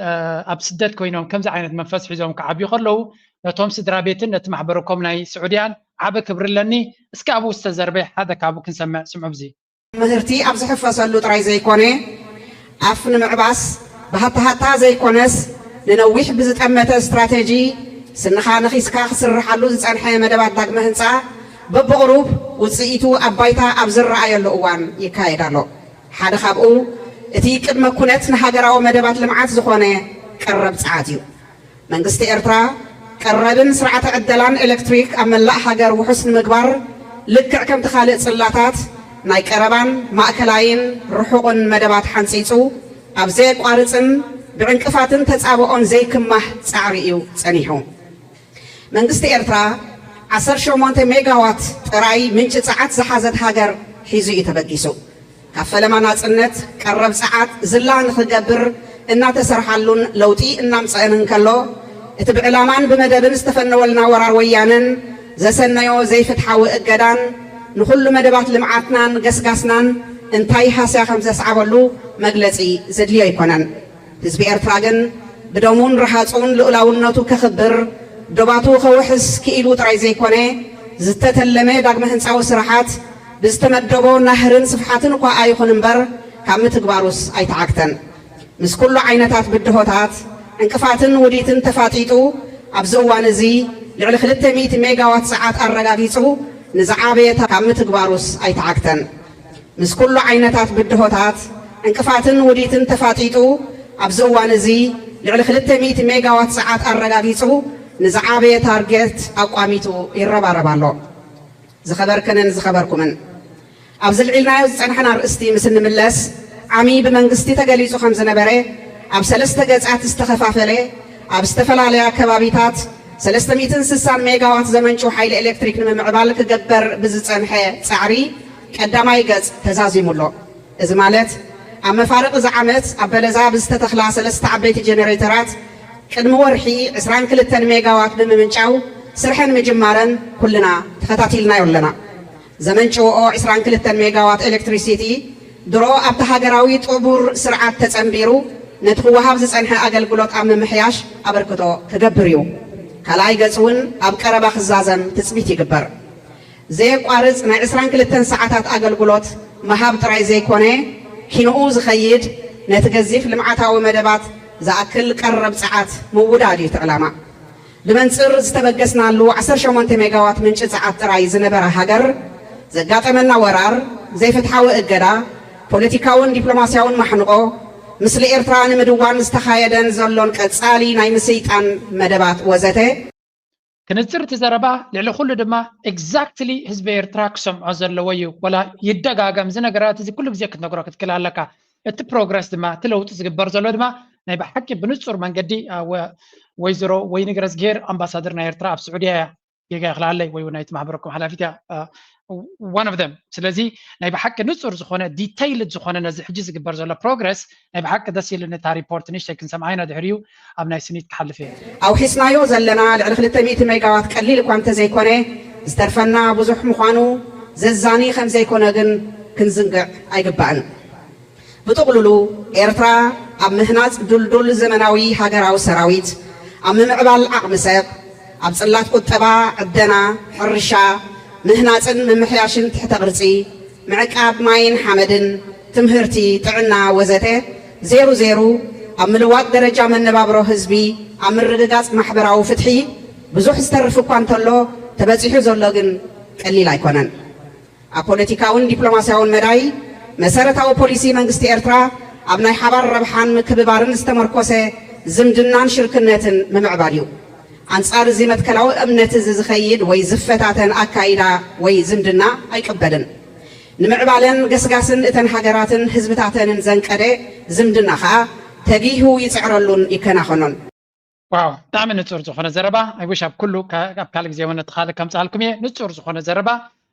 ኣብ ስደት ኮይኖም ከምዚ ዓይነት መንፈስ ሒዞም ክዓብዩ ከለዉ ነቶም ስድራ ቤትን ነቲ ማሕበረኮም ናይ ስዑድያን ዓቢ ክብሪ ኣለኒ። እስኪ ኣብኡ ዝተዘርበ ሓደ ካብኡ ክንሰምዕ ስምዑ። ብዚ ምህርቲ ኣብ ዝሕፈሰሉ ጥራይ ዘይኮነ ኣፍ ንምዕባስ ብሃታሃታ ዘይኮነስ ንነዊሕ ብዝጠመተ ስትራተጂ ስንኻ ነኺስካ ክስርሓሉ ዝጸንሐ መደባት ዳግመ ህንጻ በብቕሩብ ውጽኢቱ ኣብ ባይታ ኣብ ዝረኣየሉ እዋን ይካየድ ኣሎ። ሓደ ካብኡ እቲ ቅድመ ኩነት ንሃገራዊ መደባት ልምዓት ዝኾነ ቀረብ ጸዓት እዩ። መንግስቲ ኤርትራ ቀረብን ስርዓተ ዕደላን ኤሌክትሪክ ኣብ መላእ ሃገር ውሑስ ንምግባር ልክዕ ከምቲ ካልእ ጽላታት ናይ ቀረባን ማእከላይን ርሑቕን መደባት ሓንጺጹ ኣብ ዘየቋርጽን ብዕንቅፋትን ተጻብኦን ዘይክማህ ጻዕሪ እዩ ጸኒሑ። መንግስቲ ኤርትራ ዓሰርተ ሸሞንተ ሜጋዋት ጥራይ ምንጪ ጸዓት ዝሓዘት ሃገር ሒዙ እዩ ተበጊሱ። ካብ ፈለማ ናጽነት ቀረብ ጸዓት ዝላ ንኽገብር እናተሰርሓሉን ለውጢ እናምጸእን እንከሎ፣ እቲ ብዕላማን ብመደብን ዝተፈነወልና ወራር ወያነን ዘሰነዮ ዘይፍትሓዊ እገዳን ንኹሉ መደባት ልምዓትናን ገስጋስናን እንታይ ሃስያ ከም ዘስዓበሉ መግለጺ ዘድልዮ ኣይኮነን። ህዝቢ ኤርትራ ግን ብደሙን ረሃጹን ልኡላውነቱ ከኽብር፣ ዶባቱ ከውሕስ ክኢሉ ጥራይ ዘይኮነ፣ ዝተተለመ ዳግመ ህንጻዊ ስራሓት ብዝተመደቦ ናህርን ስፍሓትን እኳ ኣይኹን እምበር ካብ ምትግባሩስ ኣይተዓግተን። ምስ ኩሉ ዓይነታት ብድሆታት፣ ዕንቅፋትን ውዲትን ተፋጢጡ ኣብዚ እዋን እዚ ልዕሊ ክልተ ሚእቲ ሜጋዋት ጸዓት ኣረጋጊጹ ንዝዓበየ ካብ ምትግባሩስ ኣይተዓግተን። ምስ ኩሉ ዓይነታት ብድሆታት፣ ዕንቅፋትን ውዲትን ተፋጢጡ ኣብዚ እዋን እዚ ልዕሊ ክልተ ሚእቲ ሜጋዋት ጸዓት ኣረጋጊጹ ንዝዓበየ ታርጌት ኣቋሚጡ ይረባረብ ኣሎ። ዝኸበርክንን ዝኸበርኩምን፣ ኣብ ዘልዒልናዮ ዝጸናሕና ኣርእስቲ ምስ እንምለስ፣ ዓሚ ብመንግስቲ ተገሊጹ ከም ዝነበረ፣ ኣብ ሰለስተ ገጻት ዝተኸፋፈለ፣ ኣብ ዝተፈላለያ ከባቢታት ሰለስተ ሚእትን ስሳን ሜጋዋት ዘመንጩ ሓይሊ ኤሌክትሪክ ንምምዕባል ክግበር ብዝጸንሐ ጻዕሪ ቀዳማይ ገጽ ተዛዚሙ ኣሎ። እዚ ማለት ኣብ መፋርቕ እዚ ዓመት ኣብ በለዛ ብዝተተኽላ ሰለስተ ዓበይቲ ጀነሬተራት ቅድሚ ወርሒ ዕስራን ክልተን ሜጋዋት ብምምንጫው ስርሐን ምጅማረን ኩልና ተኸታቲልናዮ ኣለና። ዘመንጭወኦ ዕስራን ክልተን ሜጋዋት ኤሌክትሪሲቲ ድሮ ኣብቲ ሃገራዊ ጥቡር ስርዓት ተጸንቢሩ ነቲ ክወሃብ ዝጸንሐ ኣገልግሎት ኣብ ምምሕያሽ ኣበርክቶ ክገብር እዩ። ካልኣይ ገጽ እውን ኣብ ቀረባ ክዛዘም ትጽቢት ይግበር። ዘየቋርጽ ናይ ዕስራን ክልተን ሰዓታት ኣገልግሎት ምሃብ ጥራይ ዘይኮነ፣ ኪንኡ ዝኸይድ ነቲ ገዚፍ ልምዓታዊ መደባት ዝኣክል ቀረብ ጸዓት ምውዳድ እዩ እቲ ዕላማ። ብመንጽር ዝተበገስናሉ ዓሰርተ ሸሞንተ ሜጋዋት ምንጪ ጸዓት ጥራይ ዝነበራ ሃገር፣ ዘጋጠመና ወራር፣ ዘይፍትሓዊ እገዳ፣ ፖለቲካውን ዲፕሎማስያውን ማሕንቖ፣ ምስሊ ኤርትራ ንምድዋን ዝተኻየደን ዘሎን ቀጻሊ ናይ ምስይጣን መደባት ወዘተ፣ ክንጽር እቲ ዘረባ ልዕሊ ኩሉ ድማ ኤግዛክትሊ ህዝቢ ኤርትራ ክሰምዖ ዘለዎ እዩ። ወላ ይደጋገም እዚ ነገራት እዚ ኩሉ ግዜ ክትነግሮ ክትክእል ኣለካ። እቲ ፕሮግረስ ድማ እቲ ለውጢ ዝግበር ዘሎ ድማ ናይ ብሓቂ ብንጹር መንገዲ ወይዘሮ ወይኒ ገረዝግሄር ኣምባሳደር ናይ ኤርትራ ኣብ ስዑድያ እያ። ጌጋ ይኽላለይ ወይ እውን ናይቲ ማሕበረኩም ሓላፊት እያ። One of them። ስለዚ ናይ ብሓቂ ንጹር ዝኾነ ዲተይልድ ዝኾነ ነዚ ሕጂ ዝግበር ዘሎ ፕሮግረስ ናይ ብሓቂ ደስ ኢሉኒ። እታ ሪፖርት ንእሽተይ ክንሰምዓ ኢና፣ ድሕሪኡ ኣብ ናይ ስኒት ክሓልፍ እየ። ኣውሒስናዮ ዘለና ልዕሊ ክልተ ሚእቲ ሜጋዋት ቀሊል እኳ እንተዘይኮነ ዝተርፈና ብዙሕ ምዃኑ ዘዛኒ ከም ዘይኮነ ግን ክንዝንግዕ ኣይግባእን። ብጥቕሉሉ ኤርትራ ኣብ ምህናጽ ድልዱል ዘመናዊ ሃገራዊ ሰራዊት፣ ኣብ ምምዕባል ዓቕሚ ሰብ፣ ኣብ ጽላት ቁጠባ፣ ዕደና፣ ሕርሻ፣ ምህናጽን ምምሕያሽን ትሕተ ቅርጺ፣ ምዕቃብ ማይን ሓመድን፣ ትምህርቲ፣ ጥዕና ወዘተ ዜሩ ዜሩ ኣብ ምልዋጥ ደረጃ መነባብሮ ህዝቢ ኣብ ምርግጋጽ ማሕበራዊ ፍትሒ ብዙሕ ዝተርፍ እኳ እንተሎ ተበጺሑ ዘሎ ግን ቀሊል ኣይኮነን። ኣብ ፖለቲካውን ዲፕሎማስያውን መዳይ መሰረታዊ ፖሊሲ መንግስቲ ኤርትራ ኣብ ናይ ሓባር ረብሓን ምክብባርን ዝተመርኮሰ ዝምድናን ሽርክነትን ምምዕባል እዩ። ኣንጻር እዚ መትከላዊ እምነት እዚ ዝኸይድ ወይ ዝፈታተን ኣካይዳ ወይ ዝምድና ኣይቅበልን። ንምዕባለን ገስጋስን እተን ሃገራትን ህዝብታተንን ዘንቀደ ዝምድና ኸኣ ተጊሁ ይጽዕረሉን ይከናኸኖን። ዋው፣ ብጣዕሚ ንጹር ዝኾነ ዘረባ። I wish ኣብ ኩሉ ካብ ካልእ ግዜ እውን እቲ ካልእ ከምጽኣልኩም እየ። ንጹር ዝኾነ ዘረባ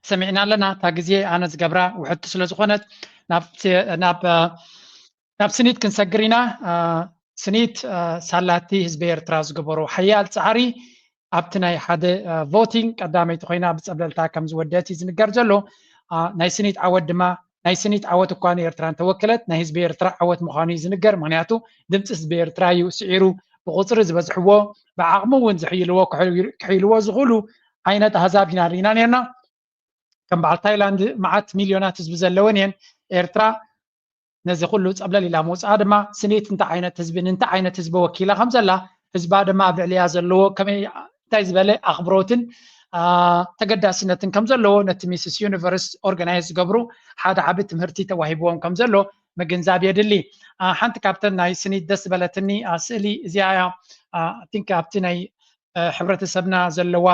ሰሚዕና ኣለና። እታ ግዜ ኣነ ዝገብራ ውሕድቲ ስለ ዝኾነት ናብ ናብ ስኒት ክንሰግር ኢና። ስኒት ሳላቲ ህዝቢ ኤርትራ ዝገበሮ ሓያል ጻዕሪ ኣብቲ ናይ ሓደ ቮቲንግ ቀዳመይቲ ኮይና ብጸብለልታ ከም ዝወደት እዩ ዝንገር ዘሎ። ናይ ስኒት ዓወት ድማ ናይ ስኒት ዓወት እኳ ንኤርትራ እንተወከለት ናይ ህዝቢ ኤርትራ ዓወት ምዃኑ እዩ ዝንገር። ምክንያቱ ድምፂ ህዝቢ ኤርትራ እዩ ስዒሩ። ብቁፅሪ ዝበዝሕዎ ብዓቕሚ እውን ዝሕይልዎ ክሕይልዎ ዝኽእሉ ዓይነት ኣህዛብ ኢና ርኢና ነርና። ከም በዓል ታይላንድ መዓት ሚልዮናት ህዝቢ ዘለወን እየን። ኤርትራ ነዚ ኩሉ ጸብለል ኢላ ምውፅኣ ድማ ስኒት እንታይ ዓይነት ህዝቢ ንእንታይ ዓይነት ህዝቢ ወኪላ ከም ዘላ ህዝባ ድማ ኣብ ልዕሊያ ዘለዎ ከመይ እንታይ ዝበለ ኣኽብሮትን ተገዳስነትን ከም ዘለዎ ነቲ ሚስስ ዩኒቨርስ ኦርጋናይዝ ዝገብሩ ሓደ ዓቢ ትምህርቲ ተዋሂብዎም ከም ዘሎ ምግንዛብ የድሊ። ሓንቲ ካብተን ናይ ስኒት ደስ ዝበለትኒ ስእሊ እዚኣ እያ። ቲንክ ኣብቲ ናይ ሕብረተሰብና ዘለዋ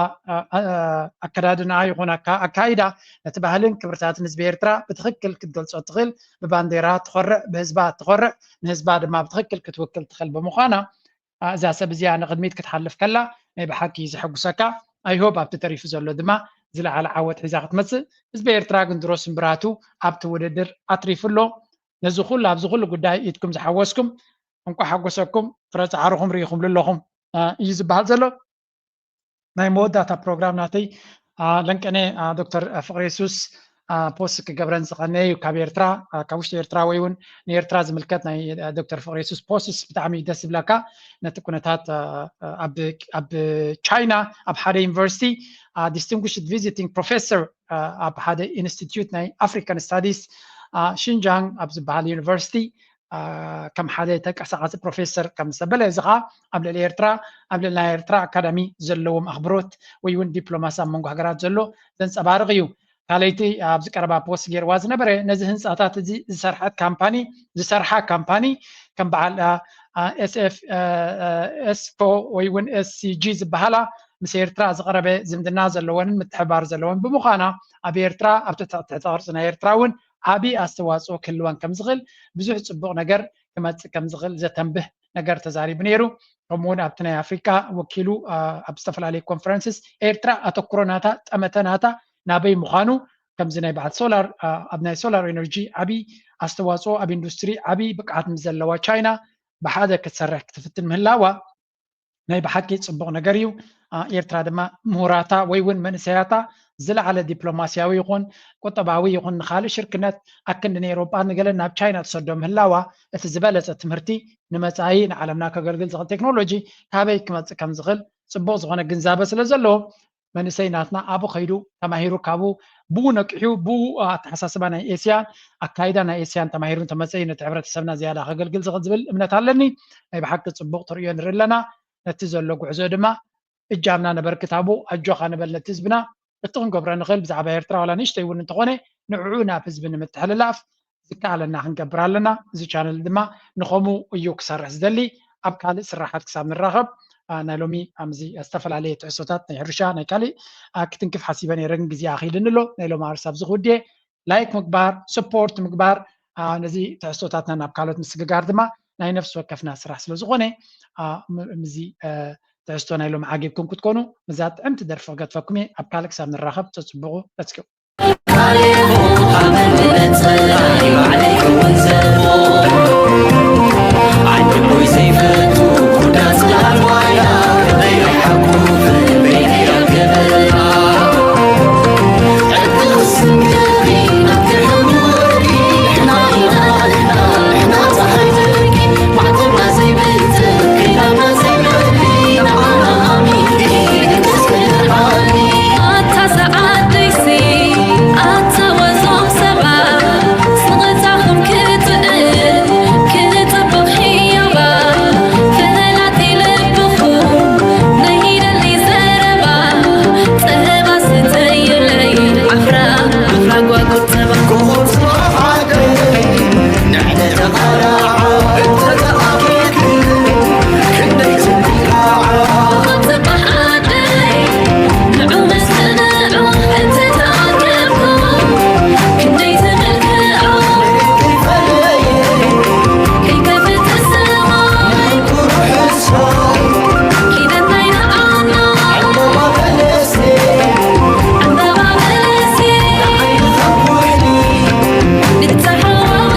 ኣከዳድና ይኹን ኣካይዳ ነቲ ባህልን ክብርታትን ህዝቢ ኤርትራ ብትኽክል ክትገልጾ ትኽእል። ብባንዴራ ትኾርዕ፣ ብህዝባ ትኾርዕ፣ ንህዝባ ድማ ብትኽክል ክትውክል ትኽእል ብምዃና እዛ ሰብ እዚኣ ንቕድሚት ክትሓልፍ ከላ ናይ ብሓቂ ዘሐጉሰካ። I hope ኣብቲ ተሪፉ ዘሎ ድማ ዝለዓለ ዓወት ሒዛ ክትመጽእ። ህዝቢ ኤርትራ ግን ድሮ ስምብራቱ ኣብቲ ውድድር ኣትሪፉ ኣሎ። ነዚ ኩሉ ኣብዚ ኩሉ ጉዳይ ኢድኩም ዝሓወስኩም እንኳዕ ሓጎሰኩም፣ ፍረ ጻዕርኹም ርኢኹምሉ ኣለኹም እዩ ዝበሃል ዘሎ። ናይ መወዳእታ ፕሮግራም ናተይ ለንቀነ ዶክተር ፍቅሬሱስ ፖስት ክገብረን ዝቀነየ እዩ። ካብ ኤርትራ ካብ ውሽጢ ኤርትራ ወይ እውን ንኤርትራ ዝምልከት ናይ ዶክተር ፍቅሬሱስ ፖስትስ ብጣዕሚ ደስ ዝብለካ። ነቲ ኩነታት ኣብ ቻይና ኣብ ሓደ ዩኒቨርሲቲ distinguished visiting professor ኣብ ሓደ ኢንስቲትዩት ናይ ኣፍሪካን ስታዲስ ሽንጃንግ ኣብ ዝበሃል ዩኒቨርሲቲ ከም ሓደ ተንቀሳቃሲ ፕሮፌሰር ከም ዝተበለ እዚ ከዓ ኣብ ልዕሊ ኤርትራ ኣብ ልዕሊ ናይ ኤርትራ ኣካዳሚ ዘለዎም ኣኽብሮት ወይ እውን ዲፕሎማሲ ኣብ መንጎ ሃገራት ዘሎ ዘንፀባርቕ እዩ። ካልኣይቲ ኣብዚ ቀረባ ፖስት ገይርዋ ዝነበረ ነዚ ህንፃታት እዚ ዝሰርሐት ካምፓኒ ዝሰርሓ ካምፓኒ ከም በዓል ኤስኤፍ ኤስፎ ወይ እውን ኤስሲጂ ዝበሃላ ምስ ኤርትራ ዝቐረበ ዝምድና ዘለወንን ምትሕባር ዘለወን ብምዃና ኣብ ኤርትራ ኣብ ትሕቲ ቅርፂ ናይ ኤርትራ እውን ዓብዪ ኣስተዋፅኦ ክህልወን ከም ዝኽእል ብዙሕ ፅቡቕ ነገር ክመፅእ ከም ዝኽእል ዘተንብህ ነገር ተዛሪቡ ነይሩ። ከምኡ እውን ኣብቲ ናይ ኣፍሪቃ ወኪሉ ኣብ ዝተፈላለዩ ኮንፈረንስስ ኤርትራ ኣተኩሮ ናታ ጠመተ ናታ ናበይ ምዃኑ ከምዚ ናይ በዓል ሶላር ኣብ ናይ ሶላር ኤነርጂ ዓብዪ ኣስተዋፅኦ ኣብ ኢንዱስትሪ ዓብዪ ብቅዓት ምስ ዘለዋ ቻይና ብሓደ ክትሰርሕ ክትፍትን ምህላዋ ናይ ብሓቂ ፅቡቕ ነገር እዩ። ኤርትራ ድማ ምሁራታ ወይ እውን መንእሰያታ ዝለዓለ ዲፕሎማስያዊ ይኹን ቁጠባዊ ይኹን ንካልእ ሽርክነት ኣክንዲ ንኤሮጳ ንገለን ናብ ቻይና ትሰዶ ምህላዋ እቲ ዝበለፀ ትምህርቲ ንመፃኢ ንዓለምና ከገልግል ዝኽእል ቴክኖሎጂ ካበይ ክመፅእ ከም ዝኽእል ፅቡቕ ዝኾነ ግንዛበ ስለ ዘለዎ መንእሰይ ናትና ኣብኡ ከይዱ ተማሂሩ ካብኡ ብኡ ነቂሑ ብኡ ኣተሓሳስባ ናይ ኤስያን ኣካይዳ ናይ ኤስያን ተማሂሩ እንተመፀ እዩ ነቲ ሕብረተሰብና ዝያዳ ከገልግል ዝኽእል ዝብል እምነት ኣለኒ። ናይ ብሓቂ ፅቡቕ ትርእዮ ንርኢ ኣለና። ነቲ ዘሎ ጉዕዞ ድማ እጃምና ነበርክት ኣብኡ ኣጆኻ ንበል ነቲ ህዝብና። እቲ ክንገብሮ ንኽእል ብዛዕባ ኤርትራ ዋላ ንእሽተይ እውን እንተኾነ ንዕኡ ናብ ህዝቢ ንምትሕልላፍ ዝከኣለና ክንገብር ኣለና። እዚ ቻነል ድማ ንኸምኡ እዩ ክሰርሕ ዝደሊ። ኣብ ካልእ ስራሓት ክሳብ ንራኸብ ናይ ሎሚ ኣብዚ ዝተፈላለየ ትሕዝቶታት ናይ ሕርሻ ናይ ካልእ ክትንክፍ ሓሲበ ነይረ ግን ግዜ ኣኺልኒ ኣሎ። ናይ ሎሚ ኣርስ ኣብዚ ክውድየ ላይክ ምግባር ስፖርት ምግባር ነዚ ትሕዝቶታትና ናብ ካልኦት ምስግጋር ድማ ናይ ነፍሲ ወከፍና ስራሕ ስለ ዝኾነ ምዚ ትሕዝቶ ናይ ሎሚ ዓጊብኩም ክትኮኑ ምዛ ጥዕምቲ ደርፊ ክገድፈኩም እየ። ኣብ ካልእ ክሳብ ንራኸብ ተፅብቑ ለትስኪው